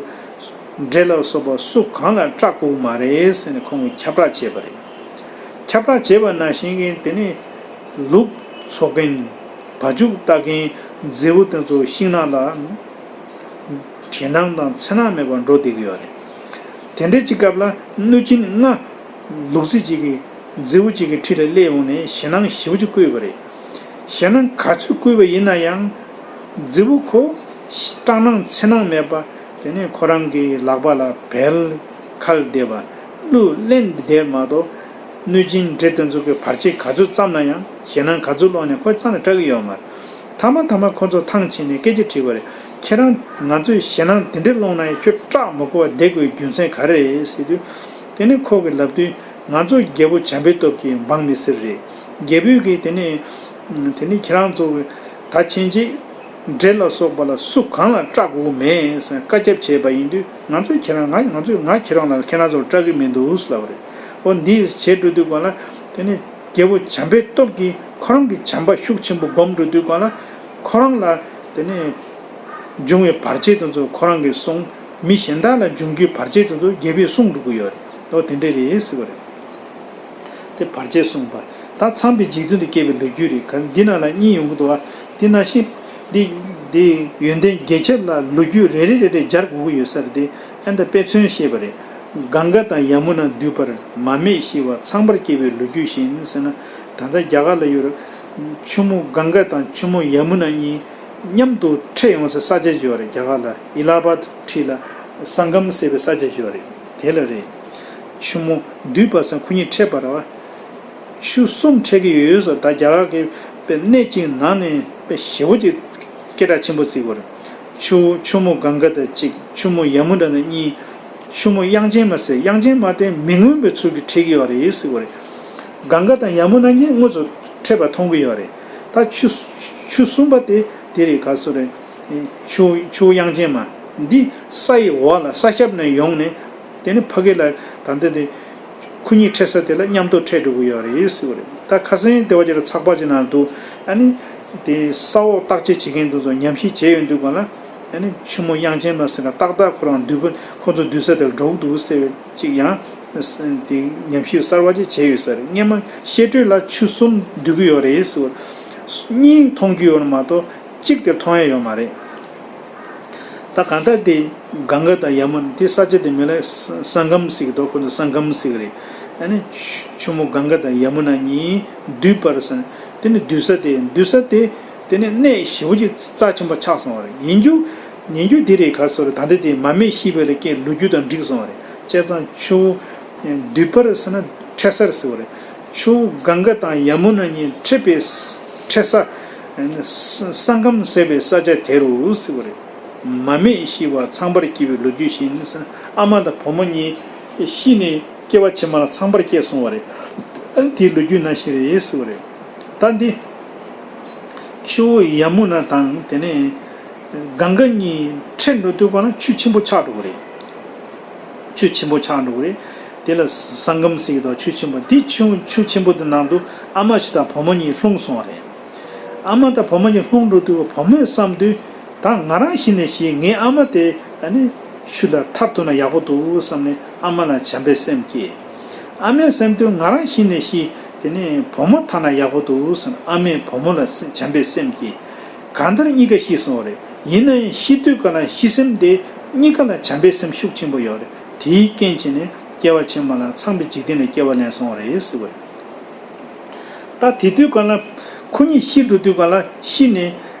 འདྲེ་ལ་སོགས་པ་སུ་གང་ལ་སྐྲག་དགོས་མ་རེད་ཟེར་ནས་ཁོང་གིས་ཁྱབ་བསྒྲགས་བྱས་པ་རེད། ཁྱབ་བསྒྲགས་བྱས་པ་ནང་བཞིན་གྱི་དེ་ནས་ལུག་འཚོ་མཁན་བ་ཕྱུགས་ལྟ་མཁན་མཛེས་པོ་དེ་ཚོ་ཤིང་ནགས་ལ་ཞེད་སྣང་དང་འཚེར་སྣང་མེད་པར་འགྲོ་བསྡད་ཀྱི་ཡོད་རེད། དེ་འདྲའི་ཅིག་སྐབས་ལ་གནོད་སྦྱིན་ལྔ་ལུག་རྫི་ཅིག་གིས་མཛེས་པོ་ཅིག་གི་འཁྲིས་ལ་སླེབས་འོང་ནས་ཞེད་སྣང་ཞེ་པོ་ཅིག་བསྐུལ་བ་རེད། ཞེད་སྣང་ག་ཚོད་བསྐུལ་བ་ཡིན་ན་ཡང་མཛེས་པོ་ཁོ་སྐྲག་སྣང་འཚེར་སྣང་མེད་པ། དེ་ནས་ཁོ་རང་གི་ལག་པ་ལ་བལ་ཁལ་བསྡད་པ། གླུ་ལེན་བསྡད་མ་གཏོགས། གནོད་སྦྱིན་འདྲེ་དེ་ཚོ་གི་བར་ཆད་ག་ཚོད་བརྩམས་ན་ཡང་ཞེད་སྣང་ག་ཚོད་སློང་ནས་ཁོ་རྩ་ནས་སྐྲག་གི་ཡོད་མ་རེད། མཐའ་མ་མཐའ་མ་ཁོ་ཚོ་ཐང་ཆད་ནས་སྐད་ཆ་དྲིས་པ་རེད། ཁྱེད་རང་ང་ཚོས་ཞེད་སྣང་དེ་འདྲ་སློང་ན་ཡང་ཁྱོད་སྐྲག་མ་དགོས་པ་བསྡད་དགོས་རྒྱུ་མཚན་ག་རེ་རེད་ཟེར་དུས། དེ་ནས་ཁོ་གིས་ལབ་དུས་ང་ཚོ་རྒྱལ་པོ་བྱམས་པའི་སྟོབས་ཀྱིས་འབངས་མི་སེར་རེད། རྒྱལ་པོས་ཀྱིས་དེ་ནས་དེ་ནས་ཁྱེད་རང་ཚོ་ད་ཕྱིན་ཆད། འདྲེ་ལ་སོགས་པ་ལ་སུ་གང་ལ་སྐྲག་དགོས་མེད་ཟེར་བཀའ་ཁྱབ་བྱས་པ་ཡིན་དུས་ང་ཚོས་ཁྱེད་རང་ང་ང་ཚོས་ང་ཁྱེད་རང་ལ་ཁྱེད་རང་ཚོར་སྐྲག་གི་མི་འདུག་ལབ་པ་རེད། འོ་འདི་བྱེད་འགྲོ་དུས་གང་ལ་དེ་ནི་རྒྱལ་པོ་བྱམས་པའི་སྟོབས་ཀྱིས་ཁོ་རང་གི་བྱམས་པ་ཤུགས་ཆེན་པོ་སྒོམ་འགྲོ་དུས་གང་ལ་ཁོ་རང་ལ་དེ་ནི་འབྱུང་བའི་བར་ཆད་དེ་ཚོ་ཁོ་རང་གིས་སྲུང་། མི་གཞན་དག་ལ་འབྱུང་རྒྱུའི་བར་ཆད་དེ་ཚོ་རྒྱལ་པོས་སྲུང་འགྲོ་གི་ཡོད་རེད། འོ་དེ་འདྲ་རེད་ཟེར་བ་རེད། དེ་བར་ཆད་སྲུང་བ། ད་ཚངས་པའི་འཇིག་རྟེན་དུ་སྐྱེ་བའི་ལོ་རྒྱུས་རེད། ག་འདི་ནང་ལ་གཉིས་ཡོང་གི་འདུག་བ། དེ་ནང་བཞིན་འདི་འདི་ཡོན་ཏན་བརྒྱད་ཁྱབ་ལ་ལོ་རྒྱུས་རེ་རེ་རེ་རེ་སྦྱར་དགོས་ཀྱི་ཡོད་ས་རེད་དེ། ཨ་ནི་ད་དཔེ་མཚོན་བཤད་པ་རེད། གངྒཱ་དང་ཡ་མུ་ན་འདུས་པར་མ་སྨད་ཤི་བ་ཚངས་པར་སྐྱེ་བའི་ལོ་རྒྱུས་བཞིན་ཟེར་ན། ད་ལྟ་རྒྱ་གར་ལ་ཡོད་རེད། ཆུ་མོ་གངྒཱ་དང་ཆུ་མོ་ཡ་མུ་ན་གཉིས་མཉམ་དུ་འཕྲད་ཡོང་སའི་ས་ཆ་ཅིག་ཡོད་རེད། རྒྱ་གར་ལ་ཨི་ལ་ཧ་བཱད་འཁྲིས་ལ་སང་གམ་ཟེར་བའི་ས་ཆ་ཅིག་ཡོད་རེད། དེ་ལ་རེད། ཆུ་མོ་འདུས་པ་ཟེར་ཁོ་གཉིས་འཕྲད་པ་རེད་བ། ཆུ་གསུམ་འཕྲད་ཀྱི་ཡོད་ཟེར། ད་རྒྱ་གར་གྱི་དཔེ་གནས་གཅིག་ནང་ནས་དཔེ་ཞེ་པོ་ཅིག་སྐད་གྲགས་ཆེན་པོ་བརྩི་གི་ཡོད་རེད། ཆུ་ཆུ་མོ་གངྒཱ་དང་གཅིག་ཆུ་མོ་ཡ་མུ་ན་དང་གཉིས། ཆུ་མོ་དབྱངས་ཅན་མ་ཟེར། དབྱངས་ཅན་མ་དེ་མི་མངོན་པའི་ཚུལ་གྱིས་འཕྲད་ཀྱི་ཡོད་རེད་ཟེར་གྱི་ཡོད་རེད། གངྒཱ་དང་ཡ་མུ་ན་གཉིས་དངོས་སུ་འཕྲད་པ་མཐོང་གི་ཡོད་རེད། ད་ཆུ་ཆུ་གསུམ་པ་དེ་དེ་རེད། ག་སོ་རེད། ཆུ་ཆུ་དབྱངས་ཅན་མ་འདི་ས་ཡི་འོག་ལ་ས་ཞབས་ནས་ཡོང་ནས་དེ་ནས་ཕ་གི་ལ་ད་ལྟ་དེ་ཁོ་གཉིས་འཕྲད་ས་དེ་ལ་མཉམ་དུ་འཕྲད་འགྲོ་གི་ཡོད་རེད་ཟེར་གྱི་ཡོད་རེད། ད་ཁ་སང་དེ་བ་ཅིག་ལ་ཚགས་པར་ཅིག་ནང་འདུག་ཨ་ནི་དེ་ས་འོག་བརྟག་དཔྱད་བྱེད་མཁན་དེ་ཚོ་ཉམས་ཞིབ་བྱས་ཡོང་དུས་གང་ལ། ཨ་ནི་ཆུ་མོ་དབྱངས་ཅན་མ་ཟེར་ན་ཏག་ཏག་ཁོ་རང་འདུས་པ་ཁོ་ཚོ་འདུས་ས་དེར་འགྲོ་གི་འདུག་ཟེར་བའི་ཅིག་ཡང་དེ་ཉམས་ཞིབ་གསར་བ་ཅིག་བྱས་ཡོད་ས་རེད། སྔན་མ་བཤད་སྒྲོས་ལ་ཆུ་གསུམ་འདུས་ཀྱི་ཡོད་རེད་ཟེར་བ། གཉིས་མཐོང་རྒྱུ་ཡོད་མ་གཏོགས་གཅིག་དེར་མཐོང་ཡ་ཡོད་མ་རེད། ད་གང་ལྟར་དེ་གངྒཱ་དང་ཡ་མུ་ན་དེ་ས་ཆ་དེ་མིང་ལ་ས་སང་གམ་ཟེར་གྱི་འདུག་ཁོ་ཚོ་སང་གམ་ཟེར་གྱི་རེད། ཨ་ནི་ཆུ་ཆུ་མོ་གངྒཱ་དང་ཡ་མུ་ན་གཉིས་འདུས་པར་ཟེར། དེ་ནི་འདུས་ས་དེ་འདུས་ས་དེ་དེ་ནི་གནས་ཞེ་པོ་ཅིག་རྩ་ཆེན་པོ་ཆགས་སོང་བ་རེད། ཡིན་རྒྱུ་ཡིན་རྒྱུ་དེ་རེད། ག་སོ་རེད། ད་ལྟ་དེ་མ་སྨད་ཤིས་པ་ལ་སྐད་ལོ་རྒྱུས་དང་འགྲིག་སོང་བ་རེད། བྱས་ཙང་ཆུ་འདུས་པར་ཟེར་ན་འཕྲད་སར་ཟེར་བ་རེད། ཆུ་གངྒཱ་དང་ཡ་མུ་ན་གཉིས་འཕྲད་པའི་འཕྲད་ས་སང་གམ་ཟེར་བའི་ས་ཆ་དེ་རུ་ཟེར་བ་རེད། མ་སྨད་ཤི་བ་ཚངས་པར་སྐྱེ་བའི་ལོ་རྒྱུས་བཞིན་ཟེར། ཨ་མ་དང་བུ་མོ་གཉིས་ཤི་ནས་སྐྱེ་བ་ཕྱི་མ་ལ་ཚངས་པར་སྐྱེས་སོང་བ་རེད། ཨ་ནི་དེའི་ལོ་རྒྱུས་ནང་བཞིན་རེད་ཟེར་བ་རེད། ད་འདི་ཆུ་བོ་ཡ་མུ་ན་དང་དེ་ནས་གངྒཱ་གཉིས་འཕྲད་འགྲོ་དུས་གང་ལ་ཆུ་ཆེན་པོ་ཆགས་འགྲོ་གི་རེད། ཆུ་ཆེན་པོ་ཆགས་འགྲོ་གི་རེད། དེ་ལ་སང་གམ་ཟེར་གྱི་འདུག་ཆུ་ཆེན་པོ་འདི་ཆུ་ཆུ་ཆེན་པོ་དེ་ནང་དུ་ཨ་མ་ཞིག་དང་བུ་མོ་གཉིས་ལྷུང་སོང་བ་རེད། ཨ་མ་དང་བུ་མོ་གཉིས་ལྷུང་འགྲོ་དུས་བུ་མོས་བསམ་དུས། ད་ང་རང་ཤི་ནས་ཤི། ངའི་ཨ་མ་དེ་ཨ་ནི་ཆུ་ལ་ཐར་ཐུབ་ན་ཡག་པོ་འདུག་བསམ་ནས་ཨ་མ་ལ་བྱམས་པའི་སེམས་སྐྱེས། ཨ་མས་བསམ་དུས་ང་རང་ཤི་ནས་ཤི། དེ་ནས་བུ་མོ་ཐར་ན་ཡག་པོ་འདུག་བསམ་ཨ་མས་བུ་མོ་ལ་སེ་བྱམས་པའི་སེམས་སྐྱེས། གང་ལྟར་གཉིས་ཀ་ཤི་སོང་བ་རེད། ཡིན་ན་ཡང་ཤི་དུས་ག་ལ་ཤི་སེམས་དེ་གཉིས་ཀ་ལ་བྱམས་པའི་སེམས་ཤུགས་ཆེན་པོ་ཡོད་རེད། དེའི་རྐྱེན་བྱས་ནས་སྐྱེ་བ་ཕྱི་མ་ལ་ཚངས་པའི་འཇིག་རྟེན་ལ་སྐྱེ་བ་ལེན་སོང་བ་རེད་ཟེར་བ་རེད། ད་དེ་དུས་ག་ལ་ཁོ་གཉིས་ཤི་འགྲོ་དུས་ག་ལ་ཤི་ནས་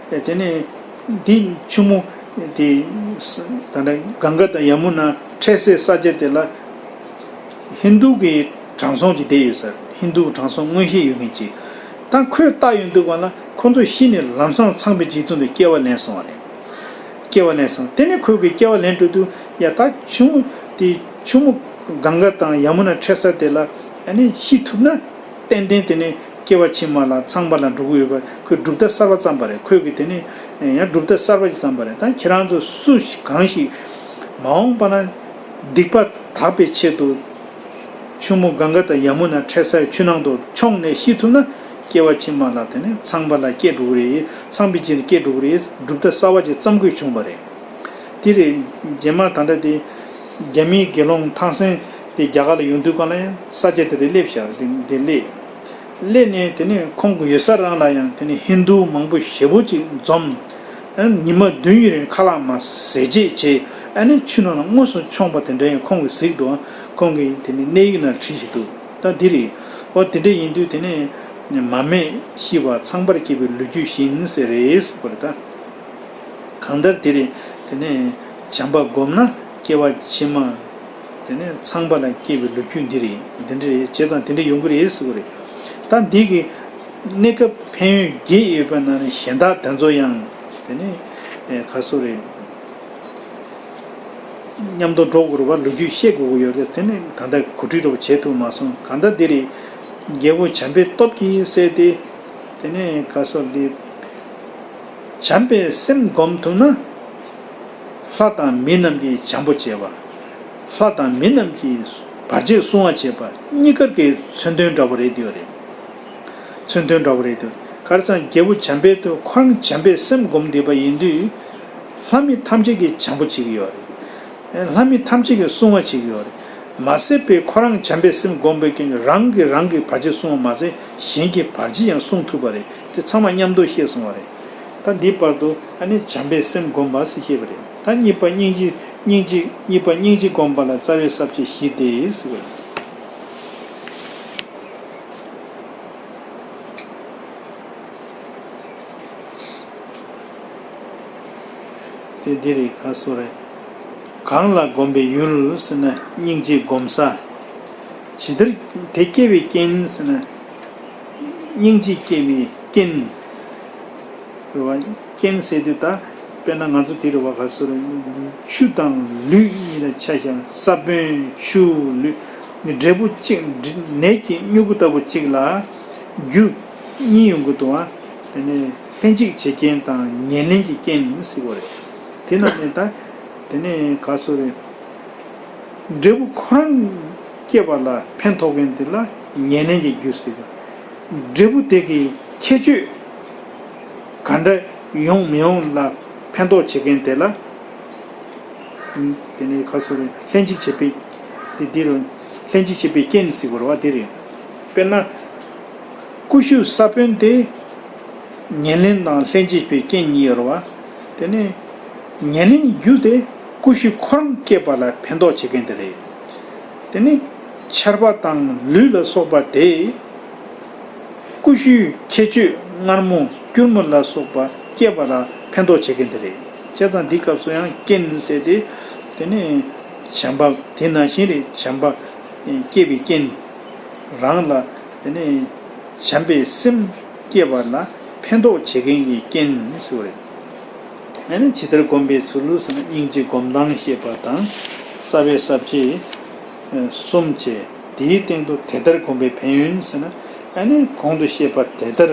དེ་ནས་འདི་ཆུ་མོ་དེ་ད་ལྟ་གངྒཱ་དང་ཡ་མུ་ན་འཕྲད་སའི་ས་ཆ་དེ་ལ་ཧིན་རྡུ་གི་དྲང་སྲོང་ཅིག་བསྡད་ཡོད་ས་རེད། ཧིན་རྡུ་དྲང་སྲོང་མངོན་ཤེས་ཡོད་མཁན་ཅིག་ད་ཁོས་བལྟ་ཡོང་དུས་ག་ལ་ཁོ་ཚོ་ཤི་ནས་ལམ་སང་ཚངས་པའི་འཇིག་རྟེན་དུ་སྐྱེ་བ་ལེན་སོང་བ་རེད། སྐྱེ་བ་ལེན་སོང་། དེ་ནས་ཁོས་གི་སྐྱེ་བ་ལེན་འགྲོ་དུས་ཡ་ད་ཆུ་མོ་དེ་ཆུ་མོ་གངྒཱ་དང་ཡ་མུ་ན་འཕྲད་ས་དེ་ལ་ཨ་ནི་ཤི་ཐུབ་ན་ཏན་ཏན་དེ་ནས་སྐྱེ་བ་ཕྱི་མ་ལ་ཚངས་པ་ལ་འགྲོ་གི་ཡོད་པ་ཁོས་གྲུབ་མཐའ་གསར་པ་བརྩམས་པ་རེད། ཁོས་གི་དེ་ནས་ཡང་གྲུབ་མཐའ་གསར་པ་ཞིག་བརྩམས་པ་རེད། ད་ཁྱེད་རང་ཚོ་སུ་ཞིག་གང་ཞིག་མ་འོངས་པ་ན་སྡིག་པ་དག་པའི་ཆེད་དུ་ཆུ་མོ་གངྒཱ་དང་ཡ་མུ་ན་འཕྲད་སའི་ཆུ་ནང་དུ་མཆོངས་ནས་ཤི་ཐུབ་ན་སྐྱེ་བ་ཕྱི་མ་ལ་དེ་ནས་ཚངས་པ་ལ་སྐྱེ་འགྲོ་གི་རེད། ཚངས་པའི་རྗེས་ལ་སྐྱེ་འགྲོ་གི་རེད། གྲུབ་མཐའ་གསར་པ་ཅིག་བརྩམས་དགོས་བྱུང་བ་རེད། དེ་རེད། རྗེས་མ་ད་ལྟ་དེ་རྒྱ་མིའི་དགེ་སློང་ཐང་སན་དེ་རྒྱ་གར་ལ་ཡོང་དུས་གང་ལ་ཡང་ས་ཆ་དེ་རུ་སླེབས་བཞག་དེ་དེ་སླེབས། སླེབས་ནས་དེ་ནས་ཁོང་གི་ཡོད་ས་རང་ལ་ཡང་དེ་ནས་ཧིན་རྡུ་མང་པོ་ཞེ་པོ་ཅིག་འཛོམས། ཨ་ནི་ཉི་མ་བདུན་ཡུན་རིང་ཁ་ལག་མ་ཟས་བཅད་བྱས། ཨ་ནི་ཆུ་ནང་ལ་དངོས་སུ་མཆོངས་པ་དེ་འདྲ་ཡང་ཁོང་གིས་གཟིགས་འདུག་ཁོང་གིས་དེ་ནས་གནས་ཡིག་ནང་བྲིས་བཞག་འདུག་ད་འདི་རེད། འོ་དེ་འདྲ་ཡིན་དུས་དེ་ནས་མ་སྨད་ཤི་བ་ཚངས་པར་སྐྱེ་བའི་ལོ་རྒྱུས་བཞིན་ཟེར་རེད་ཟེར་བ་རེད་ད། གང་ལྟར་དེ་རེད། དེ་ནས་བྱམས་པ་བསྒོམས་ན་སྐྱེ་བ་ཕྱི་མ། དེ་ནས་ཚངས་པ་ལ་སྐྱེ་བའི་ལོ་རྒྱུས་འདི་རེད། འདི་འདྲ་རེད། བྱས་ཙང་དེ་འདྲ་ཡོང་གི་རེད་ཟེར་བ་རེད། ད་འདི་གི་གནས་སྐབས་ཕན་ཡོན་བརྒྱད་ཡོད་པ་ན་ནི་གཞན་དག་དེ་ཚོ་ཡང་དེ་ནས་ཨེ་ག་སོ་རེད། མཉམ་དུ་འགྲོ་དགོས་རེད་བ། ལོ་རྒྱུས་བཤད་དགོས་ཀྱི་ཡོད་རེད། དེ་ནས་ད་ལྟ་གོ་སྒྲིག་འདྲ་བོ་བྱེད་ཐུབ་མ་སོང་། གང་ལྟར་འདི་རེད། རྒྱལ་པོ་བྱམས་པའི་སྟོབས་ཀྱིས་ཟེར་ཏེ། དེ་ནས་ག་སོ་འདི། བྱམས་པའི་སེམས་སྒོམ་ཐུབ་ན། ལྷ་དང་མི་རྣམས་ཀྱིས་བྱམས་པོ་བྱེད་པ། ལྷ་དང་མི་རྣམས་ཀྱིས་བར་ཆད་སྲུང་བ་བྱེད་པ་གཉིས་ཀར་གྱི་མཚོན་དོན་འདྲ་པོ་རེད་དེ་རེད། མཚོན་དོན་འདྲ་པོ་རེད་དེ། ག་རེ་ཟེར་ན་རྒྱལ་པོ་བྱམས་པའི་དུ་ཁོ་རང་བྱམས་པའི་སེམས་སྒོམ་བསྡད་པ་ཡིན་དུས། ལྷ་མི་ཐམས་ཅད་ཀྱིས་བྱམས་པོ་བྱེད་ཀྱི་ཡོད་རེད། ལྷ་མི་ཐམས་ཅད་ཀྱིས་སྲུང་བ་བྱེད་ཀྱི་ཡོད་རེད། མ་ཟད་པའི་ཁོ་རང་བྱམས་པའི་སེམས་བསྒོམས་པའི་རྐྱེན་གྱིས་རང་གིས་རང་གི་བར་ཆད་སྲུང་བ་མ་ཟད་གཞན་གྱི་བར་ཆད་ཡང་སྲུང་ཐུབ་པ་རེད། དེ་ཚང་མ་མཉམ་དུ་ཤེས་སོང་བ་རེད། ད་འདི་བར་དུ་ཨ་ནི་བྱམས་པའི་སེམས་བསྒོམ་པ་ཟེར་བཤད་པ་རེད། ད་གཉིས་པ་སྙིང་རྗེ་སྙིང་རྗེ་གཉིས་པ་སྙིང་རྗེ་བསྒོམ་པ་ལ་རྩ་བའི་ས་བཅད་བཞི་སྟེ་ཟེར་བ་རེད། དེ་འདི་རེད། ག་སོ་རེད། གང་ལ་བསྒོམ་པའི་ཡུལ་ཟེར་ན་སྙིང་རྗེ་བསྒོམ་ས། ཇི་ལྟར་དེ་སྐྱེ་བའི་རྐྱེན་ཟེར་ན། སྙིང་རྗེ་སྐྱེ་བའི་རྐྱེན། རེད་བ། རྐྱེན་ཟེར་དུས་ད། དཔེར་ན་ང་ཚོ་དེ་རེད་བ། ག་སོ་རེད། ཆུ་དང་ལུད་གཉིས་ལ་ཆ་བཞག་ན། ས་བོན་ཆུ་ལུད་ནི་འབྲས་བུ་གཅིག། ནས་ཀྱི་མྱུ་གུ་ལྟ་བུ་གཅིག་ལ་རྒྱུ་གཉིས་ཡོང་གི་འདུག་བ། དེ་ནས་ལྷན་ཅིག་བྱེད་རྐྱེན་དང་ཉེར་ལེན་གྱི་རྐྱེན་ཟེར་བ་རེད། དེ་ནང་ནས་ད། དེ་ནས་ག་སོ་རེད། འབྲས་བུ་ཁོ་རང་སྐྱེས་པ་ལ་ཕན་ཐོགས་མཁན་དེ་ལ་ཉེར་ལེན་གྱི་རྒྱུ་ཟེར། འབྲས་བུ་དེ་གི་ཁྱད་ཆོས་ག་འདྲ་ཡོང་མི་ཡོང་ལ་ཕན་ཐོགས་བྱེད་མཁན་དེ་ལ། དེ་ནས་ག་སོ་རེད། ལྷན་ཅིག་བྱེད་པའི་དེ་འདི་རུ་ལྷན་ཅིག་བྱེད་པའི་རྐྱེན་ཟེར་དགོས་རེད་བ། དེ་རེད། དཔེར་ན། ཀུ་ཤུ་ས་བོན་དེ་ཉེར་ལེན་དང་ལྷན་ཅིག་པའི་རྐྱེན་གཉིས་ཡོད་རེད་བ། དེ་ནས་ཉེར་ལེན་རྒྱུ་དེ་ཀུ་ཤུ་ཁོ་རང་སྐྱེས་པ་ལ་ཕན་ཐོགས་བྱེད་མཁན་དེ་རེད། དེ་ནས་ཆར་པ་དང་ལུད་ལ་སོགས་པ་དེ་ཀུ་ཤུའི་ཁྱད་ཆོས་མངར་མོ་སྐྱུར་མོ་ལ་སོགས་པ་སྐྱེས་པ་ལ་ཕན་ཐོགས་བྱེད་མཁན་དེ་རེད། བྱས་ཙང་འདི་སྐབས་སུ་ཡང་རྐྱེན་ཟེར་ཏེ། དེ་ནས་བྱམས་པ་དེ་ནང་བཞིན་རེད། བྱམས་པ་སྐྱེས་པའི་རྐྱེན། རང་ལ་དེ་ནས་བྱམས་པའི་སེམས་སྐྱེས་པ་ལ་ཕན་ཐོགས་བྱེད་མཁན་གྱི་རྐྱེན་ཟེར་བ་རེད། ཨ་ནི་ཇི་ལྟར་བསྒོམ་པའི་ཚུལ་ཟེར་ན། སྙིང་རྗེ་སྒོམ་སྟངས་བཤད་པ་དང་། རྩ་བའི་ས་བཅད་གསུམ་བཅས། དེའི་སྟེང་དུ་དེ་ལྟར་བསྒོམ་པའི་ཕན་ཡོན་ཟེར་ན། ཨ་ནི་གོང་དུ་བཤད་པ་དེ་ལྟར་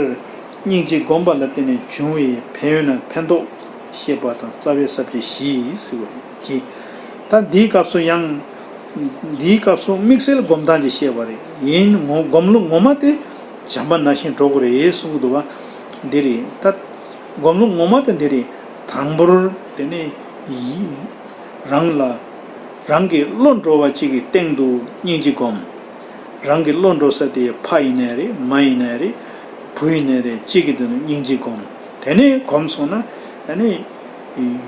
སྙིང་རྗེ་བསྒོམ་པ་ལ་བརྟེན་ནས་བྱུང་བའི་ཕན་ཡོན་ནམ་ཕན་ཐོགས་བཤད་པ་དང་། རྩ་བའི་ས་བཅད་བཞི་ཟེར་བ་གྱིས། ད་འདིའི་སྐབས་སུ་ཡང་། འདིའི་སྐབས་སུ་དམིགས་བསལ་སྒོམ་སྟངས་ཀྱི་བཤད་པ་རེད། ཡིན་ངོ་། སྒོམ་ལུགས་ངོ་མ་དེ་བྱམས་པ་ནང་བཞིན་འགྲོ་དགོས་རེད་གསུང་གི་འདུག་བ། འདི་རེད་ད། སྒོམ་ལུགས་ངོ་མ་དེ་འདི་རེད། དང་པོར་དེ་ནས་ཡིད། རང་ལ། རང་གི་བློ་འགྲོ་བ་གཅིག་གི་སྟེང་དུ་སྙིང་རྗེ་སྒོམ། རང་གི་བློ་འགྲོ་ས་དེ་ཕ་ཡིན་ནའི་རེད། མ་ཡིན་ནའི་རེད། བུ་ཡིན་ནའི་རེད། གཅིག་གི་དོན་དུ་སྙིང་རྗེ་སྒོམ། དེ་ནས་སྒོམ་སོང་ན་ཨ་ནི་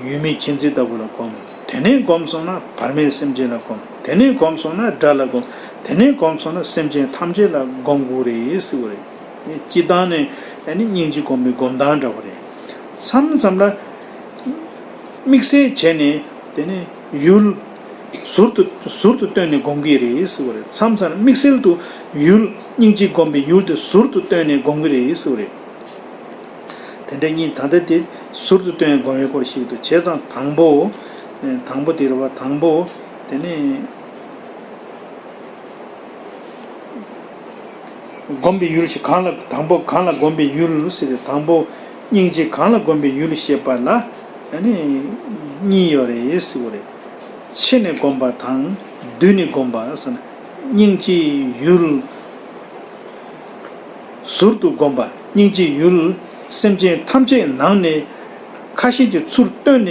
ཡུལ་མེད་ཁྱིམ་མཚེས་ལྟ་བུ་ལ་སྒོམ། དེ་ནས་སྒོམ་སོང་ན་བར་མའི་སེམས་ཅན་ལ་སྒོམ། དེ་ནས་སྒོམ་སོང་ན་དགྲ་ལ་སྒོམ། དེ་ནས་སྒོམ་སོང་ན་སེམས་ཅན་ཐམས་ཅད་ལ་སྒོམ་དགོས་རེད་ཟེར་བ་རེད། སྤྱིར་བཏང་ནས་ཨ་ནི་སྙིང་རྗེ་སྒོམ་པའི་སྒོམ་སྟངས་འདྲ་བོ་རེད། མཚམས་མཚམས་ལ་དམིགས་བསལ་བྱས་ནས་དེ་ནས་ཡུལ་ཟུར་དུ་ཟུར་དུ་བཏོན་ནས་སྒོམ་གྱི་རེད་ཟེར་བ་རེད། མཚམས་མཚམས་དམིགས་བསལ་དུ་ཡུལ་སྙིང་རྗེ་སྒོམ་པའི་ཡུལ་དེ་ཟུར་དུ་བཏོན་ནས་སྒོམ་གྱི་རེད་ཟེར་བ་རེད། དེ་འདྲ་གཉིས། ད་ལྟ་དེ་ཟུར་དུ་བཏོན་ནས་སྒོམ་པའི་སྐོར་ཞིག་འདུག་བྱས་ཙང་དང་པོ། དང་པོ་དེ་རེད་བ། དང་པོ་དེ་ནས། སྒོམ་པའི་ཡུལ་ཞེས། གང་ལ། དང་པོ་གང་ལ་སྒོམ་པའི་ཡུལ་ཟེར་ཏེ། དང་པོ་སྙིང་རྗེ་གང་ལ་སྒོམ་པའི་ཡུལ་ཞེས་པ་ལ་ཨ་ནི་གཉིས་ཡོད་རེད་ཟེར་བ་རེད། ཕྱེ་ནས་སྒོམ་པ་དང་བསྡུས་ནས་སྒོམ་པ་ཟེར་ན། སྙིང་རྗེའི་ཡུལ་ཟུར་དུ་སྒོམ་པ། སྙིང་རྗེའི་ཡུལ་སེམས་ཅན་ཐམས་ཅད་ནང་ནས་ཁ་ཤས་ཀྱི་ཚུར་བཏོན་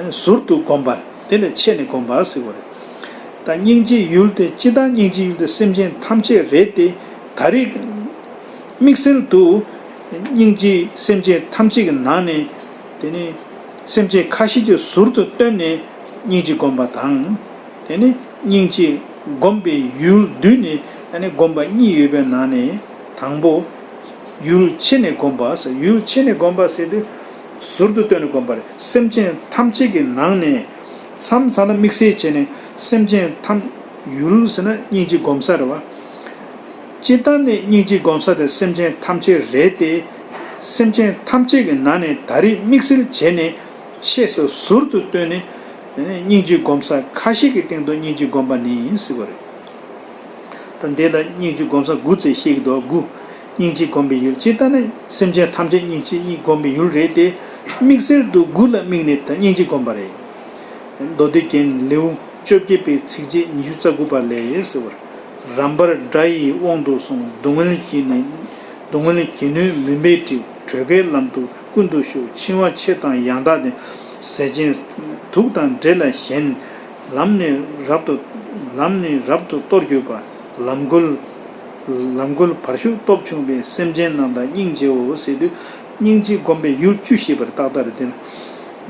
ནས་ཟུར་དུ་བསྒོམ་པ། དེ་ལ་ཕྱེ་ནས་བསྒོམ་པ་ཟེར་བ་རེད། ད་སྙིང་རྗེའི་ཡུལ་དེ་སྤྱིར་བཏང་སྙིང་རྗེའི་ཡུལ་དེ་སེམས་ཅན་ཐམས་ཅད་རེད་དེ། ད་རེས་དམིགས་བསལ་དུ་སྙིང་རྗེ་སེམས་ཅན་ཐམས་ཅད་ཀྱི་ནང་ནས་དེ་ནས་སེམས་ཅན་ཁ་ཤས་ཀྱི་ཟུར་དུ་བཏོན་ནས་སྙིང་རྗེ་བསྒོམ་པ་དང་། དེ་ནས་སྙིང་རྗེ་སྒོམ་པའི་ཡུལ་བསྡུས་ནས་ཨ་ནི་སྒོམ་པ་གཉིས་ཡོད་པའི་ནང་ནས། དང་པོ་ཡུལ་ཕྱེ་ནས་སྒོམ་པ་ཟེར། ཡུལ་ཕྱེ་ནས་སྒོམ་པ་ཟེར་དུས་ཟུར་དུ་བཏོན་ནས་སྒོམ་པ་རེད། སེམས་ཅན་ཐམས་ཅད་ཀྱི་ནང་ནས་མཚམས་མཚམས་ལ་དམིགས་བསལ་བྱས་ནས་སེམས་ཅན་ཐམས། ཡུལ་ཟེར་ན་སྙིང་རྗེ་སྒོམ་ས་རེད་བ། སྤྱིར་བཏང་ནས་སྙིང་རྗེ་སྒོམ་ས་དེ་སེམས་ཅན་ཐམས་ཅད་རེད་དེ། སེམས་ཅན་ཐམས་ཅད་ཀྱི་ནང་ནས་ད་རེས་དམིགས་བསལ་བྱས་ནས་ཕྱེ་ས་ཟུར་དུ་བཏོན་ནས་སྙིང་རྗེ་སྒོམ་ས་ཁ་ཤས་ཀྱི་སྟེང་དུ་སྙིང་རྗེ་སྒོམ་པ་ནི་ཟེར་བ་རེད། ད་འདི་ལ་སྙིང་རྗེ་སྒོམ་ས་དགུ་ཙམ་བཤད་ཀྱི་འདུག་དགུ། སྙིང་རྗེ་སྒོམ་པའི་ཡུལ། སྤྱིར་བཏང་ནས་སེམས་ཅན་ཐམས་ཅད་སྙིང་རྗེ་སྒོམ་པའི་ཡུལ་རེད་དེ། དམིགས་བསལ་དུ་དགུ་ལ་དམིགས་ནས་ད་སྙིང་རྗེ་སྒོམ་པ་རེད། མདོ་སྡེ་རྒྱན་ལེའུ་བཅོ་བརྒྱད་པའི་ཚིགས་བཅད་ཉི་ཤུ་རྩ་དགུ་པ་ལས་ཟེར་བར། རྣམ་པར་དགྲ་ཡི་དབང་དུ་སོང་། སྡུག་བསྔལ་གྱིས་ནི། སྡུག་བསྔལ་གྱིས་ནི་མུན་པས་བསྒྲིབས། བགྲོད་དཀའི་ལམ་དུ་ཀུན་ཏུ་ཞུགས། འཆིང་བ་ཆེ་དང་ཡང་དག་ལྡན། ཟས་སྦྱིན་དུག་དང་འདྲེ་ལ་ཞེན། ལམ་ནི་རབ་ཏུ། ལམ་ནི་རབ་ཏུ་གཏོར་གྱུར་པ། ལམ་གོལ། ལམ་གོལ་བར་ཞུགས་སྟོབས་ཆུང་བས། སེམས་ཅན་རྣམས་ལ་སྙིང་རྗེའོ་ཟེར་དུས། སྙིང་རྗེ་སྒོམ་པའི་ཡུལ་བཅུ་ཞེས་པར་ཏག་ཏག་རེད་དེ།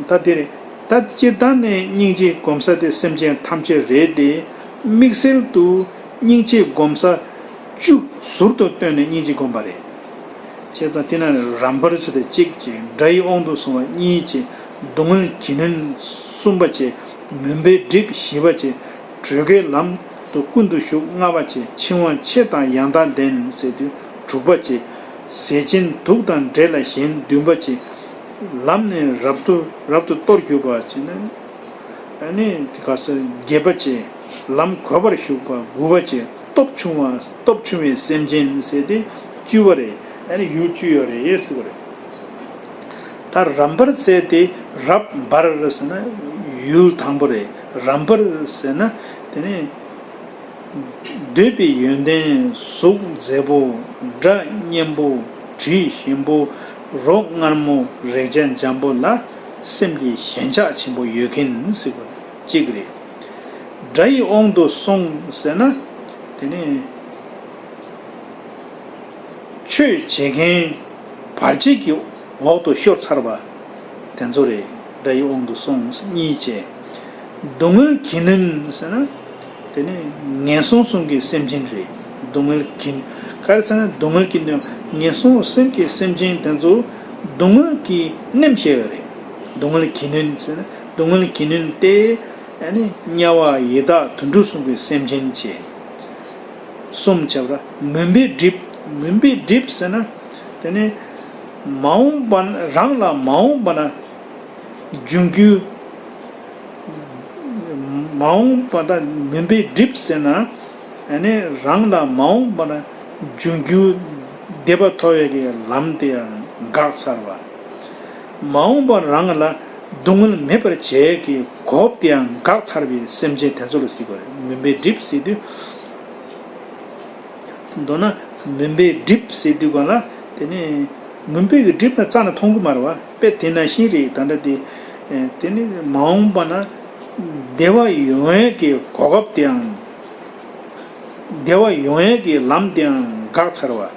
ད་དེ་རེད། ད་སྤྱིར་བཏང་ནས་སྙིང་རྗེ་སྒོམ་ས་དེ་སེམས་ཅན་ཐམས་ཅད་རེད་དེ། དམིགས་བསལ་དུ་སྙིང་རྗེ་སྒོམ་ས་བཅུ་ཟུར་དུ་བཏོན་ནས་སྙིང་རྗེ་སྒོམ་པ་རེད། བྱས་ཙང་དེ་ན་རྣམ་པར་ཟེར་དེ་གཅིག་བྱས། དགྲ་ཡི་དབང་དུ་སོང་བ་གཉིས་བྱས། སྡུག་བསྔལ་གྱི་སྣོད་གསུམ་པ་བཅས། མུན་པའི་གྲིབ་བཞི་པ་བཅས། བགྲོད་དཀའི་ལམ་དུ་ཀུན་ཏུ་ཞུགས་ལྔ་པ་བཅས། འཆིང་བ་མཆེད་དང་ཡང་དག་ལྡན་ཟེར་དུས་དྲུག་པ་བཅས། ཟས་སྦྱིན་དུག་དང་འདྲེ་ལ་ཞེན་བདུན་པ་བཅས། ལམ་ནས་རབ་ཏུ་རབ་ཏུ་སྟོར་གྱུར་པ་བཅས་ནི། ཨ་ནི་དེ་ག་ས་བརྒྱད་པ་བཅས། ལམ་གོད་པར་ཞུགས་པ་དགུ་པ་བཅས། སྟོབས་ཆུང་བ་སྟོབས་ཆུང་བའི་སེམས་ཅན་ཟེར་ཏེ་བཅུ་པ་རེད། ཨ་ནི་ཡུལ་བཅུ་ཡོད་རེད་ཟེར་བ་རེད། ད་རམ་པར་ཟེར་ཏེ་རབ་འབར་ཟེར་ན་ཡུལ་དང་པོ་རེད། རམ་པར་ཟེར་ན་དེ་ནི་འདོད་པའི་ཡོན་ཏན་གཟུགས་མཛེས་པོ། སྒྲ་སྙན་པོ། དྲི་ཞིམ་པོ། རོ་མངར་མོ། རེག་བྱ་འཇམ་པོ་ལ་སེམས་ཀྱི་ཞེན་ཆགས་ཆེན་པོ་ཡོད་མཁན་ཟེར་བ་གཅིག་རེད། དགྲ་ཡི་དབང་དུ་སོང་ཟེར་ན་དེ་ནི་ཆོས་བྱེད་མཁན་བར་ཆད་ཀྱི་འོག་ཏུ་ཤོར་ཚར་བ་དེ་ཚོ་རེད། དགྲ་ཡི་དབང་དུ་སོང་ཟེར་གཉིས་བཅས། སྡུག་བསྔལ་གྱི་སྣོད་ཟེར་ན་དེ་ནི་ངན་སོང་གསུམ་གྱི་སེམས་ཅན་རེད། སྡུག་བསྔལ་གྱི་ག་རེ་ཟེར་ན་སྡུག་བསྔལ་གྱི་སྣོད་ངན་སོང་གསུམ་གྱི་སེམས་ཅན་དེ་ཚོ་སྡུག་བསྔལ་གྱི་སྣོད་བཤད་ཡོད་རེད། སྡུག་བསྔལ་གྱི་སྣོད་ཟེར་ན་སྡུག་བསྔལ་གྱི་སྣོད་དེ། ཨ་ནི་དམྱལ་བ་ཡི་དྭགས་དུད་འགྲོ་གསུམ་གྱི་སེམས་ཅན་བཅས། གསུམ་བྱས་པ་ལ་མུན་པའི་གྲིབ། མུན་པའི་གྲིབ་ཟེར་ན་དེ་ནི་མ་འོངས་པ་ན་རང་ལ་མ་འོངས་པ་ན་འབྱུང་རྒྱུ། མ་འོངས་པ་དང་མུན་པའི་གྲིབ་ཟེར་ན་ཨ་ནི་རང་ལ་མ་འོངས་པ་ན་འབྱུང་རྒྱུ་བདེ་བ་ཐོབ་ཡས་ཀྱི་ལམ་དེ་ཡང་འགག་ཚར་བ། མ་འོངས་པ་རང་ལ་སྡུག་བསྔལ་མེད་པར་བྱེད་ཀྱི་གོ་སྐབས་དེ་ཡང་འགག་ཚར་བའི་སེམས་ཅན་དེ་ཚོ་ལ་ཟེར་དགོས་རེད། མུན་པའི་གྲིབ་ཟེར་དུས། མདོར་ན་མུན་པའི་གྲིབ་ཟེར་དུས་གང་ལ་དེ་ནི་མུན་པའི་གི་གྲིབ་ལ་རྩ་ནས་མཐོང་གི་མ་རེད་བ། དཔེ་དེ་ནང་བཞིན་རེད། ད་ལྟ་དེ་དེ་ནི་མ་འོངས་པ་ན་བདེ་བ་ཡོང་ཡས་ཀྱི་གོ་སྐབས་དེའང་། བདེ་བ་ཡོང་ཡས་ཀྱི་ལམ་དེའང་འགག་ཚར་བ།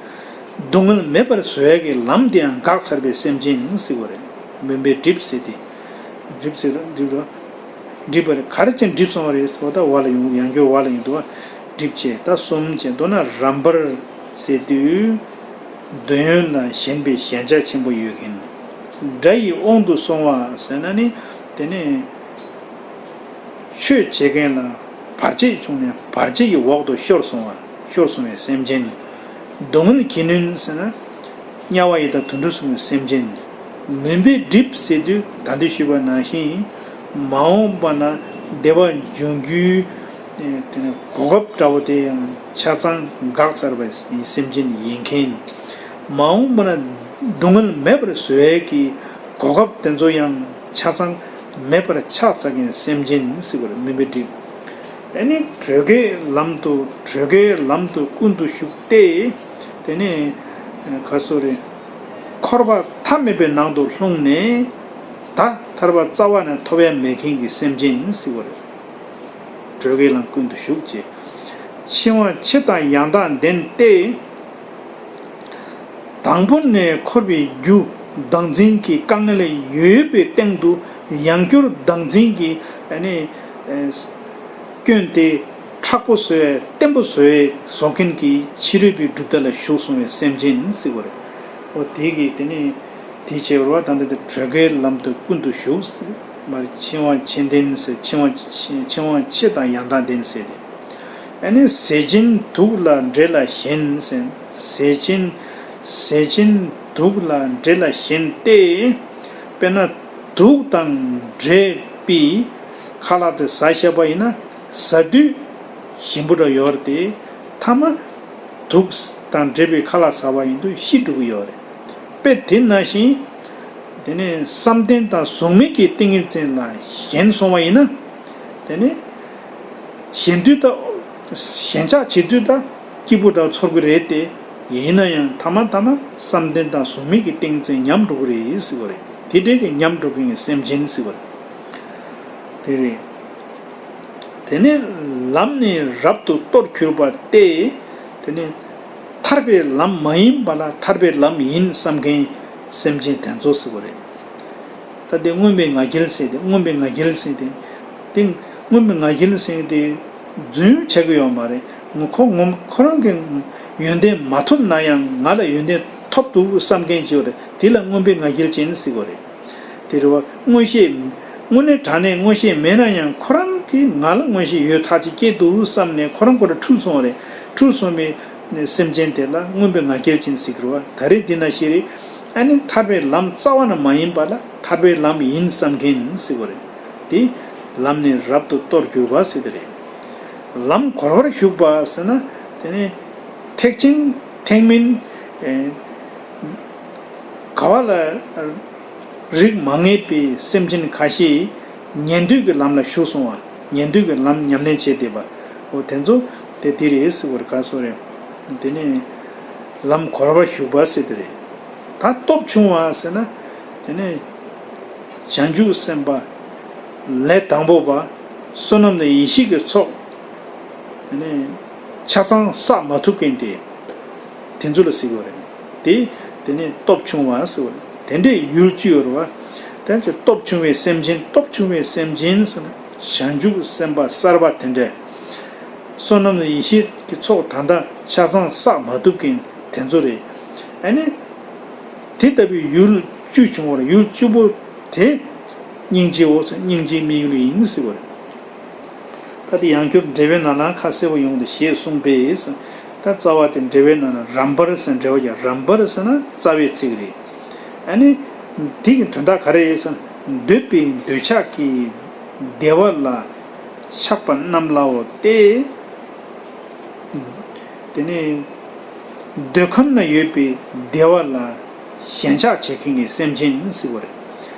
སྡུག་བསྔལ་མེད་པར་བཟོ་ཡས་ཀྱི་ལམ་དེའང་འགག་ཚར་བའི་སེམས་ཅན་ཟེར་བ་རེད། མུན་པའི་གྲིབ་ཟེར་ཏེ། གྲིབ་ཟེར་གྲིབ་རོ། གྲིབ་པ་རེད། ག་རེ་བྱས་གྲིབ་སོང་བ་རེད་ཟེར་བ་ད་བ་ལ་ཡོང་། ཡང་སྐྱོར་བ་ལ་ཡོང་འདུག་བ། གྲིབ་བྱས་ད་གསུམ་བྱས་མདོར་ན་རམ་པར་ཟེར་དུས། འདོད་ཡོན་ལ་ཞེན་པའི་ཞེན་ཆགས་ཆེན་པོ་ཡོད་མཁན། དགྲ་ཡི་དབང་དུ་སོང་བ་ཟེར་ན་ནི་དེ་ནི། ཆོས་བྱེད་མཁན་ལ་བར་ཆད་བྱུང་ནས་བར་ཆད་ཀྱི་འོག་ཏུ་ཤོར་སོང་བ། ཤོར་སོང་བའི་སེམས་ཅན། སྡུག་བསྔལ་གྱི་སྣོད་ཟེར་ན། དམྱལ་བ་ཡི་དྭགས་དུད་འགྲོ་གསུམ་གྱི་སེམས་ཅན། མུན་པའི་གྲིབ་ཟེར་དུས་ད་ལྟ་ཞུས་པ་ནང་བཞིན། མ་འོངས་པ་ན་བདེ་བ་འབྱུང་རྒྱུའི་དེ་ནི་གོ་སྐབས་འདྲ་བོ་དེ་ཡང་ཆ་ཚང་འགག་ཚར་བའི་སེམས་ཅན་ཡིན་མཁན། མ་འོངས་པ་ན་སྡུག་བསྔལ་མེད་པར་བཟོ་ཡས་ཀྱི་གོ་སྐབས་དེ་ཚོ་ཡང་ཆ་ཚང་མེད་པར་ཆགས་ཚར་མཁན་སེམས་ཅན་ཟེར་བ་རེད། མུན་པའི་གྲིབ། ཨ་ནི་བགྲོད་དཀའི་ལམ་དུ་བགྲོད་དཀའི་ལམ་དུ་ཀུན་ཏུ་ཞུགས་ཏེ། དེ་ནས་ག་སོ་རེད། འཁོར་བ་མཐའ་མེད་པའི་ནང་དུ་ལྷུང་ནས་ད་ཐར་པ་རྩ་བ་ནས་ཐོབ་ཡ་མེད་མཁན་གྱི་སེམས་ཅན་ཟེར་བ་རེད། བགྲོད་དཀའི་ལམ་ཀུན་ཏུ་ཞུགས་བྱས། འཆིང་བ་མཆེད་དང་ཡང་དག་ལྡན་ཏེ། དང་པོ་ནས་འཁོར་བའི་རྒྱུ་བདག་འཛིན་གྱི་དཀའ་ངལ་ཡོད་པའི་སྟེང་དུ་ཡང་བསྐྱར་བདག་འཛིན་གྱི་ཨ་ནི་སྐྱོན་དེ་མཁྲེགས་པོ་བཟོ་བའི་བརྟན་པོ་བཟོ་བའི་བཟོ་མཁན་གྱི་ཕྱི་རོལ་པའི་གྲུབ་མཐའ་ལ་ཞུགས་སོང་བའི་སེམས་ཅན་ཟེར་བ་རེད། འོ་དེ་གི་དེ་ནི་དེ་བྱས་པ་ད་ལྟ་དེ་བགྲོད་དཀའི་ལམ་དུ་ཀུན་ཏུ་ཞུགས། མར་འཆིང་བ་མཆེད་ལྡན་ཟེར། འཆིང་བ་འཆིང་བ་མཆེད་དང་ཡང་དག་ལྡན་ཟེར་ཏེ། ཨ་ནི་ཟས་སྦྱིན་དུག་ལ་འདྲེ་ལ་ཞེན་ཟེར། ཟས་སྦྱིན་ཟས་སྦྱིན་དུག་ལ་འདྲེ་ལ་ཞེན་ཏེ། དཔེར་ན་དུག་དང་འདྲེས་པའི་ཁ་ལག་དེ་ཟ་བཞག་པ་ཡིན་ན་ཟ་དུས་ཞིམ་པོ་འདྲ་ཡོད་རེད་དེ། མཐའ་མ་དུག་དང་འདྲེས་པའི་ཁ་ལག་ཟ་བ་ཡིན་དུས་ཤི་འགྲོ་གི་ཡོད་རེད། དཔེ་དེ་ནང་བཞིན། དེ་ནས་བསམ་གཏན་དང་གཟུགས་མེད་ཀྱི་ཏིང་ངེ་འཛིན་ལ་ཞེན་སོང་བ་ཡིན་ན། དེ་ནས་ཞེན་དུས་ད། ཞེན་ཆགས་བྱེད་དུས་ད་སྐྱིད་པོ་འདྲ་ཚོར་གི་རེད་དེ། ཡིན་ན་ཡང་མཐའ་མ་མཐའ་མ་བསམ་གཏན་དང་གཟུགས་མེད་ཀྱི་ཏིང་ངེ་འཛིན་ཉམས་འགྲོ་གི་རེད་ཟེར་བ་རེད། དེ་འདྲའི་གི་ཉམས་འགྲོ་མཁན་གྱི་སེམས་ཅན་ཟེར་བ་རེད། དེ་རེད། དེ་ནས་ལམ་ནས་རབ་ཏུ་སྟོར་གྱུར་པ་སྟེ། དེ་ནས་ཐར་པའི་ལམ་མ་ཡིན་པ་ལ་ཐར་པའི་ལམ་ཡིན་བསམ་མཁན་སེམས་ཅན་དེ་ཚོ་ཟེར་བ་རེད། ད་དེ་མངོན་པའི་ང་རྒྱལ་ཟེར་ཏེ། མངོན་པའི་ང་རྒྱལ་ཟེར་ཏེ། དེ་མངོན་པའི་ང་རྒྱལ་ཟེར་ཏེ་རྫུན་ཆགས་ཀྱི་ཡོད་མ་རེད། ངོ་ཁོ་ངོ་ཁོ་རང་གི་ཡོན་ཏན་མ་ཐོབ་ན་ཡང་ང་ལ་ཡོན་ཏན་ཐོབ་འདུག་བསམ་མཁན་ཅིག་ཡོད་རེད། དེ་ལ་མངོན་པའི་ང་རྒྱལ་ཅན་ཟེར་བ་རེད། དེ་རེད་བ། མངོན་ཤེས། དངོས་གནས་དྲང་གནས་མངོན་ཤེས་མེད་ན་ཡང་ཁོ་རང་གིས་ང་ལ་མངོན་ཤེས་ཡོད་ཐག་ཆོད་སྐྱེས་འདུག་བསམ་ནས་ཁོ་རང་ཁོ་རང་འཁྲུལ་སོང་བ་རེད། འཁྲུལ་སོང་བའི་སེམས་ཅན་དེ་ལ་མངོན་པའི་ང་རྒྱལ་ཅན་ཟེར་གྱི་རེད་བ། ད་རེས་འདི་ན་ཤེས་རེད། ཨ་ནི་ཐར་པའི་ལམ་རྩ་བ་ནས་མ་ཡིན་པ་ལ་ཐར་པའི་ལམ་ཡིན་བསམ་མཁན་ཟེར་བ་རེད། དེ་ལམ་ནས་རབ་ཏུ་གཏོར་གྱུར་པ་ཟེར་དེ་རེད། ལམ་གོལ་བར་ཞུགས་པ་ཟེར་ན། དེ་ནི་ཐེག་ཆེན་ཐེག་དམན། ཨེ། ག་བ་ལ་རིགས་མ་ངེས་པའི་སེམས་ཅན་ཁ་ཤས་ཉན་ཐོས་ཀྱི་ལམ་ལ་ཞུགས་སོང་བ། ཉན་ཐོས་ཀྱི་ལམ་ཉམས་ལེན་བྱས་བསྡད་པ། འོ་དེ་ཚོ་དེ་དེ་རེད་ཟེར་བར་ག་སོ་རེད། དེ་ནས་ལམ་གོལ་བར་ཞུགས་པ་ཟེར་དེ་རེད། ད་སྟོབས་ཆུང་བ་ཟེར་ན། དེ་ནས་བྱང་ཆུབ་སེམས་དཔའ་ལས་དང་པོ་པ། བསོད་ནམས་དང་ཡེ་ཤེས་ཀྱི་ཚོགས། དེ་ནས་ཆ་ཚང་བསགས་མ་ཐུབ་མཁན་དེ། དེ་ཚོ་ལ་ཟེར་གྱི་ཡོད་རེད། དེ་དེ་ནས་སྟོབས་ཆུང་བ་ཟེར་བ་རེད། དེ་འདྲའི་ཡུལ་བཅུ་ཡོད་རེད་བ། དེ་ཚོ་སྟོབས་ཆུང་བའི་སེམས་ཅན། སྟོབས་ཆུང་བའི་སེམས་ཅན་ཟེར་ན་བྱང་ཆུབ་སེམས་དཔའ་གསར་པ་དེ་འདྲ། བསོད་ནམས་ཡེ་ཤེས་ཀྱི་ཚོགས་ད་ལྟ་ཆ་ཚང་བསགས་མ་ཐུབ་མཁན་དེ་ཚོ་རེད། ཨ་ནི། དེ་ལྟ་བུའི་ཡུལ་བཅུ་བྱུང་བ་རེད། ཡུལ་བཅུ་པོ་དེ་སྙིང་རྗེའོ། སྙིང་རྗེའི་དམིགས་ཡུལ་ཡིན་ཟེར་བ་རེད། ད་དེ་ཡང་བསྐྱར་འགྲེལ་པའི་ནང་ན་ཁ་གསལ་པོ་ཡོང་དུ་ཞེས་གསུངས་པས། ད་རྩ་བ་དེ་འགྲེལ་པའི་ནང་ན་རམ་པར་ཟེར་འགྲེལ་པ་རྒྱག་རམ་པར་ཟེར་ན་རྩ་བའི་ཚིག་རེད། ཨ་ནི། དེ་གི་དོན་དག་ག་རེ་རེད་ཟེར་ན། འདོད་པའི་འདོད་ཆགས་ཀྱི་བདེ་བ་ལ་ཆགས་པ་རྣམས་ལའོ་སྟེ། དེ་ནས་འདོད་ཁམས་ན་ཡོད་པའི་བདེ་བ་ལ་ཞེན་ཆགས་བྱེད་མཁན་གྱི་སེམས་ཅན་ཟེར་བ་རེད།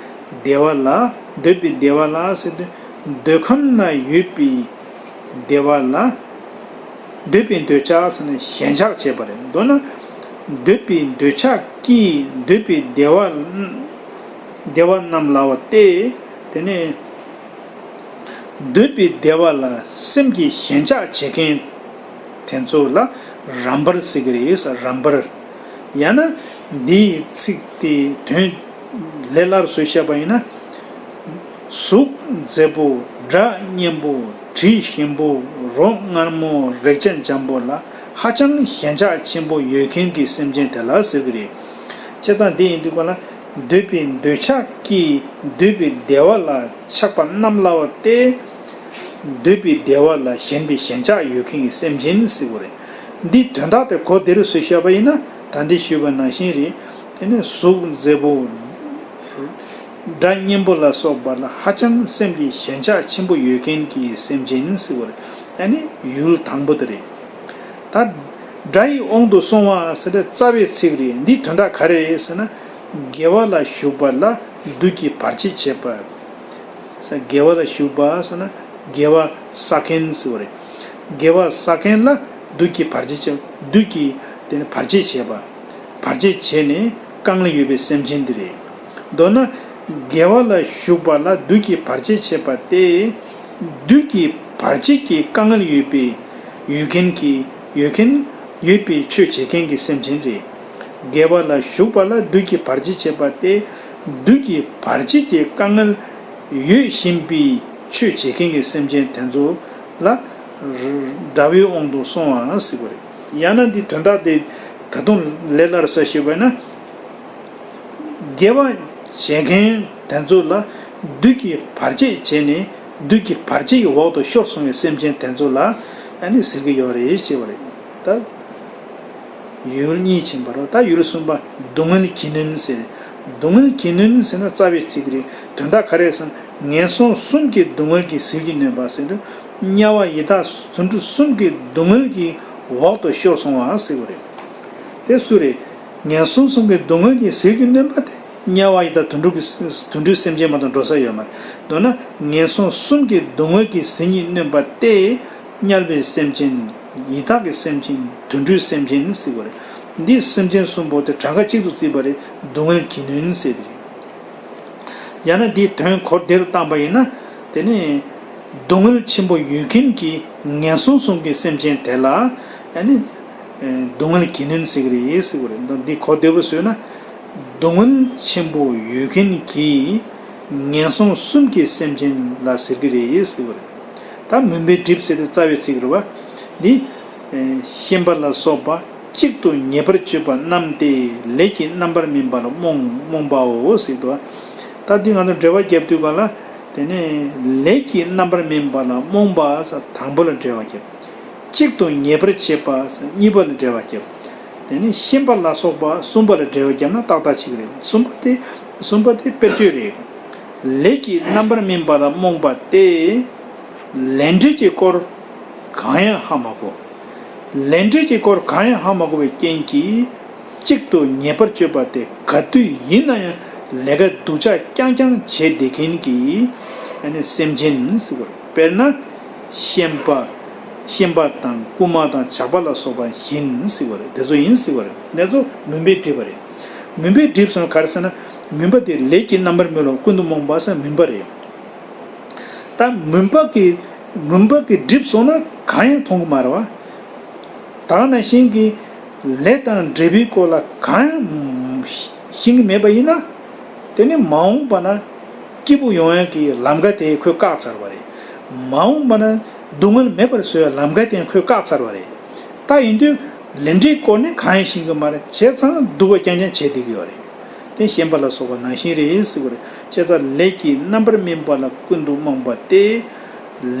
བདེ་བ་ལ། འདོད་པའི་བདེ་བ་ལ་ཟེར་དུས། འདོད་ཁམས་ན་ཡོད་པའི་བདེ་བ་ལ། འདོད་པའི་འདོད་ཆགས་ཟེར་ནས་ཞེན་ཆགས་བྱེད་པ་རེད། མདོར་ན། འདོད་པའི་འདོད་ཆགས་ཀྱིས་འདོད་པའི་བདེ་བ། བདེ་བ་རྣམས་ལའོ་སྟེ། དེ་ནས། འདོད་པའི་བདེ་བ་ལ་སེམས་ཀྱིས་ཞེན་ཆགས་བྱེད་མཁན་དེ་ཚོ་ལ་རམ་པར་ཟེར་གྱི་རེད་ཟེར། རམ་པར། ཡང་ན་འདིའི་ཚིག་དེའི་དོན་ལས་སླར་གསོས་བཤད་པ་ཡིན་ན། གཟུགས་མཛེས་པོ། སྒྲ་སྙན་པོ། དྲི་ཞིམ་པོ། རོ་མངར་མོ། རེག་བྱ་འཇམ་པོ་ལ་ཧ་ཅང་ཞེན་ཆགས་ཆེན་པོ་ཡོད་མཁན་གྱི་སེམས་ཅན་དེ་ལ་ཟེར་གྱི་རེད། བྱས་ཙང་འདི་ཡིན་དུས་ག་ལ། འདོད་པའི་འདོད་ཆགས་ཀྱིས་འདོད་པའི་བདེ་བ་ལ་ཆགས་པ་རྣམས་ལའོ་སྟེ། འདོད་པའི་བདེ་བ་ལ་ཞེན་པའི་ཞེན་ཆགས་ཡོད་མཁན་གྱི་སེམས་ཅན་ཟེར་བ་རེད། འདིའི་དོན་དག་དེ་གོ་བདེ་རུ་བཟོས་བཞག་པ་ཡིན་ན། ད་འདི་ཞུས་པ་ནང་བཞིན་རེད། དེ་ནས་གཟུགས་མཛེས་པོ། སྒྲ་སྙན་པོ་ལ་སོགས་པ་ལ་ཧ་ཅང་སེམས་ཀྱི་ཞེན་ཆགས་ཆེན་པོ་ཡོད་མཁན་གྱི་སེམས་ཅན་ཟེར་བ་རེད། ཨ་ནི་ཡུལ་དང་པོ་དེ་རེད། ད། དགྲ་ཡི་དབང་དུ་སོང་བ་ཟེར་ཏེ་རྩ་བའི་ཚིག་རེད། འདིའི་དོན་དག་ག་རེ་རེད་ཟེར་ན། དགེ་བ་ལ་ཞུགས་པ་ལ་བདུད་ཀྱིས་བར་ཆད་བྱེད་པ། དགེ་བ་ལ་ཞུགས་པ་ཟེར་ན་དགེ་བ་བསགས་མཁན་ཟེར་བ་རེད། དགེ་བ་བསགས་མཁན་ལ་བདུད་ཀྱིས་བར་ཆད་བྱེད། བདུད་ཀྱིས་དེ་ནི་བར་ཆད་བྱེད་པ། བར་ཆད་བྱས་ནས་དཀའ་ངལ་ཡོད་པའི་སེམས་ཅན་འདི་རེད། མདོར་ན། དགེ་བ་ལ་ཞུགས་པ་ལ་བདུད་ཀྱིས་བར་ཆད་བྱེད་པ་སྟེ། བདུད་ཀྱིས་བར་ཆད་ཀྱི་དཀའ་ངལ་ཡོད་པའི་ཡོད་མཁན་གྱི་ཡོད་མཁན་ཡོད་པའི་ཆོས་བྱེད་མཁན་གྱི་སེམས་ཅན་རེད། དགེ་བ་ལ་ཞུགས་པ་ལ་བདུད་ཀྱིས་བར་ཆད་བྱེད་པ་སྟེ། བདུད་ཀྱིས་བར་ཆད་ཀྱི་དཀའ་ངལ་ཡོད་བཞིན་པའི་ཆོས་བྱེད་མཁན་གྱི་སེམས་ཅན་དེ་ཚོ་ལ་དགྲ་བོའི་དབང་དུ་སོང་བ་ཟེར་བ་རེད། ཡང་ན་འདི་དོན་དག་དེ་ད་དུང་ལས་སླར་གསོས་བཤད་པ་ན། དགེ་བ་བྱེད་མཁན་དེ་ཚོ་ལ་བདུད་ཀྱིས་བར་ཆད་བྱས་ནས་བདུད་ཀྱི་བར་ཆད་ཀྱི་འོག་ཏུ་ཤོར་སོང་བའི་སེམས་ཅན་དེ་ཚོ་ལ་ཨ་ནི་ཟེར་གྱི་ཡོད་རེད་ཅེས་པ་རེད། ད་ཡུལ་གཉིས་ཕྱིན་པ་རེད། ད་ཡུལ་གསུམ་པ་སྡུག་བསྔལ་གྱིས་ནོན་ཟེར། སྡུག་བསྔལ་གྱིས་ནོན་ཟེར་ན་རྩ་བའི་ཚིག་རེད། དོན་དག་ག་རེ་ཟེར་ན་ངན་སོང་གསུམ་གྱི་སྡུག་བསྔལ་གྱི་ཟིལ་གྱིས་གནོན་པ་ཟེར་དུས་དམྱལ་བ་ཡི་དྭགས་དུད་འགྲོ་གསུམ་གྱི་སྡུག་བསྔལ་གྱི་འོག་ཏུ་ཤོར་སོང་བ་ཟེར་བ་རེད། དེ་སུ་རེད། ངན་སོང་གསུམ་གྱི་སྡུག་བསྔལ་གྱི་ཟིལ་གྱིས་གནོན་པ་དེ་དམྱལ་བ་ཡི་དྭགས་དུད་འགྲོ་གི་དུད་འགྲོའི་སེམས་ཅན་མ་གཏོགས་འགྲོ་ས་ཡོད་མ་རེད། མདོར་ན་ངན་སོང་གསུམ་གྱི་སྡུག་བསྔལ་གྱི་ཟིལ་གྱིས་གནོན་པ་སྟེ། དམྱལ་བའི་སེམས་ཅན། ཡི་དྭགས་ཀྱི་སེམས་ཅན། དུད་འགྲོའི་སེམས་ཅན་ཟེར་བ་རེད། འདིའི་སེམས་ཅན་གསུམ་པོ་དེ་གྲངས་ཀ་གཅིག་ཏུ་བརྩིས་པ་རེད། སྡུག་བསྔལ་གྱིས་ནོན་ཟེར་དེ་རེད། ཡང་ན་འདིའི་དོན་གོ་བདེ་རུ་བཏང་པ་ཡིན་ན། དེ་ནི། སྡུག་བསྔལ་ཆེན་པོ་ཡོད་མཁན་གྱི་ངན་སོང་གསུམ་གྱི་སེམས་ཅན་དེ་ལ། ཨ་ནི། སྡུག་བསྔལ་གྱིས་ནོན་ཟེར་གྱི་རེད་ཟེར་བ་རེད། འདི་གོ་བདེ་པོ་བཟོས་ན། སྡུག་བསྔལ་ཆེན་པོ་ཡོད་མཁན་གྱི་ངན་སོང་གསུམ་གྱི་སེམས་ཅན་ལ་ཟེར་གྱི་རེད་ཟེར་བ་རེད། ད་མུན་པའི་གྲིབ་ཟེར་དེ་རྩ་བའི་ཚིག་རེད་བ། འདི། ཤན་པ་ལ་སོགས་པ་གཅིག་ཏུ་ཉེ་བར་སྤྱོད་པ་རྣམས་ཏེ་ལས་ཀྱི་རྣམ་པར་སྨིན་པ་ལ་རྨོངས་རྨོངས་པའོ་ཟེར་དུས། ད་འདི་ང་ཚོ་འགྲེལ་པ་བརྒྱབ་དུས་ག་ལ། དེ་ནས་ལས་ཀྱི་རྣམ་པར་སྨིན་པ་ལ་རྨོངས་པ་ཟེར་དང་པོ་ལ་འགྲེལ་པ་བརྒྱབ། གཅིག་ཏུ་ངེས་པར་བྱེད་པ་ཟེར་གཉིས་པ་ལ་འགྲེལ་པ་བརྒྱབ། དེ་ནས་ཞེན་པ་ལ་སོགས་པ་གསུམ་པ་ལ་འགྲེལ་པ་བརྒྱབ་ན་ཏག་ཏག་ཅིག་རེད། གསུམ་པ་དེ་གསུམ་པ་དེ་དཔེར་བརྗོད་རེད། ལས་ཀྱི་རྣམ་པར་སྨིན་པ་ལ་རྨོངས་པ་སྟེ། ལས་འབྲས་ཀྱི་སྐོར་གང་ཡང་ཧ་མ་གོ། ལས་འབྲས་ཀྱི་སྐོར་གང་ཡང་ཧ་མ་གོ་བའི་རྐྱེན་གྱིས། གཅིག་ཏུ་ངེས་པར་སྤྱོད་པ་སྟེ་ག་དུས་ཡིན་ན་ཡང་ལས་ཀ་སྡུག་ཅག་རྐྱང་རྐྱང་བྱེད་བསྡད་མཁན་གྱི་ཨ་ནི་སེམས་ཅན་ཟེར་བ་རེད། དཔེར་ན་ཤན་པ། ཤན་པ་དང་རྐུན་མ་དང་ཇག་པ་ལ་སོགས་པ་ཡིན་ཟེར་བ་རེད། དེ་ཚོ་ཡིན་ཟེར་བ་རེད། དེ་ཚོ་མུན་པས་བསྒྲིབས་པ་རེད། མུན་པས་བསྒྲིབས་སོང་ག་རེ་ཟེར་ན། མུན་པ་དེ་ལས་ཀྱི་རྣམ་པར་སྨིན་པ་ལ་ཀུན་ཏུ་རྨོངས་པ་ཟེར་མུན་པ་རེད། ད་མུན་པ་གི་མུན་པ་གི་བསྒྲིབས་སོང་ན་གང་ཡང་མཐོང་གི་མ་རེད་བ། ད་ག་ནང་བཞིན་གྱི་ལས་དང་འབྲས་བུའི་སྐོར་ལ་གང་ཡང་ཤེས་ཀྱི་མེད་པ་ཡིན་ན། དེ་ནི་མ་འོངས་པ་ན་སྐྱིད་པོ་ཡོང་ཡག་གི་ལམ་ཁ་དེ་ཁོས་བཀག་ཚར་བ་རེད། མ་འོངས་པ་ན་སྡུག་བསྔལ་མེད་པར་བཟོ་ཡག་ལམ་ཁ་དེ་ཁོས་བཀག་ཚར་བ་རེད། ད་ཡིན་དུས་ལས་འབྲས་སྐོར་ནི་གང་ཡང་ཤེས་ཀྱི་མ་རེད། བྱས་ཙང་སྡུག་པ་རྐྱང་རྐྱང་བྱས་བསྡད་ཀྱི་ཡོད་རེད། དེ་ཤན་པ་ལ་སོགས་པ་ནང་བཞིན་རེད་ཟེར་བ་རེད། བྱས་ཙང་ལས་ཀྱི་རྣམ་པར་སྨིན་པ་ལ་ཀུན་ཏུ་རྨོངས་པ་སྟེ།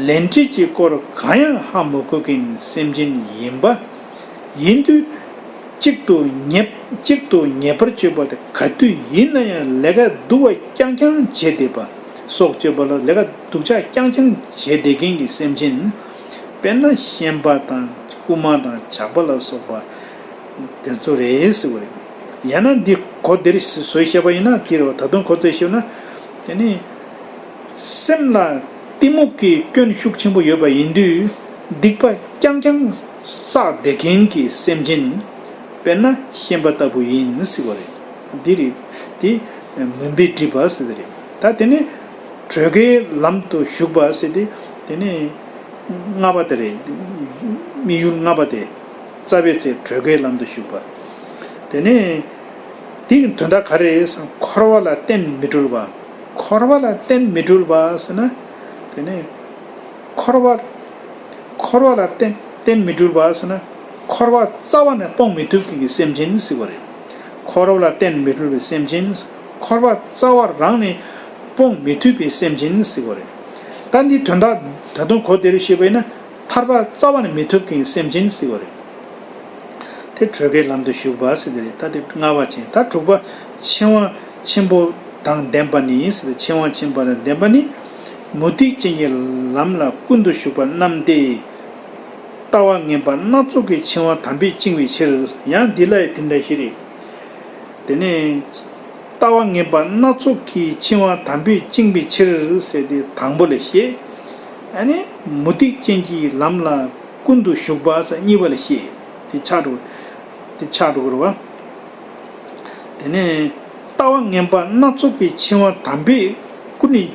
ལས་འབྲས་ཀྱི་སྐོར་གང་ཡང་ཧ་མ་གོ་མཁན་སེམས་ཅན་ཡིན་པ། ཡིན་དུས་གཅིག་ཏུ་ངེས་གཅིག་ཏུ་ངེས་པར་སྤྱོད་པ་དེ་ག་དུས་ཡིན་ན་ཡང་ལས་ཀ་སྡུག་པ་རྐྱང་རྐྱང་བྱས་བསྡད་པ། སྲོག་གཅོད་པ་ལ་ལས་ཀ་སྡུག་ཅག་རྐྱང་རྐྱང་བྱས་བསྡད་མཁན་གྱི་སེམས་ཅན། དཔེར་ན་ཤན་པ་དང་རྐུན་མ་དང་ཇག་པ་ལ་སོགས་པ། དེ་ཚོ་རེད་ཟེར་བ་རེད། ཡང་ན་འདི་གོ་བདེར་བཟོས་བཤད་པ་ཡིན་ན་འདི་རེད་བ། ད་དུང་གོ་བདེར་བཤད་ན། དེ་ནི་སེམས་ལ་གཏི་མུག་གི་སྐྱོན་ཤུགས་ཆེན་པོ་ཡོད་པ་ཡིན་དུས་སྡིག་པ་རྐྱང་རྐྱང་བསགས་བསྡད་མཁན་གྱི་སེམས་ཅན། དཔེར་ན་ཤན་པ་ལྟ་བུ་ཡིན་ཟེར་བ་རེད། འདི་རེད། དེ་མུན་པས་བསྒྲིབས་པ་ཟེར་དེ་རེད། ད་དེ་ནི་བགྲོད་དཀའི་ལམ་དུ་ཞུགས་པ་ཟེར་དེ། དེ་ནི། ལྔ་པ་དེ་རེད། དམིགས་ཡུལ་ལྔ་པ་དེ། རྩ་བའི་ཚེ་བགྲོད་དཀའི་ལམ་དུ་ཞུགས་པ། དེ་ནས། དེའི་དོན་དག་ག་རེ་རེད་ཟེར་ན་འཁོར་བ་ལ་གཏན་མི་གྲོལ་བ། འཁོར་བ་ལ་གཏན་མི་གྲོལ་བ་ཟེར་ན། དེ་ནས། འཁོར་བ། འཁོར་བ་ལ་གཏན་གཏན་མི་གྲོལ་བ་ཟེར་ན། འཁོར་བ་རྩ་བ་ནས་སྤོང་མི་ཐུབ་མཁན་གྱི་སེམས་ཅན་ཟེར་བ་རེད། འཁོར་བ་ལ་གཏན་མི་གྲོལ་བའི་སེམས་ཅན། འཁོར་བ་རྩ་བ་རང་ནས་སྤོང་མི་ཐུབ་པའི་སེམས་ཅན་ཟེར་བ་རེད། ད་འདི་དོན་དག་ད་དུང་གོ་བདེ་རུ་ཤེས་པ་ཡིན་ན། ཐར་པ་རྩ་བ་ནས་མི་ཐུབ་མཁན་གྱི་སེམས་ཅན་ཟེར་བ་རེད། དེ་བགྲོད་དཀའི་ལམ་དུ་ཞུགས་པ་ཟེར་དེ་རེད། ད་དེ་ལྔ་པ་ཅན། ད་དྲུག་པ། འཆིང་བ་ཆེན་པོ་དང་ལྡན་པ་ནི་ཟེར་དེ། འཆིང་བ་ཆེན་པོ་དང་ལྡན་པ་ནི། མུ་སྟེགས་ཅན་གྱི་ལམ་ལ་ཀུན་ཏུ་ཞུགས་པ་རྣམས་ཏེ། ལྟ་བ་ངན་པ་སྣ་ཚོགས་ཀྱི་འཆིང་བ་དམ་པས་བཅིངས་པའི་ཕྱིར། ཡང་འདི་ལ་ཡང་དེ་འདྲ་ཞིག་རེད། དེ་ནས། ལྟ་བ་ངན་པ་སྣ་ཚོགས་ཀྱི་འཆིང་བ་དམ་པས་བཅིངས་པའི་ཕྱིར་ཟེར་དེ་དང་པོ་ལ་བཤད། ཨ་ནི་མུ་སྟེགས་ཅན་གྱི་ལམ་ལ་ཀུན་ཏུ་ཞུགས་པ་ཟེར་གཉིས་པ་ལ་བཤད། དེ་ཆགས་འགྲོ། དེ་ཆགས་འགྲོ་གི་རེད་བ། དེ་ནས་ལྟ་བ་ངན་པ་སྣ་ཚོགས་ཀྱི་འཆིང་བ་དམ་པས་ཀུན་ནས།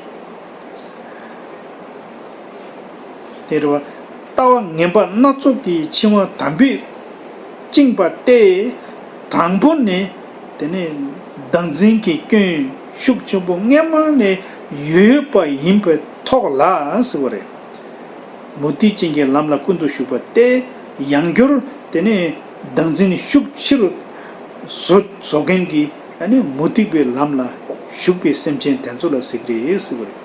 དེ་རེད་བ། ལྟ་བ་ངན་པ་སྣ་ཚོགས་ཀྱི་འཆིང་བ་དམ་པས་བཅིངས་པ་སྟེ། དང་པོ་ནས་དེ་ནས་བདག་འཛིན་གྱི་སྐྱོན་ཤུགས་ཆེན་པོ་སྔ་མ་ནས་ཡོད་པ་ཡིན་པའི་ཐོག་ལ་ཟེར་བ་རེད། མུ་སྟེགས་ཅན་གྱི་ལམ་ལ་ཀུན་ཏུ་ཞུགས་པ་སྟེ། ཡང་བསྐྱར་དེ་ནས་བདག་འཛིན་ཤུགས་ཆེ་རུ་བཟོ་བཟོ་མཁན་གྱི་ཨ་ནི་མུ་སྟེགས་པའི་ལམ་ལ་ཞུགས་པའི་སེམས་ཅན་དེ་ཚོ་ལ་ཟེར་གི་རེད་ཟེར་བ་རེད།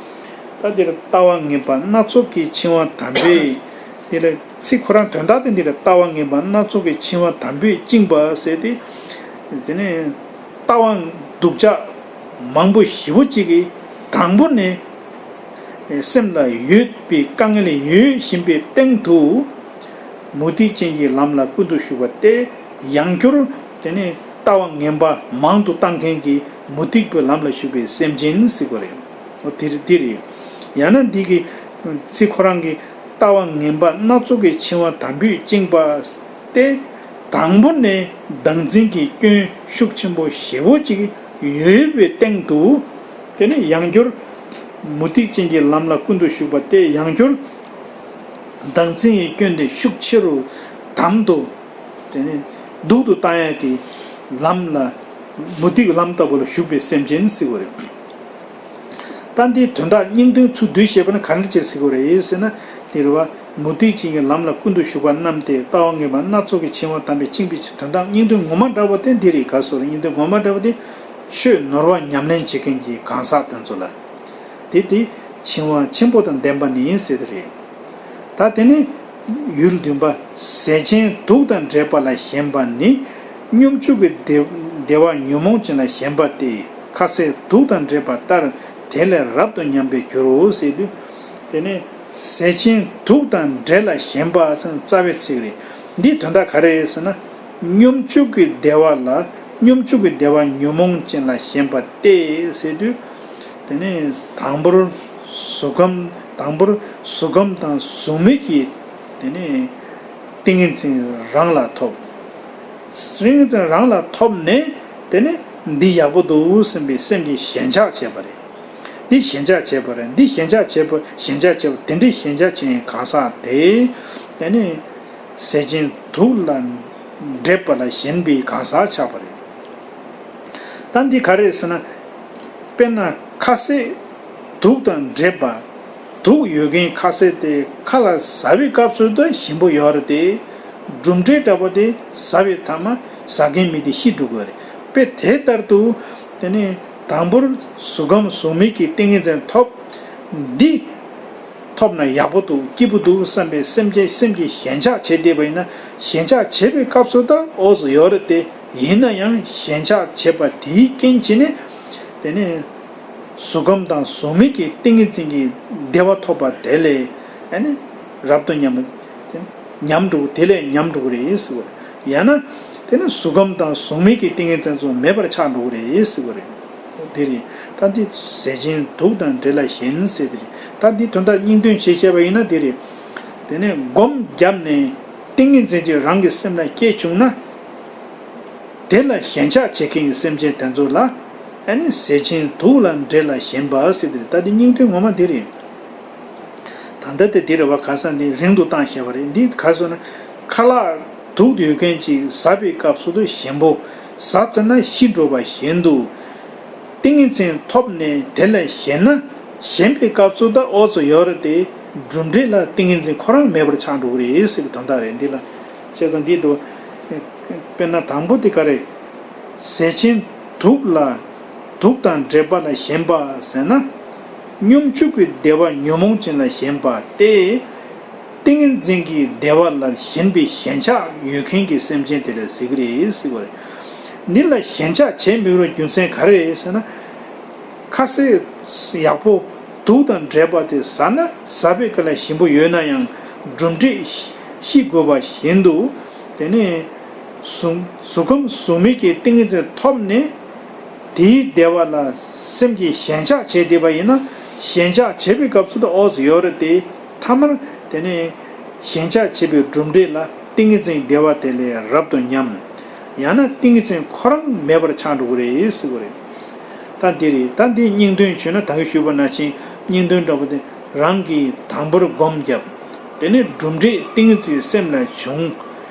ད་འདིར་ལྟ་བ་ངན་པ་སྣ་ཚོགས་ཀྱི་འཆིང་བ་དམ་པས། འདི་ལ་ཚིག་ཁོ་རང་དོན་དག་དེ་འདིར་ལྟ་བ་ངན་པ་སྣ་ཚོགས་ཀྱི་འཆིང་བ་དམ་པས་བཅིངས་པ་ཟེར་ཏེ། དེ་ནས་ལྟ་བ་སྡུག་ཅག་མང་པོ་ཞེ་པོ་ཅིག་གིས་དང་པོ་ནས་སེམས་ལ་ཡོད་པའི་དཀའ་ངལ་ཡོད་བཞིན་པའི་སྟེང་དུ། མུ་སྟེགས་ཅན་གྱི་ལམ་ལ་ཀུན་ཏུ་ཞུགས་པ་སྟེ། ཡང་བསྐྱར་དེ་ནས་ལྟ་བ་ངན་པ་མང་དུ་བཏང་མཁན་གྱི་མུ་སྟེགས་པའི་ལམ་ལ་ཞུགས་པའི་སེམས་ཅན་ཟེར་བ་རེད། འོ་དེ་རེད་དེ་རེད། ཡང་ན་འདི་གི་ཚིག་ཁོ་རང་གི་ལྟ་བ་ངན་པ་སྣ་ཚོགས་ཀྱི་འཆིང་བ་དམ་པས་བཅིངས་པ་སྟེ། དང་པོ་ནས་བདག་འཛིན་གྱི་སྐྱོན་ཤུགས་ཆེན་པོ་ཞེ་པོ་ཅིག་ཡོད་པའི་སྟེང་དུ། དེ་ནས་ཡང་བསྐྱར་མུ་སྟེགས་ཅན་གྱི་ལམ་ལ་ཀུན་ཏུ་ཞུགས་པ་སྟེ། ཡང་བསྐྱར་བདག་འཛིན་གྱི་སྐྱོན་དེ་ཤུགས་ཆེ་རུ་དམ་དུ། དེ་ནས་སྡུག་ཏུ་བཏང་ཡག་གི་ལམ་ལ། མུ་སྟེགས་ལམ་ལྟ་བུ་ལ་ཞུགས་པའི་སེམས་ཅན་ཟེར་བ་རེད། ད་འདིའི་དོན་དག་སྙིང་དོན་ཚུར་བསྡུས་བཤད་པ་ན་ག་འདྲ་ཅིག་ཟེར་དགོས་རེད་ཟེར་ན། དེ་རེད་བ། མུ་སྟེགས་ཅན་གྱི་ལམ་ལ་ཀུན་ཏུ་ཞུགས་པ་རྣམས་ཏེ། ལྟ་བ་ངན་པ་སྣ་ཚོགས་ཀྱི་འཆིང་བ་དམ་པས་བཅིངས་པའི་ཕྱིར། དོན་དག་སྙིང་དོན་ངོ་མ་འདྲ་བ་དེ་འདི་རེད། ག་སོ་རེད། སྙིང་དོན་ངོ་མ་འདྲ་བ་དེ། ཆོས་ནོར་བ་ཉམས་ལེན་བྱེད་མཁན་གྱི་གང་ཟག་དེ་ཚོ་ལ། དེ་དེ་འཆིང་བ་ཆེན་པོ་དང་ལྡན་པ་ནི་ཟེར་དེ་རེད། ད་དེ་ནས་ཡུལ་བདུན་པ། ཟས་ཆེན་དུག་དང་འདྲེས་པ་ལ་ཞེན་པ་ནི། སྙོམས་འཇུག་གི་བདེ་བདེ་བ་ཉོན་མོངས་ཅན་ལ་ཞེན་པ་སྟེ། ཁ་ཟས་དུག་དང་འདྲེས་པ་ལྟར་དེ་ལས་རབ་ཏུ་ཉམས་པའི་རྒྱུར་རོ་ཟེར་དུས། དེ་ནས་ཟས་ཆེན་དུག་དང་འདྲེས་ལ་ཞེན་པ་ཟེར་ན་རྩ་བའི་ཚིག་རེད། འདིའི་དོན་དག་ག་རེ་རེད་ཟེར་ན། སྙོམས་འཇུག་གི་བདེ་བ་ལ། སྙོམས་འཇུག་གི་བདེ་བ་ཉོན་མོངས་ཅན་ལ་ཞེན་པ་སྟེ་ཟེར་དུས། དེ་ནས་དང་པོར་གཟུགས་ཁམས། དང་པོར་གཟུགས་ཁམས་དང་གཟུགས་མེད་ཀྱི། དེ་ནས་ཏིང་ངེ་འཛིན་རང་ལ་ཐོབ། ཏིང་ངེ་འཛིན་རང་ལ་ཐོབ་ནས། དེ་ནས་འདི་ཡག་པོ་འདུག་བསམ་པའི་སེམས་ཀྱིས་ཞེན་ཆགས་བྱས་པ་རེད། འདི་ཞེན་ཆགས་བྱས་པ་རེད། འདི་ཞེན་ཆགས་བྱས་པ། ཞེན་ཆགས་བྱས་པ། དེ་འདྲའི་ཞེན་ཆགས་བྱས་པའི་གང་ཟག་དེ། དེ་ནས་ཟས་ཆེན་དུག་ལ་འདྲེས་པ་ལ་ཞེན་པའི་གང་ཟག་ཆགས་པ་རེད། ད་འདི་ག་རེ་རེད་ཟེར་ན། དཔེར་ན་ཁ་ཟས་དུག་དང་འདྲེས་པ། དུག་ཡོད་མཁན་ཁ་ཟས་དེ་ཁ་ལ་ཟ་བའི་སྐབས་སུ་ད་ཞིམ་པོ་ཡོད་རེད་དེ། གྲུབ་འབྲས་འདྲ་པོ་དེ་ཟ་བའི་མཐའ་མ་ཟ་མཁན་མི་དེ་ཤི་འགྲོ་གི་རེད། དཔེ་དེ་ལྟར་དུ། དེ་ནས་དང་པོར་གཟུགས་ཁམས་གཟུགས་མེད་ཀྱི་ཏིང་ངེ་འཛིན་ཐོབ། འདི། ཐོབ་ན་ཡག་པོ་འདུག་སྐྱིད་པོ་འདུག་བསམ་པའི་སེམས་ཅན། སེམས་ཀྱིས་ཞེན་ཆགས་བྱས་བསྡད་པ་ཡིན་ན། ཞེན་ཆགས་བྱེད་པའི་སྐབས་སུ་ད་འོ་ཙམ་ཡོད་རེད་དེ། ཡིན་ན་ཡང་ཞེན་ཆགས་བྱེད་པ་དེའི་རྐྱེན་བྱས་ནས། དེ་ནས་གཟུགས་ཁམས་དང་གཟུགས་མེད་ཀྱི་ཏིང་ངེ་འཛིན་གྱི་བདེ་བ་ཐོབ་པ་དེ་ལས། ཨ་ནི་རབ་ཏུ་ཉམས། ཉམས་འགྲོ། དེ་ལས་ཉམས་འགྲོ་གི་རེད་ཟེར་བ་རེད། ཡང་ན། དེ་ནི་གཟུགས་ཁམས་དང་གཟུགས་མེད་ཀྱི་ཏིང་ངེ་འཛིན་ཚོ་མེད་པར་ཆགས་འགྲོ་གི་རེད་ཟེར་བ་རེད། དེ་རེད། ད་འདི་ཟས་ཆེན་དུག་དང་འདྲེས་ལ་ཞེན་ཟེར་དེ་རེད། ད་འདི་དོན་དག་སྙིང་དོན་བྱས་བཤད་པ་ཡིན་ན་དེ་རེད། དེ་ནས་སྒོམ་བརྒྱབ་ནས་ཏིང་ངེ་འཛིན་ཅིག་རང་གི་སེམས་ལ་སྐྱེས་བྱུང་ན། དེ་ལ་ཞེན་ཆགས་བྱེད་མཁན་གྱི་སེམས་ཅན་དེ་ཚོ་ལ། ཨ་ནི་ཟས་ཆེན་དུག་ལ་འདྲེས་ལ་ཞེན་པ་ཟེར་དེ་རེད། ད་འདི་སྙིང་དོན་ངོ་མ་དེ་རེད། ད་ལྟ་དེ་འདི་རེད་བ། ག་ས་འདི་རིང་དུ་བཏང་བཞག་པ་རེད། འདི་ག་སོ་ན། ཁ་ལག་དུག་ཡོད་མཁན་ཅིག་ཟ་བའི་སྐབས་སུ་དུ་ཞིམ་པོ། ཟ་ཚར་ན་ཤི་འགྲོ་བ་བཞིན་དུ། ཏིང་ངེ་འཛིན་ཐོབ་ནས་དེ་ལ་ཞེན་ན། ཞེན་པའི་སྐབས་སུ་ད་འོ་ཙམ་ཡོད་རེད་དེ། གྲུབ་འབྲས་ལ་ཏིང་ངེ་འཛིན་ཁོ་རང་མེད་པར་ཆགས་འགྲོ་གི་རེད་ཟེར་བའི་དོན་དག་རེད། འདི་ལ། བྱས་ཙང་འདི་འདུག་དཔེར་ན་དང་པོ་དེ་ག་རེ། ཟས་ཆེན་དུག་ལ། དུག་དང་འདྲེས་པ་ལ་ཞེན་པ་ཟེར་ན། སྙོམས་འཇུག་གི་བདེ་བ་ཉོན་མོངས་ཅན་ལ་ཞེན་པ་སྟེ། ཏིང་ངེ་འཛིན་གྱི་བདེ་བ་ལ་ཞེན་པའི་ཞེན་ཆགས་ཡོད་མཁན་གྱི་སེམས་ཅན་དེ་ལ་ཟེར་གྱི་རེད་ཟེར་བ་རེད། འདི་ལ་ཞེན་ཆགས་བྱེད་མི་རུང་རྒྱུ་མཚན་ག་རེ་རེད་ཟེར་ན། ཁ་ཟས་ཡག་པོ་དུག་དང་འདྲེས་པ་དེ་ཟ་ན་ཟ་བའི་སྐབས་ལ་ཞིམ་པོ་ཡོད་ན་ཡང་གྲུབ་འབྲས་ཤི་དགོས་པ་བཞིན་དུ། དེ་ནས་གཟུགས་གཟུགས་ཁམས་གཟུགས་མེད་ཀྱི་ཏིང་ངེ་འཛིན་ཐོབ་ནས། དེའི་བདེ་བ་ལ་སེམས་ཀྱིས་ཞེན་ཆགས་བྱས་བསྡད་པ་ཡིན་ན། ཞེན་ཆགས་བྱེད་པའི་སྐབས་སུ་ད་འོ་ཙམ་ཡོད་རེད་དེ། མཐའ་མར་དེ་ནས་ཞེན་ཆགས་བྱེད་པའི་གྲུབ་འབྲས་ལ་ཏིང་ངེ་འཛིན་བདེ་བ་དེ་ལས་རབ་ཏུ་ཉམས། ཡང་ན་ཏིང་ངེ་འཛིན་ཁོ་རང་མེད་པར་ཆགས་འགྲོ་གི་རེད་ཟེར་གི་རེད། ད་འདི་རེད། ད་འདི་སྙིང་དོན་བྱས་ན་ད་གིན་ཞུས་པ་ནང་བཞིན་སྙིང་དོན་འདྲ་པོ་དེ། རང་གིས་དང་པོར་སྒོམ་བརྒྱབ། དེ་ནས་གྲུབ་འབྲས་ཏིང་ངེ་འཛིན་སེམས་ལ་བྱུང་།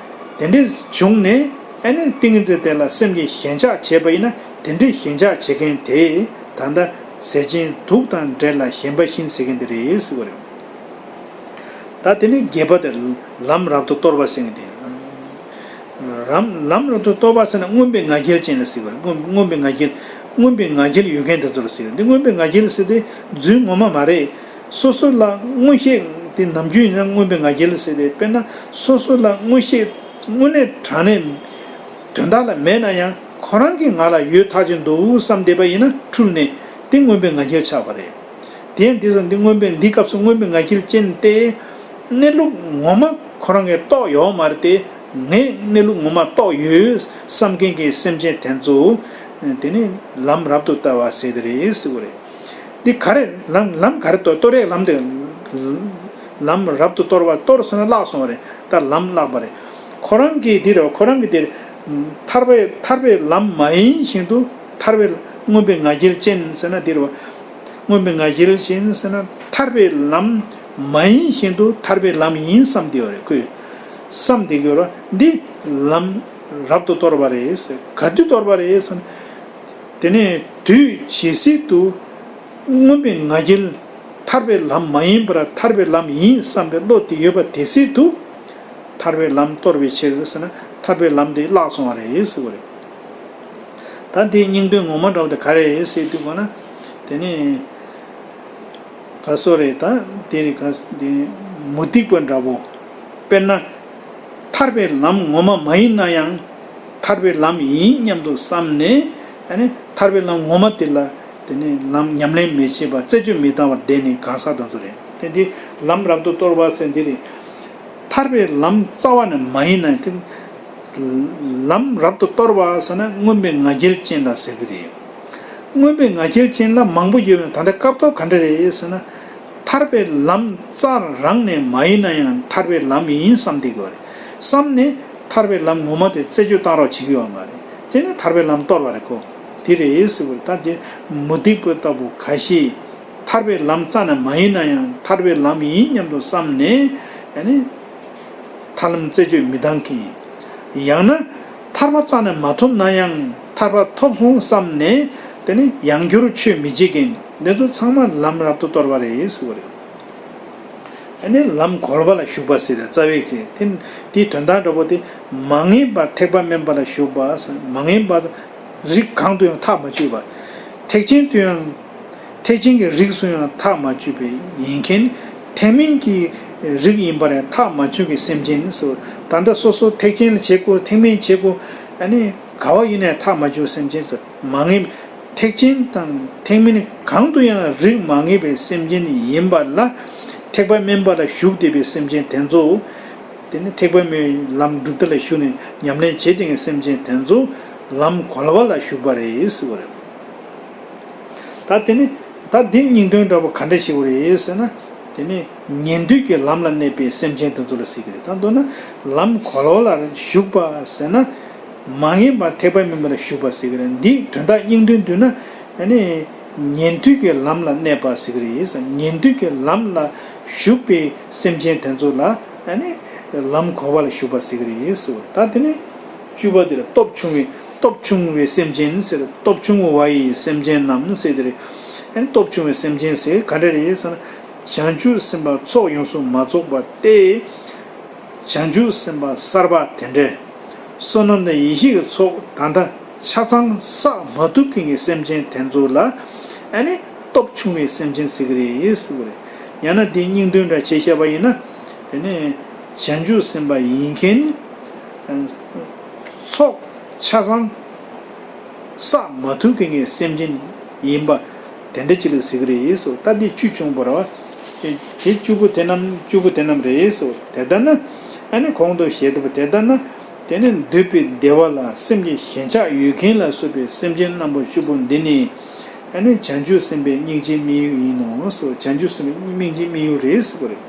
དེ་འདྲས་བྱུང་ནས་ཨ་ནི་ཏིང་ངེ་འཛིན་དེ་ལ་སེམས་ཀྱིས་ཞེན་ཆགས་བྱས་པ་ཡིན་ན། དེ་འདྲས་ཞེན་ཆགས་བྱེད་མཁན་དེ་ད་ལྟ་ཟས་ཆེན་དུག་དང་འདྲེས་ལ་ཞེན་པ་བཞིན་ཟེར་མཁན་དེ་རེད་ཟེར་བ་རེད། ད་དེ་ནས་བརྒྱད་པ་དེ་ལམ་རབ་ཏུ་སྟོར་བ་ཟེར་མཁན་དེ། རམ་ལམ་རབ་ཏུ་སྟོར་བ་ཟེར་ན་མངོན་པའི་ང་རྒྱལ་ཅན་ལ་ཟེར་བ་རེད། མངོན་མངོན་པའི་ང་རྒྱལ། མངོན་པའི་ང་རྒྱལ་ཡོད་མཁན་དེ་ཚོ་ལ་ཟེར་བ་རེད། འདི་མངོན་པའི་ང་རྒྱལ་ཟེར་དེ་རྫུན་ངོ་མ་མ་རེད། སོ་སོ་ལ་མངོན་ཤེས་དེ་ནམ་རྒྱུན་ཡིན་ན་མངོན་པའི་ང་རྒྱལ་ཟེར་ཏེ། དཔེར་ན་སོ་སོ་ལ་མངོན་ཤེས་དངོས་གནས་དྲང་གནས་དོན་དག་ལ་མེད་ན་ཡང་ཁོ་རང་གིས་ང་ལ་ཡོད་ཐག་ཆོད་འདུག་བསམ་བསྡད་པ་ཡིན་ན་འཁྲུལ་ནས་དེ་མངོན་པའི་ང་རྒྱལ་ཆགས་པ་རེད། དེ་ཡང་དེ་ཙང་འདི་མངོན་པའི་འདི་སྐབས་སུ་མངོན་པའི་ང་རྒྱལ་ཅན་ཏེ། གནས་ལུགས་ངོ་མ་ཁོ་རང་གིས་རྟོགས་ཡོད་མ་རེད་དེ། ངས་གནས་ལུགས་ངོ་མ་རྟོགས་ཡོད་བསམ་མཁན་གྱི་སེམས་ཅན་དེ་ཚོ། དེ་ནི་ལམ་རབ་ཏུ་སྟོར་བ་ཟེར་དེ་རེད་ཟེར་བ་རེད། འདི་ག་རེ་ལམ་ལམ་ག་རེ་སྟོར་སྟོར་ཡས་ལམ་དེ། ལམ་རབ་ཏུ་སྟོར་བ། སྟོར་ཟེར་ན་བརླག་སོང་བ་རེད། ད་ལམ་བརླག་པ་རེད། ཁོ་རང་གིས་འདི་རེད། ཁོ་རང་གིས་འདིར་ཐར་པའི་ཐར་པའི་ལམ་མ་ཡིན་བཞིན་དུ་ཐར་པའི་མངོན་པའི་ང་རྒྱལ་ཅན་ཟེར་ན་འདི་རེད་བ། མངོན་པའི་ང་རྒྱལ་ཅན་ཟེར་ན་ཐར་པའི་ལམ་མ་ཡིན་བཞིན་དུ་ཐར་པའི་ལམ་ཡིན་བསམ་བསྡད་ཡོད་རེད། ཁོས་བསམ་བསྡད་ཀྱི་ཡོད་རེད། འདི་ལམ་རབ་ཏུ་སྟོར་བ་རེད་ཟེར། ག་དུས་སྟོར་བ་རེད་ཟེར་ན། དེ་ནས་དུས་ཇི་སྲིད་དུ་མངོན་པའི་ང་རྒྱལ་ཐར་པའི་ལམ་མ་ཡིན་པར་ཐར་པའི་ལམ་ཡིན་བསམ་པའི་བློ་དེ་ཡོད་པ་དེ་སྲིད་དུ་ཐར་པའི་ལམ་སྟོར་བའི་ཕྱིར་ཟེར་ན། ཐར་པའི་ལམ་དེ་བརླག་སོང་བ་རེད་ཟེར་བ་རེད། ད་དེའི་སྙིང་དོན་ངོ་མ་འདྲ་བོ་དེ་ག་རེ་རེད་ཟེར་དུས་གོ་ན། དེ་ནི་ག་སོ་རེད། ད་དེ་རེད། ག་དེ་ནི་མུ་སྟེགས་པ་འདྲ་བོ། དཔེར་ན། ཐར་པའི་ལམ་ངོ་མ་མ་ཡིན་ན་ཡང་ཐར་པའི་ལམ་ཡིན་སྙམ་དུ་བསམས་ནས། ཨ་ནི་ཐར་པའི་ལམ་ངོ་མ་དེ་ལ་དེ་ནི་ལམ་ཉམས་ལེན་མི་བྱེད་པ། རྩད་གཅོད་མི་བཏང་བར་བསྡད་ནས་གང་ཟག་དེ་ཚོ་རེད། དེ་འདི་ལམ་རབ་ཏུ་གཏོར་བ་ཟེར་འདི་རེད། ཐར་པའི་ལམ་རྩ་བ་ནས་མ་ཡིན་ན་དེ། ལམ་རབ་ཏུ་གཏོར་བ་ཟེར་ན་མངོན་པའི་ང་རྒྱལ་ཅན་ལ་ཟེར་གྱི་རེད། མངོན་པའི་ང་རྒྱལ་ཅན་ལ་མང་པོ་ཡོད་པས། ད་ལྟ་སྐབས་ཐོག་ག་འདྲ་རེད་ཟེར་ན། ཐར་པའི་ལམ་རྩ་རང་ནས་མ་ཡིན་ན་ཡང་ཐར་པའི་ལམ་ཡིན་བསམ་བསྡད་དགོས་རེད། བསམ་ནས་ཐར་པའི་ལམ་ངོ་མ་དེ་རྩད་གཅོད་བཏང་རོགས་བྱེད་ཀྱི་ཡོད་མ་རེད། དེ་ནི་ཐར་པའི་ལམ་གཏོར་བ་རེད་ཁོ། དེ་རེད་ཟེར་བ་རེད། ད་དེ་མུ་སྟེགས་པ་ལྟ་བུ་ཁ་ཤས། ཐར་པའི་ལམ་རྩ་ནས་མ་ཡིན་ན་ཡང་ཐར་པའི་ལམ་ཡིན་སྙམ་དུ་བསམས་ནས། ཨ་ནི་ཐར་ལམ་རྩད་གཅོད་མི་བཏང་མཁན། ཡང་ན་ཐར་པ་རྩ་ནས་མ་ཐོབ་ན་ཡང་ཐར་པ་ཐོབ་སོང་བསམས་ནས། དེ་ནི་ཡང་བསྐྱར་ཆོས་མི་བྱེད་མཁན་འདི་ཚོ་ཚང་མ་ལམ་རབ་ཏུ་གཏོར་བ་རེད་ཟེར་བ་རེད། ཨ་ནི་ལམ་གོལ་བ་ལ་ཞུགས་པ་ཟེར་ཏེ་རྩ་བའི་གི་དེ་དེའི་དོན་དག་འདྲ་པོ་དེ། མ་ངེས་པ་ཐེག་པ་དམན་པ་ལ་ཞུགས་པ་ཟེར། མ་ངེས་པ་རིགས་གང་དུ་ཡང་ཐག་མ་ཆོད་པ། ཐེག་ཆེན་དུ་ཡང་། ཐེག་ཆེན་གྱི་རིགས་སུ་ཡང་ཐག་མ་ཆོད་པའི་ཡིན་མཁན། ཐེག་དམན་གྱི་རིགས་ཡིན་པར་ཡང་ཐག་མ་ཆོད་པའི་སེམས་ཅན་སོ། ད་ལྟ་སོ་སོ་ཐེག་ཆེན་ལ་བྱེད་དགོས། ཐེག་དམན་བྱེད་དགོས། ཨ་ནི་ག་བ་ཡིན་ནའི་ཐག་མ་ཆོད་སེམས་ཅན་སོ། མ་ངེས། ཐེག་ཆེན་དང་ཐེག་དམན་གང་དུ་ཡང་རིགས་མ་ངེས་པའི་སེམས་ཅན་ཡིན་པ་ལ། ཐེག་པ་དམན་པ་ལ་ཞུགས་བསྡད་པའི་སེམས་ཅན་དེ་ཚོ། དེ་ནི་ཐེག་པ་དམན་ལམ་སྒྲུབ་བདེ་ལ་ཞུགས་ནས་ཉམས་ལེན་བྱེད་བསྡད་མཁན་སེམས་ཅན་དེ་ཚོ་ལམ་གོལ་བ་ལ་ཞུགས་པ་རེད་ཟེར་བ་རེད། ད་དེ་ནི་ད་འདི་སྙིང་དོན་འདྲ་པོ་ག་འདྲ་ཞིག་རེད་ཟེར་ན། དེ་ནི་ཉན་ཐོས་ཀྱི་ལམ་ལ་གནས་པའི་སེམས་ཅན་དེ་ཚོ་ལ་ཟེར་གྱི་རེད། ད་མདོར་ན་ལམ་གོལ་བ་ལ་ཞུགས་པ་ཟེར་ན། མ་ངེས་པ་ཐེག་པ་དམན་པ་ལ་ཞུགས་པ་ཟེར་གྱི་རེད། འདིའི་དོན་དག་སྙིང་དོན་བསྡུས་ན། ཨ་ནི་ཉན་ཐོས་ཀྱི་ལམ་ལ་གནས་པ་ཟེར་གྱི་རེད། ཉན་ཐོས་ཀྱི་ལམ་ལ་ཞུགས་པའི་སེམས་ཅན་དེ་ཚོ་ལ། ཨ་ནི་ལམ་གོལ་བ་ལ་ཞུགས་པ་ཟེར་གྱི་རེད་ཟེར་བ། ད་དེ་ནི་བཅུ་པ་དེ་ལ་སྟོབས་ཆུང་བའི། སྟོབས་ཆུང་བའི་སེམས་ཅན་ཟེར། སྟོབས་ཆུང་བ་ཡི་སེམས་ཅན་རྣམས་ཟེར་དེ་རེད། ཨ་ནི་སྟོབས་ཆུང་བའི་སེམས་ཅན་ཟེར་ག་འདྲ་རེད་ཟེར་ན། བྱང་ཆུབ་སེམས་དཔའ་ཚོགས་ཡོངས་སུ་མ་རྫོགས་པ་སྟེ། བྱང་ཆུབ་སེམས་དཔའ་གསར་པ་དེ་འདྲའི་བསོད་ནམས་དང་ཡེ་ཤེས་ཀྱི་ཚོགས་ད་ལྟ་ཆ་ཚང་བསགས་མ་ཐུབ་མཁན་གྱི་སེམས་ཅན་དེ་ཚོ་ལ། ཨ་ནི་སྟོབས་ཆུང་བའི་སེམས་ཅན་ཟེར་གྱི་རེད་ཟེར་བ་རེད། ཡང་ན་དེའི་སྙིང་དོན་འདྲ་བྱས་བཤད་པ་ཡིན་ན། དེ་ནི་བྱང་ཆུབ་སེམས་དཔའ་ཡིན་མཁན་ཚོགས་ཆ་ཚང་བསགས་མ་ཐུབ་མཁན་གྱི་སེམས་ཅན་ཡིན་པ་དེ་འདྲ་ཅིག་ལ་ཟེར་གྱི་རེད་ཟེར། ད་འདི་བཅུ་བྱུང་བ་རེད་བ། དེ་བཅུ་པོ་དེ་རྣམས། བཅུ་པོ་དེ་རྣམས་རེད་ཟེར། དེ་ལྟར་ན། ཨ་ནི་གོང་དུ་ཞེས་བསྡད་པ་དེ་ལྟར་ན། དེ་ནི་འདོད་པའི་བདེ་བ་ལ་སེམས་ཀྱི་ཞེན་ཆགས་ཡོད་མཁན་ལ་སོགས་པའི་སེམས་ཅན་རྣམ་པ་བཅུ་པོ་འདི་ནི། ཨ་ནི་བྱང་ཆུབ་སེམས་དཔའི་སྙིང་རྗེའི་དམིགས་ཡུལ་ཡིན་ནོ་ཟེར། བྱང་ཆུབ་སེམས་དཔའི་སྙིང་རྗེའི་དམིགས་ཡུལ་རེད་ཟེར་བ་རེད།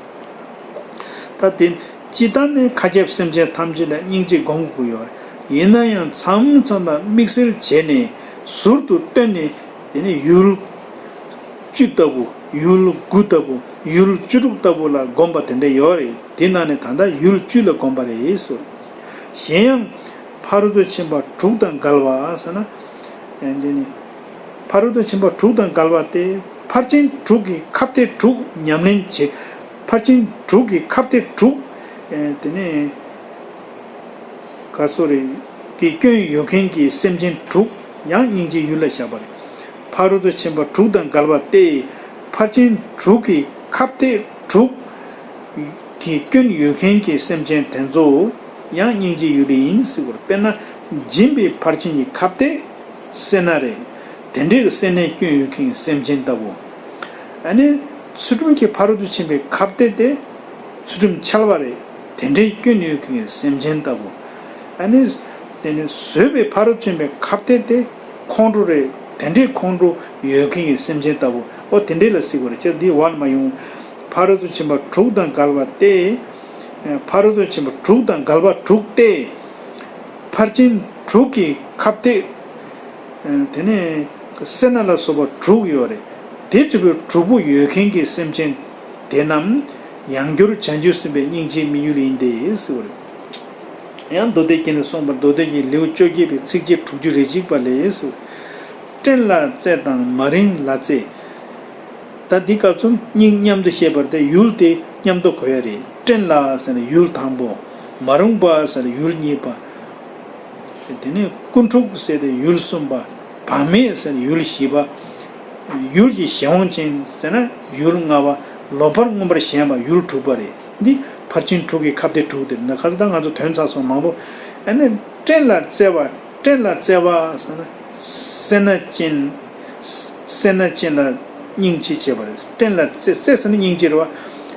ད་དེ་སྤྱིར་བཏང་ནས་མཁའ་ཁྱབ་སེམས་ཅན་ཐམས་ཅད་ལ་སྙིང་རྗེ་སྒོམ་དགོས་ཀྱི་ཡོད་རེད། ཡིན་ན་ཡང་མཚམས་མཚམས་ལ་དམིགས་བསལ་བྱས་ནས་ཟུར་དུ་བཏོན་ནས། དེ་ནི་ཡུལ་བཅུ་ལྟ་བུ། ཡུལ་དགུ་ལྟ་བུ། ཡུལ་བཅུ་དྲུག་ལྟ་བུ་ལ་བསྒོམ་པ་དེ་འདྲ་ཡོད་རེད། དེ་ནང་ནས་ད་ལྟ་ཡུལ་བཅུ་ལ་བསྒོམ་པ་རེད་ཟེར། གཞན་ཡང་ཕ་རོལ་ཏུ་ཕྱིན་པ་དྲུག་དང་འགལ་བ་ཟེར་ན། ཨེ་འདི་ནི་ཕ་རོལ་ཏུ་ཕྱིན་པ་དྲུག་དང་འགལ་བ་སྟེ། ཕར་ཕྱིན་དྲུག་གི་ཁ་གཏད་དྲུག་ཉམས་ལེན་བྱེད། ཕར་ཕྱིན་དྲུག་གི་ཁ་གཏད་དྲུག་ཨེ་དེ་ནས་ག་སོ་རེ་གི་སྐྱོན་ཡོད་མཁན་གྱི་སེམས་ཅན་དྲུག་ཡང་སྙིང་རྗེའི་ཡུལ་ལ་བཞག་པ་རེད། ཕ་རོལ་ཏུ་ཕྱིན་པ་དྲུག་དང་འགལ་བ་སྟེ། ཕར་ཕྱིན་དྲུག་གི་ཁ་གཏད་དྲུག་གི་སྐྱོན་ཡོད་མཁན་གྱི་སེམས་ཅན་དེ་ཚོ་ཡང་སྙིང་རྗེའི་ཡུལ་ཡིན་ཟེར་བ་རེད། དཔེར་ན་སྦྱིན་པའི་ཕར་ཕྱིན་གྱི་ཁ་གཏད་སེར་སྣ་རེད། དེ་འདྲའི་སེར་སྣའི་སྐྱོན་ཡོད་མཁན་སེམས་ཅན་ལྟ་བུ། ཨ་ནི་ཚུལ་ཁྲིམས་ཀྱི་ཕ་རོལ་ཏུ་ཕྱིན་པའི་ཁ་གཏད་དེ་ཚུལ་ཁྲིམས་འཆལ་བ་རེད། དེ་འདྲའི་སྐྱོན་ཡོད་མཁན་སེམས་ཅན་ལྟ་བུ། ཨ་ནི་དེ་ནི་བཟོད་པའི་ཕ་རོལ་ཏུ་ཕྱིན་པའི་ཁ་གཏད་དེ་ཁོང་ཁྲོ་རེད། དེ་འདྲའི་ཁོང་ཁྲོ་ཡོད་མཁན་གྱི་སེམས་ཅན་ལྟ་བུ། ཨོ་དེ་འདྲའི་ལ་ཟེར་དགོས་རེད། ཁྱེད་འདི་བར་མ་ཡོང་། ཕ་རོལ་ཏུ་ཕྱིན་པ་དྲུག་དང་འགལ་བ་སྟེ། ཕ་རོལ་ཏུ་ཕྱིན་པ་དྲུག་དང་འགལ་བ་དྲུག་སྟེ། ཕར་ཕྱིན་དྲུག་གི་ཁ་གཏད། དེ་ནས་སེར་སྣ་ལ་སོགས་པ་དྲུག་ཡོད་རེད། དེ་ལྟ་བུའི་དྲུག་པོ་ཡོད་མཁན་གྱི་སེམས་ཅན་དེ་རྣམས་ཡང་བསྐྱར་བྱང་ཆུབ་སེམས་དཔའི་སྙིང་རྗེའི་དམིགས་ཡུལ་ཡིན་ཏེ་ཟེར་བ་རེད། ཡང་མདོ་སྡེ་རྒྱན་ནས་གསུངས་པར། མདོ་སྡེ་གི་ལེའུ་བཅོ་བརྒྱད་པའི་ཚིགས་བཅད་དྲུག་ཅུ་རེ་གཅིག་པ་ལས་ཟེར། བཀྲེན་ལ་བཙེ་དང་མ་རིང་ལ་བཙེ། ད་འདི་སྐབས་སུ་གཉིས་མཉམ་དུ་བཤད་པར་ཏེ། ཡུལ་དེ་མཉམ་དུ་གོ་ཡ་རེད། བཀྲེན་ལ་ཟེར་ན་ཡུལ་དང་པོ། མ་རུངས་པ་ཟེར་ན་ཡུལ་གཉིས་པ། དེ་ནས་ ཀུན་དྲུག་ཟེར་ཏེ་ཡུལ་གསུམ་པ། བག་མེད་ཟེར་ན་ཡུལ་བཞི་པ། ཡུལ་གྱི་གཞན་དབང་ཅན་ཟེར་ན་ཡུལ་ལྔ་པ། ལོག་པར་མངོན་པར་ཞེན་པ་ཡུལ་དྲུག་པ་རེད། འདི་ཕར་ཕྱིན་དྲུག་གི་ཁ་གཏད་དྲུག་དེ་རེད། ད་ག་ཚོད་ད་ང་ཚོ་དོན་ཚར་སོང་མང་པོ། ཨ་ནི་སྐྲན་ལ་བརྩེ་བ། སྐྲན་ལ་བརྩེ་བ་ཟེར་ན། སེར་སྣ་ཅན། སེར་སྣ་ཅན་ལ་སྙིང་རྗེ་བྱེད་པ་རེད། སྐྲན་ལ་བརྩེ། བརྩེ་ཟེར་ན་སྙིང་རྗེ་རེད་བ།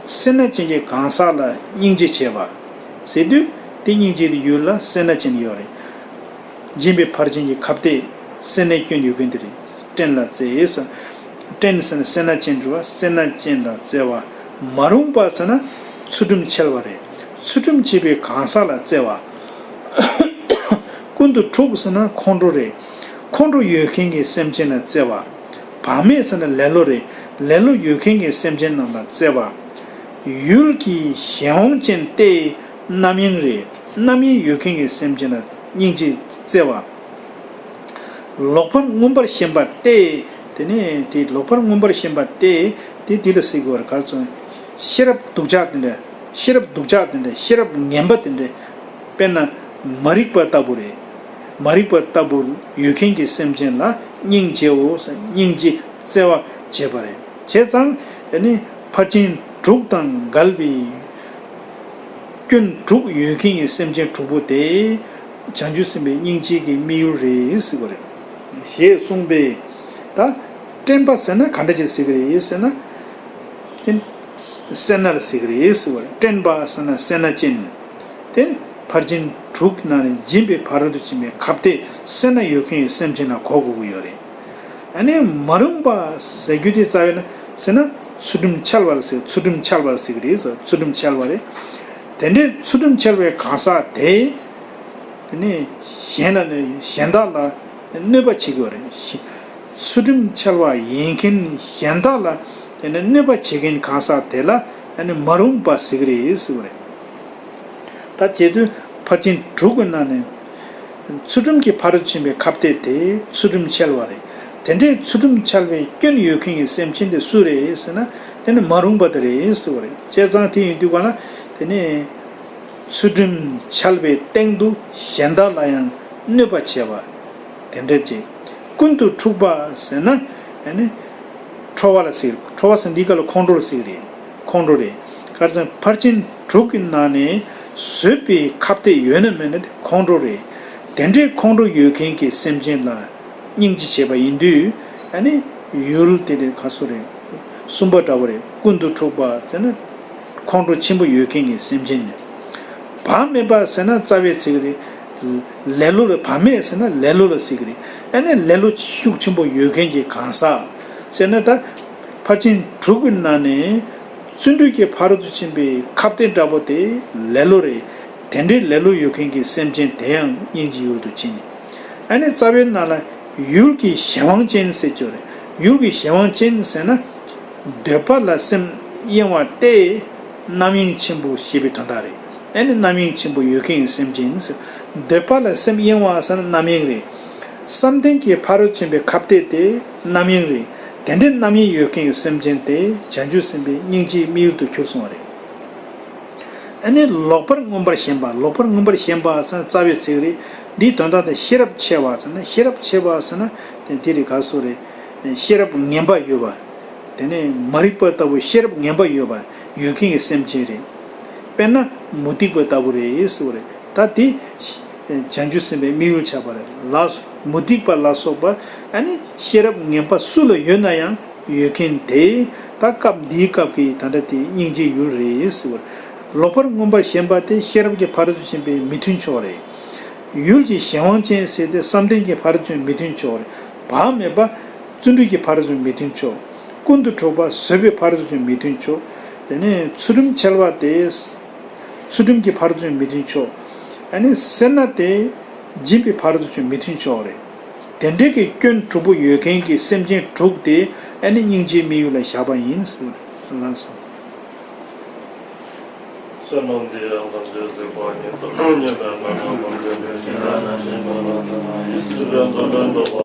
སེར་སྣ་ཅན་གྱི་གང་ཟག་ལ་སྙིང་རྗེ་བྱེད་པ། ཟེར་དུས་དེ་སྙིང་རྗེ་དེ་ཡུལ་ལ་སེར་སྣ་ཅན་ཡོད་རེད། སྦྱིན་པའི་ཕར་ཕྱིན་གྱི་ཁ་གཏད་སེར་སྣའི་སྐྱོན་ཡོད་མཁན་དེ་རེད། སྐྲན་ལ་བརྩེ་ཟེར། སྐྲན་ཟེར་ན་སེར་སྣ་ཅན་རེད་བ། སེར་སྣ་ཅན་ལ་བརྩེ་བ། མ་རུངས་པ་ཟེར་ན་ཚུལ་ཁྲིམས་འཆལ་བ་རེད། ཚུལ་ཁྲིམས་འཆལ་བའི་གང་ཟག་ལ་བརྩེ་བ། ཀུན་ཏུ་འཁྲུག་ཟེར་ན་ཁོང་ཁྲོ་རེད། ཁོང་ཁྲོ་ཡོད་མཁན་གྱི་སེམས་ཅན་ལ་བརྩེ་བ། བག་མེད་ཟེར་ན་ལེ་ལོ་རེད། ལེ་ལོ་ཡོད་མཁན་གྱི་སེམས་ཅན་རྣམས་ལ་བརྩེ་བ། ཡུལ་གྱི་གཞན་དབང་ཅན་ཏེ། རྣམ་གཡེང་རེད། རྣམ་གཡེང་ཡོད་མཁན་གྱི་སེམས་ཅན་ལ་སྙིང་རྗེ་བརྩེ་བ། ལོག་པར་མངོན་པར་ཞེན་པ་སྟེ། དེ་ནས་དེ་ལོག་པར་མངོན་པར་ཞེན་པ་སྟེ། དེ་འདི་ལ་ཟེར་དགོས་པར་ག་རེ་ཚོ། ཤེས་རབ་སྡུག་ཅག་དེ་འདྲ། ཤེས་རབ་སྡུག་ཅག་དེ་འདྲ། ཤེས་རབ་ངན་པ་དེ་འདྲ། དཔེར་ན་མ་རིག་པ་ལྟ་བུ་རེད། མ་རིག་པ་ལྟ་བུ་ཡོད་མཁན་གྱི་སེམས་ཅན་ལ་སྙིང་རྗེའོ། སྙིང་རྗེ་བརྩེ་བ་བྱེད་པ་རེད། བྱས་ཙང་ཨ་ནི་ཕར་ཕྱིན་དྲུག་དང་འགལ་བའི་སྐྱོན་དྲུག་ཡོད་མཁན་གྱི་སེམས་ཅན་དྲུག་པོ་དེ་བྱང་ཆུབ་སེམས་དཔའི་སྙིང་རྗེ་གི་དམིགས་ཡུལ་རེད་ཟེར་བ་རེད། ཞེས་གསུངས་པས། ད་སྐྲན་པ་ཟེར་ན་ག་འདྲ་ཅིག་ཟེར་གི་རེད་ཟེར་ན། དེ་སེར་སྣ་ལ་ཟེར་གི་རེད་ཟེར་བ་རེད། སྐྲན་པ་ཟེར་ན་སེར་སྣ་ཅན། དེ་ཕར་ཕྱིན་དྲུག་གི་ནང་ནས་སྦྱིན་པའི་ཕ་རོལ་ཏུ་ཕྱིན་པའི་ཁ་གཏད་སེར་སྣ་ཡོད་མཁན་གྱི་སེམས་ཅན་ལ་གོ་དགོས་ཀྱི་ཡོད་རེད། ཨ་ནི་མ་རུངས་པ་ཟེར་རྒྱུ་དེ་རྩ་བའི་ན་ཟེར་ན་ཚུལ་ཁྲིམས་འཆལ་བ་ལ་ཟེར། ཚུལ་ཁྲིམས་འཆལ་བ་ལ་ཟེར་གི་རེད་ཟེར། ཚུལ་ཁྲིམས་འཆལ་བ་རེད། དེ་འདྲའི་ཚུལ་ཁྲིམས་འཆལ་བའི་གང་ཟག་དེ། དེ་ནས་གཞན་ལ་ནི་གཞན་དག་ལ་གནོད་པ་བྱེད་ཀྱི་ཡོད་རེད། ཚུལ་ཁྲིམས་འཆལ་བ་ཡིན་མཁན་གཞན་དག་ལ་དེ་ནི་གནོད་པ་བྱེད་མཁན་གང་ཟག་དེ་ལ་ཨ་ནི་མ་རུངས་པ་ཟེར་གི་རེད་ཟེར་བ་རེད། ད་བྱེད་དུས་ཕར་ཕྱིན་དྲུག་གི་ནང་ནས་ཚུལ་ཁྲིམས་ཀྱི་ཕ་རོལ་ཕྱིན་པའི་ཁ་གཏད་དེ་ཚུལ་ཁྲིམས་འཆལ་བ་རེད། དེ་འདྲའི་ཚུལ་ཁྲིམས་འཆལ་བའི་སྐྱོན་ཡོད་མཁན་གྱི་སེམས་ཅན་དེ་སུ་རེད་ཟེར་ན་དེ་ནི་མ་རུངས་པ་དེ་རེད་ཟེར་བ་རེད། བྱས་ཙང་དེ་ཡིན་དུས་ག་ལ་དེ་ནི། ཚུལ་ཁྲིམས་འཆལ་བའི་སྟེང་དུ་གཞན་དག་ལ་ཡང་གནོད་པ་བྱས་པ། དེ་འདྲ་ཅིག་ཀུན་ཏུ་འཁྲུག་པ་ཟེར་ན་ཨ་ནི་ཁྲོ་བ་ལ་ཟེར། ཁྲོ་བ་ཟེར་འདི་ག་ལ་ཁོང་ཁྲོ་ལ་ཟེར་རེད། ཁོང་ཁྲོ་རེད། ག་རེ་ཟེར་ན་ཕར་ཕྱིན་དྲུག་གི་ནང་ནས་བཟོད་པའི་ཁ་གཏད་ཡོད་ན་མེད་ན་དེ་ཁོང་ཁྲོ་རེད། དེ་འདྲའི་ཁོང་ཁྲོ་ཡོད་མཁན་གྱི་སེམས་ཅན་ལ། སྙིང་རྗེ་བྱས་པ་ཡིན་དུས་ཨ་ནི་ཡུལ་དེ་ལས་ག་སུ་རེད། གསུམ་པ་འདྲ་བོ་རེད། ཀུན་ཏུ་འཁྲུག་པ་ཟེར་ན་ཁོང་ཁྲོ་ཆེན་པོ་ཡོད་མཁན་གྱི་སེམས་ཅན་རེད། བག་མེད་པ་ཟེར་ན་རྩ་བའི་ཚིག་རེད། ལེ་ལོ་ལ་བག་མེད་ཟེར་ན་ལེ་ལོ་ལ་ཟེར་གི་རེད། ཨ་ནི་ལེ་ལོ་ཤུགས་ཆེན་པོ་ཡོད་མཁན་གྱི་གང་ཟག་ཟེར་ན་ད་ཕར་ཕྱིན་དྲུག་གི་ནང་ནས་བརྩོན་འགྲུས་ཀྱི་ཕ་རོལ་ཏུ་ཕྱིན་པའི་ཁ་གཏད་འདྲ་བོ་དེ་ལེ་ལོ་རེད། དེ་འདྲའི་ལེ་ལོ་ཡོད་མཁན་གྱི་སེམས་ཅན་དེ་ཡང་སྙིང་རྗེའི་ཡུལ་དུ་བྱས་ནས། ཨ་ནི་རྩ་བའི་ནང་ལ་ཡུལ་གྱི་གཞན་དབང་ཅན་ཟེར་གྱི་ཡོད་རེད། ཡུལ་གྱི་གཞན་དབང་ཅན་ཟེར་ན། འདོད་པ་ལ་སེམས་གཡེང་བ་སྟེ། རྣམ་གཡེང་ཆེན་པོ་ཞེས་པའི་དོན་དག་རེད། ཨ་ནི་རྣམ་གཡེང་ཆེན་པོ་ཡོད་མཁན་གྱི་སེམས་ཅན་ཟེར། འདོད་པ་ལ་སེམས་གཡེང་བ་ཟེར་ན་རྣམ་གཡེང་རེད། བསམ་གཏན་གྱི་ཕ་རོལ་ཕྱིན་པའི་ཁ་གཏད་དེ་རྣམ་གཡེང་རེད། དེ་འདྲའི་རྣམ་གཡེང་ཡོད་མཁན་གྱི་སེམས་ཅན་དེ་བྱང་ཆུབ་སེམས་དཔའི་སྙིང་རྗེའི་དམིགས་ཡུལ་དུ་གྱུར་སོང་བ་རེད། ཨ་ནི་ལོག་པར་མངོན་པར་ཞེན་པ། ལོག་པར་མངོན་པར་ཞེན་པ་ཟེར་ན་རྩ་བའི་ཚིག་རེད། འདིའི་དོན་དག་དེ་ཤེས་རབ་ཆེ་བ་ཟེར་ན། ཤེས་རབ་ཆེ་བ་ཟེར་ན་དེ་འདི་རེད། ག་སོ་རེད། ཤེས་རབ་ངན་པ་ཡོད་པ། དེ་ནས་མ་རིག་པ་ལྟ་བུ་ཤེས་རབ་ངན་པ་ཡོད་པ། ཡོད་མཁན་གྱི་སེམས་ཅན་རེད། དཔེར་ན་མུ་སྟེགས་པ་ལྟ་བུ་རེད་ཟེར་བ་རེད། ད་དེ་བྱང་ཆུབ་སེམས་དཔའི་དམིགས་ཡུལ་ཆགས་པ་རེད། ལ་མུ་སྟེགས་པ་ལ་སོགས་པ་ཨ་ནི་ཤེས་རབ་ངན་པ་སུ་ལ་ཡོད་ན་ཡང་། ཡོད་མཁན་དེ་ད་སྐབས་འདིའི་སྐབས་ཀྱི་ད་ལྟ་དེ་སྙིང་རྗེའི་ཡུལ་རེད་ཟེར་བ། ལོག་པར་མངོན་པར་ཞེན་པ་དེ་ཤེས་རབ་ཀྱི་ཕ་རོལ་ཏུ་ཕྱིན་པའི་མི་མཐུན་ཕྱོགས་རེད། ཡུལ་གྱི་གཞན་དབང་ཅན་ཟེར་དེ་བསམ་གཏན་གྱི་ཕ་རོལ་ཏུ་ཕྱིན་མི་མཐུན་ཕྱོགས་རེད། བག་མེད་པ་བརྩོན་འགྲུས་ཀྱི་ཕ་རོལ་ཏུ་མི་མཐུན་ཕྱོགས། ཀུན་ཏུ་འཁྲུག་པ་བཟོད་པའི་ཕ་རོལ་ཏུ་ཕྱིན་མི་མཐུན་ཕྱོགས། དེ་ནས་ཚུལ་ཁྲིམས་འཆལ་བ་དེ། ཚུལ་ཁྲིམས་ཀྱི་ཕ་རོལ་ཏུ་ཕྱིན་མི་མཐུན་ཕྱོགས། ཨ་ནི་སེར་སྣ་དེ་སྦྱིན་པའི་ཕ་རོལ་ཏུ་ཕྱིན་མི་མཐུན་ཕྱོགས་རེད། དེ་འདྲའི་གི་སྐྱོན་དྲུག་པོ་ཡོད་མཁན་གྱི་སེམས་ཅན་དྲུག་དེ་ཨ་ནི་སྙིང་རྗེའི་དམིགས་ཡུལ་ལ་བཞག་པ་ཡིན་ཟེར་བ་རེད། ལགས་སོ། བསོད་ནམས་འདི་ཡང་ཐམས་ཅད་གཟིགས་པ་ཉིད་དུ་བསྙེན་པར་གནང་བ་དང་།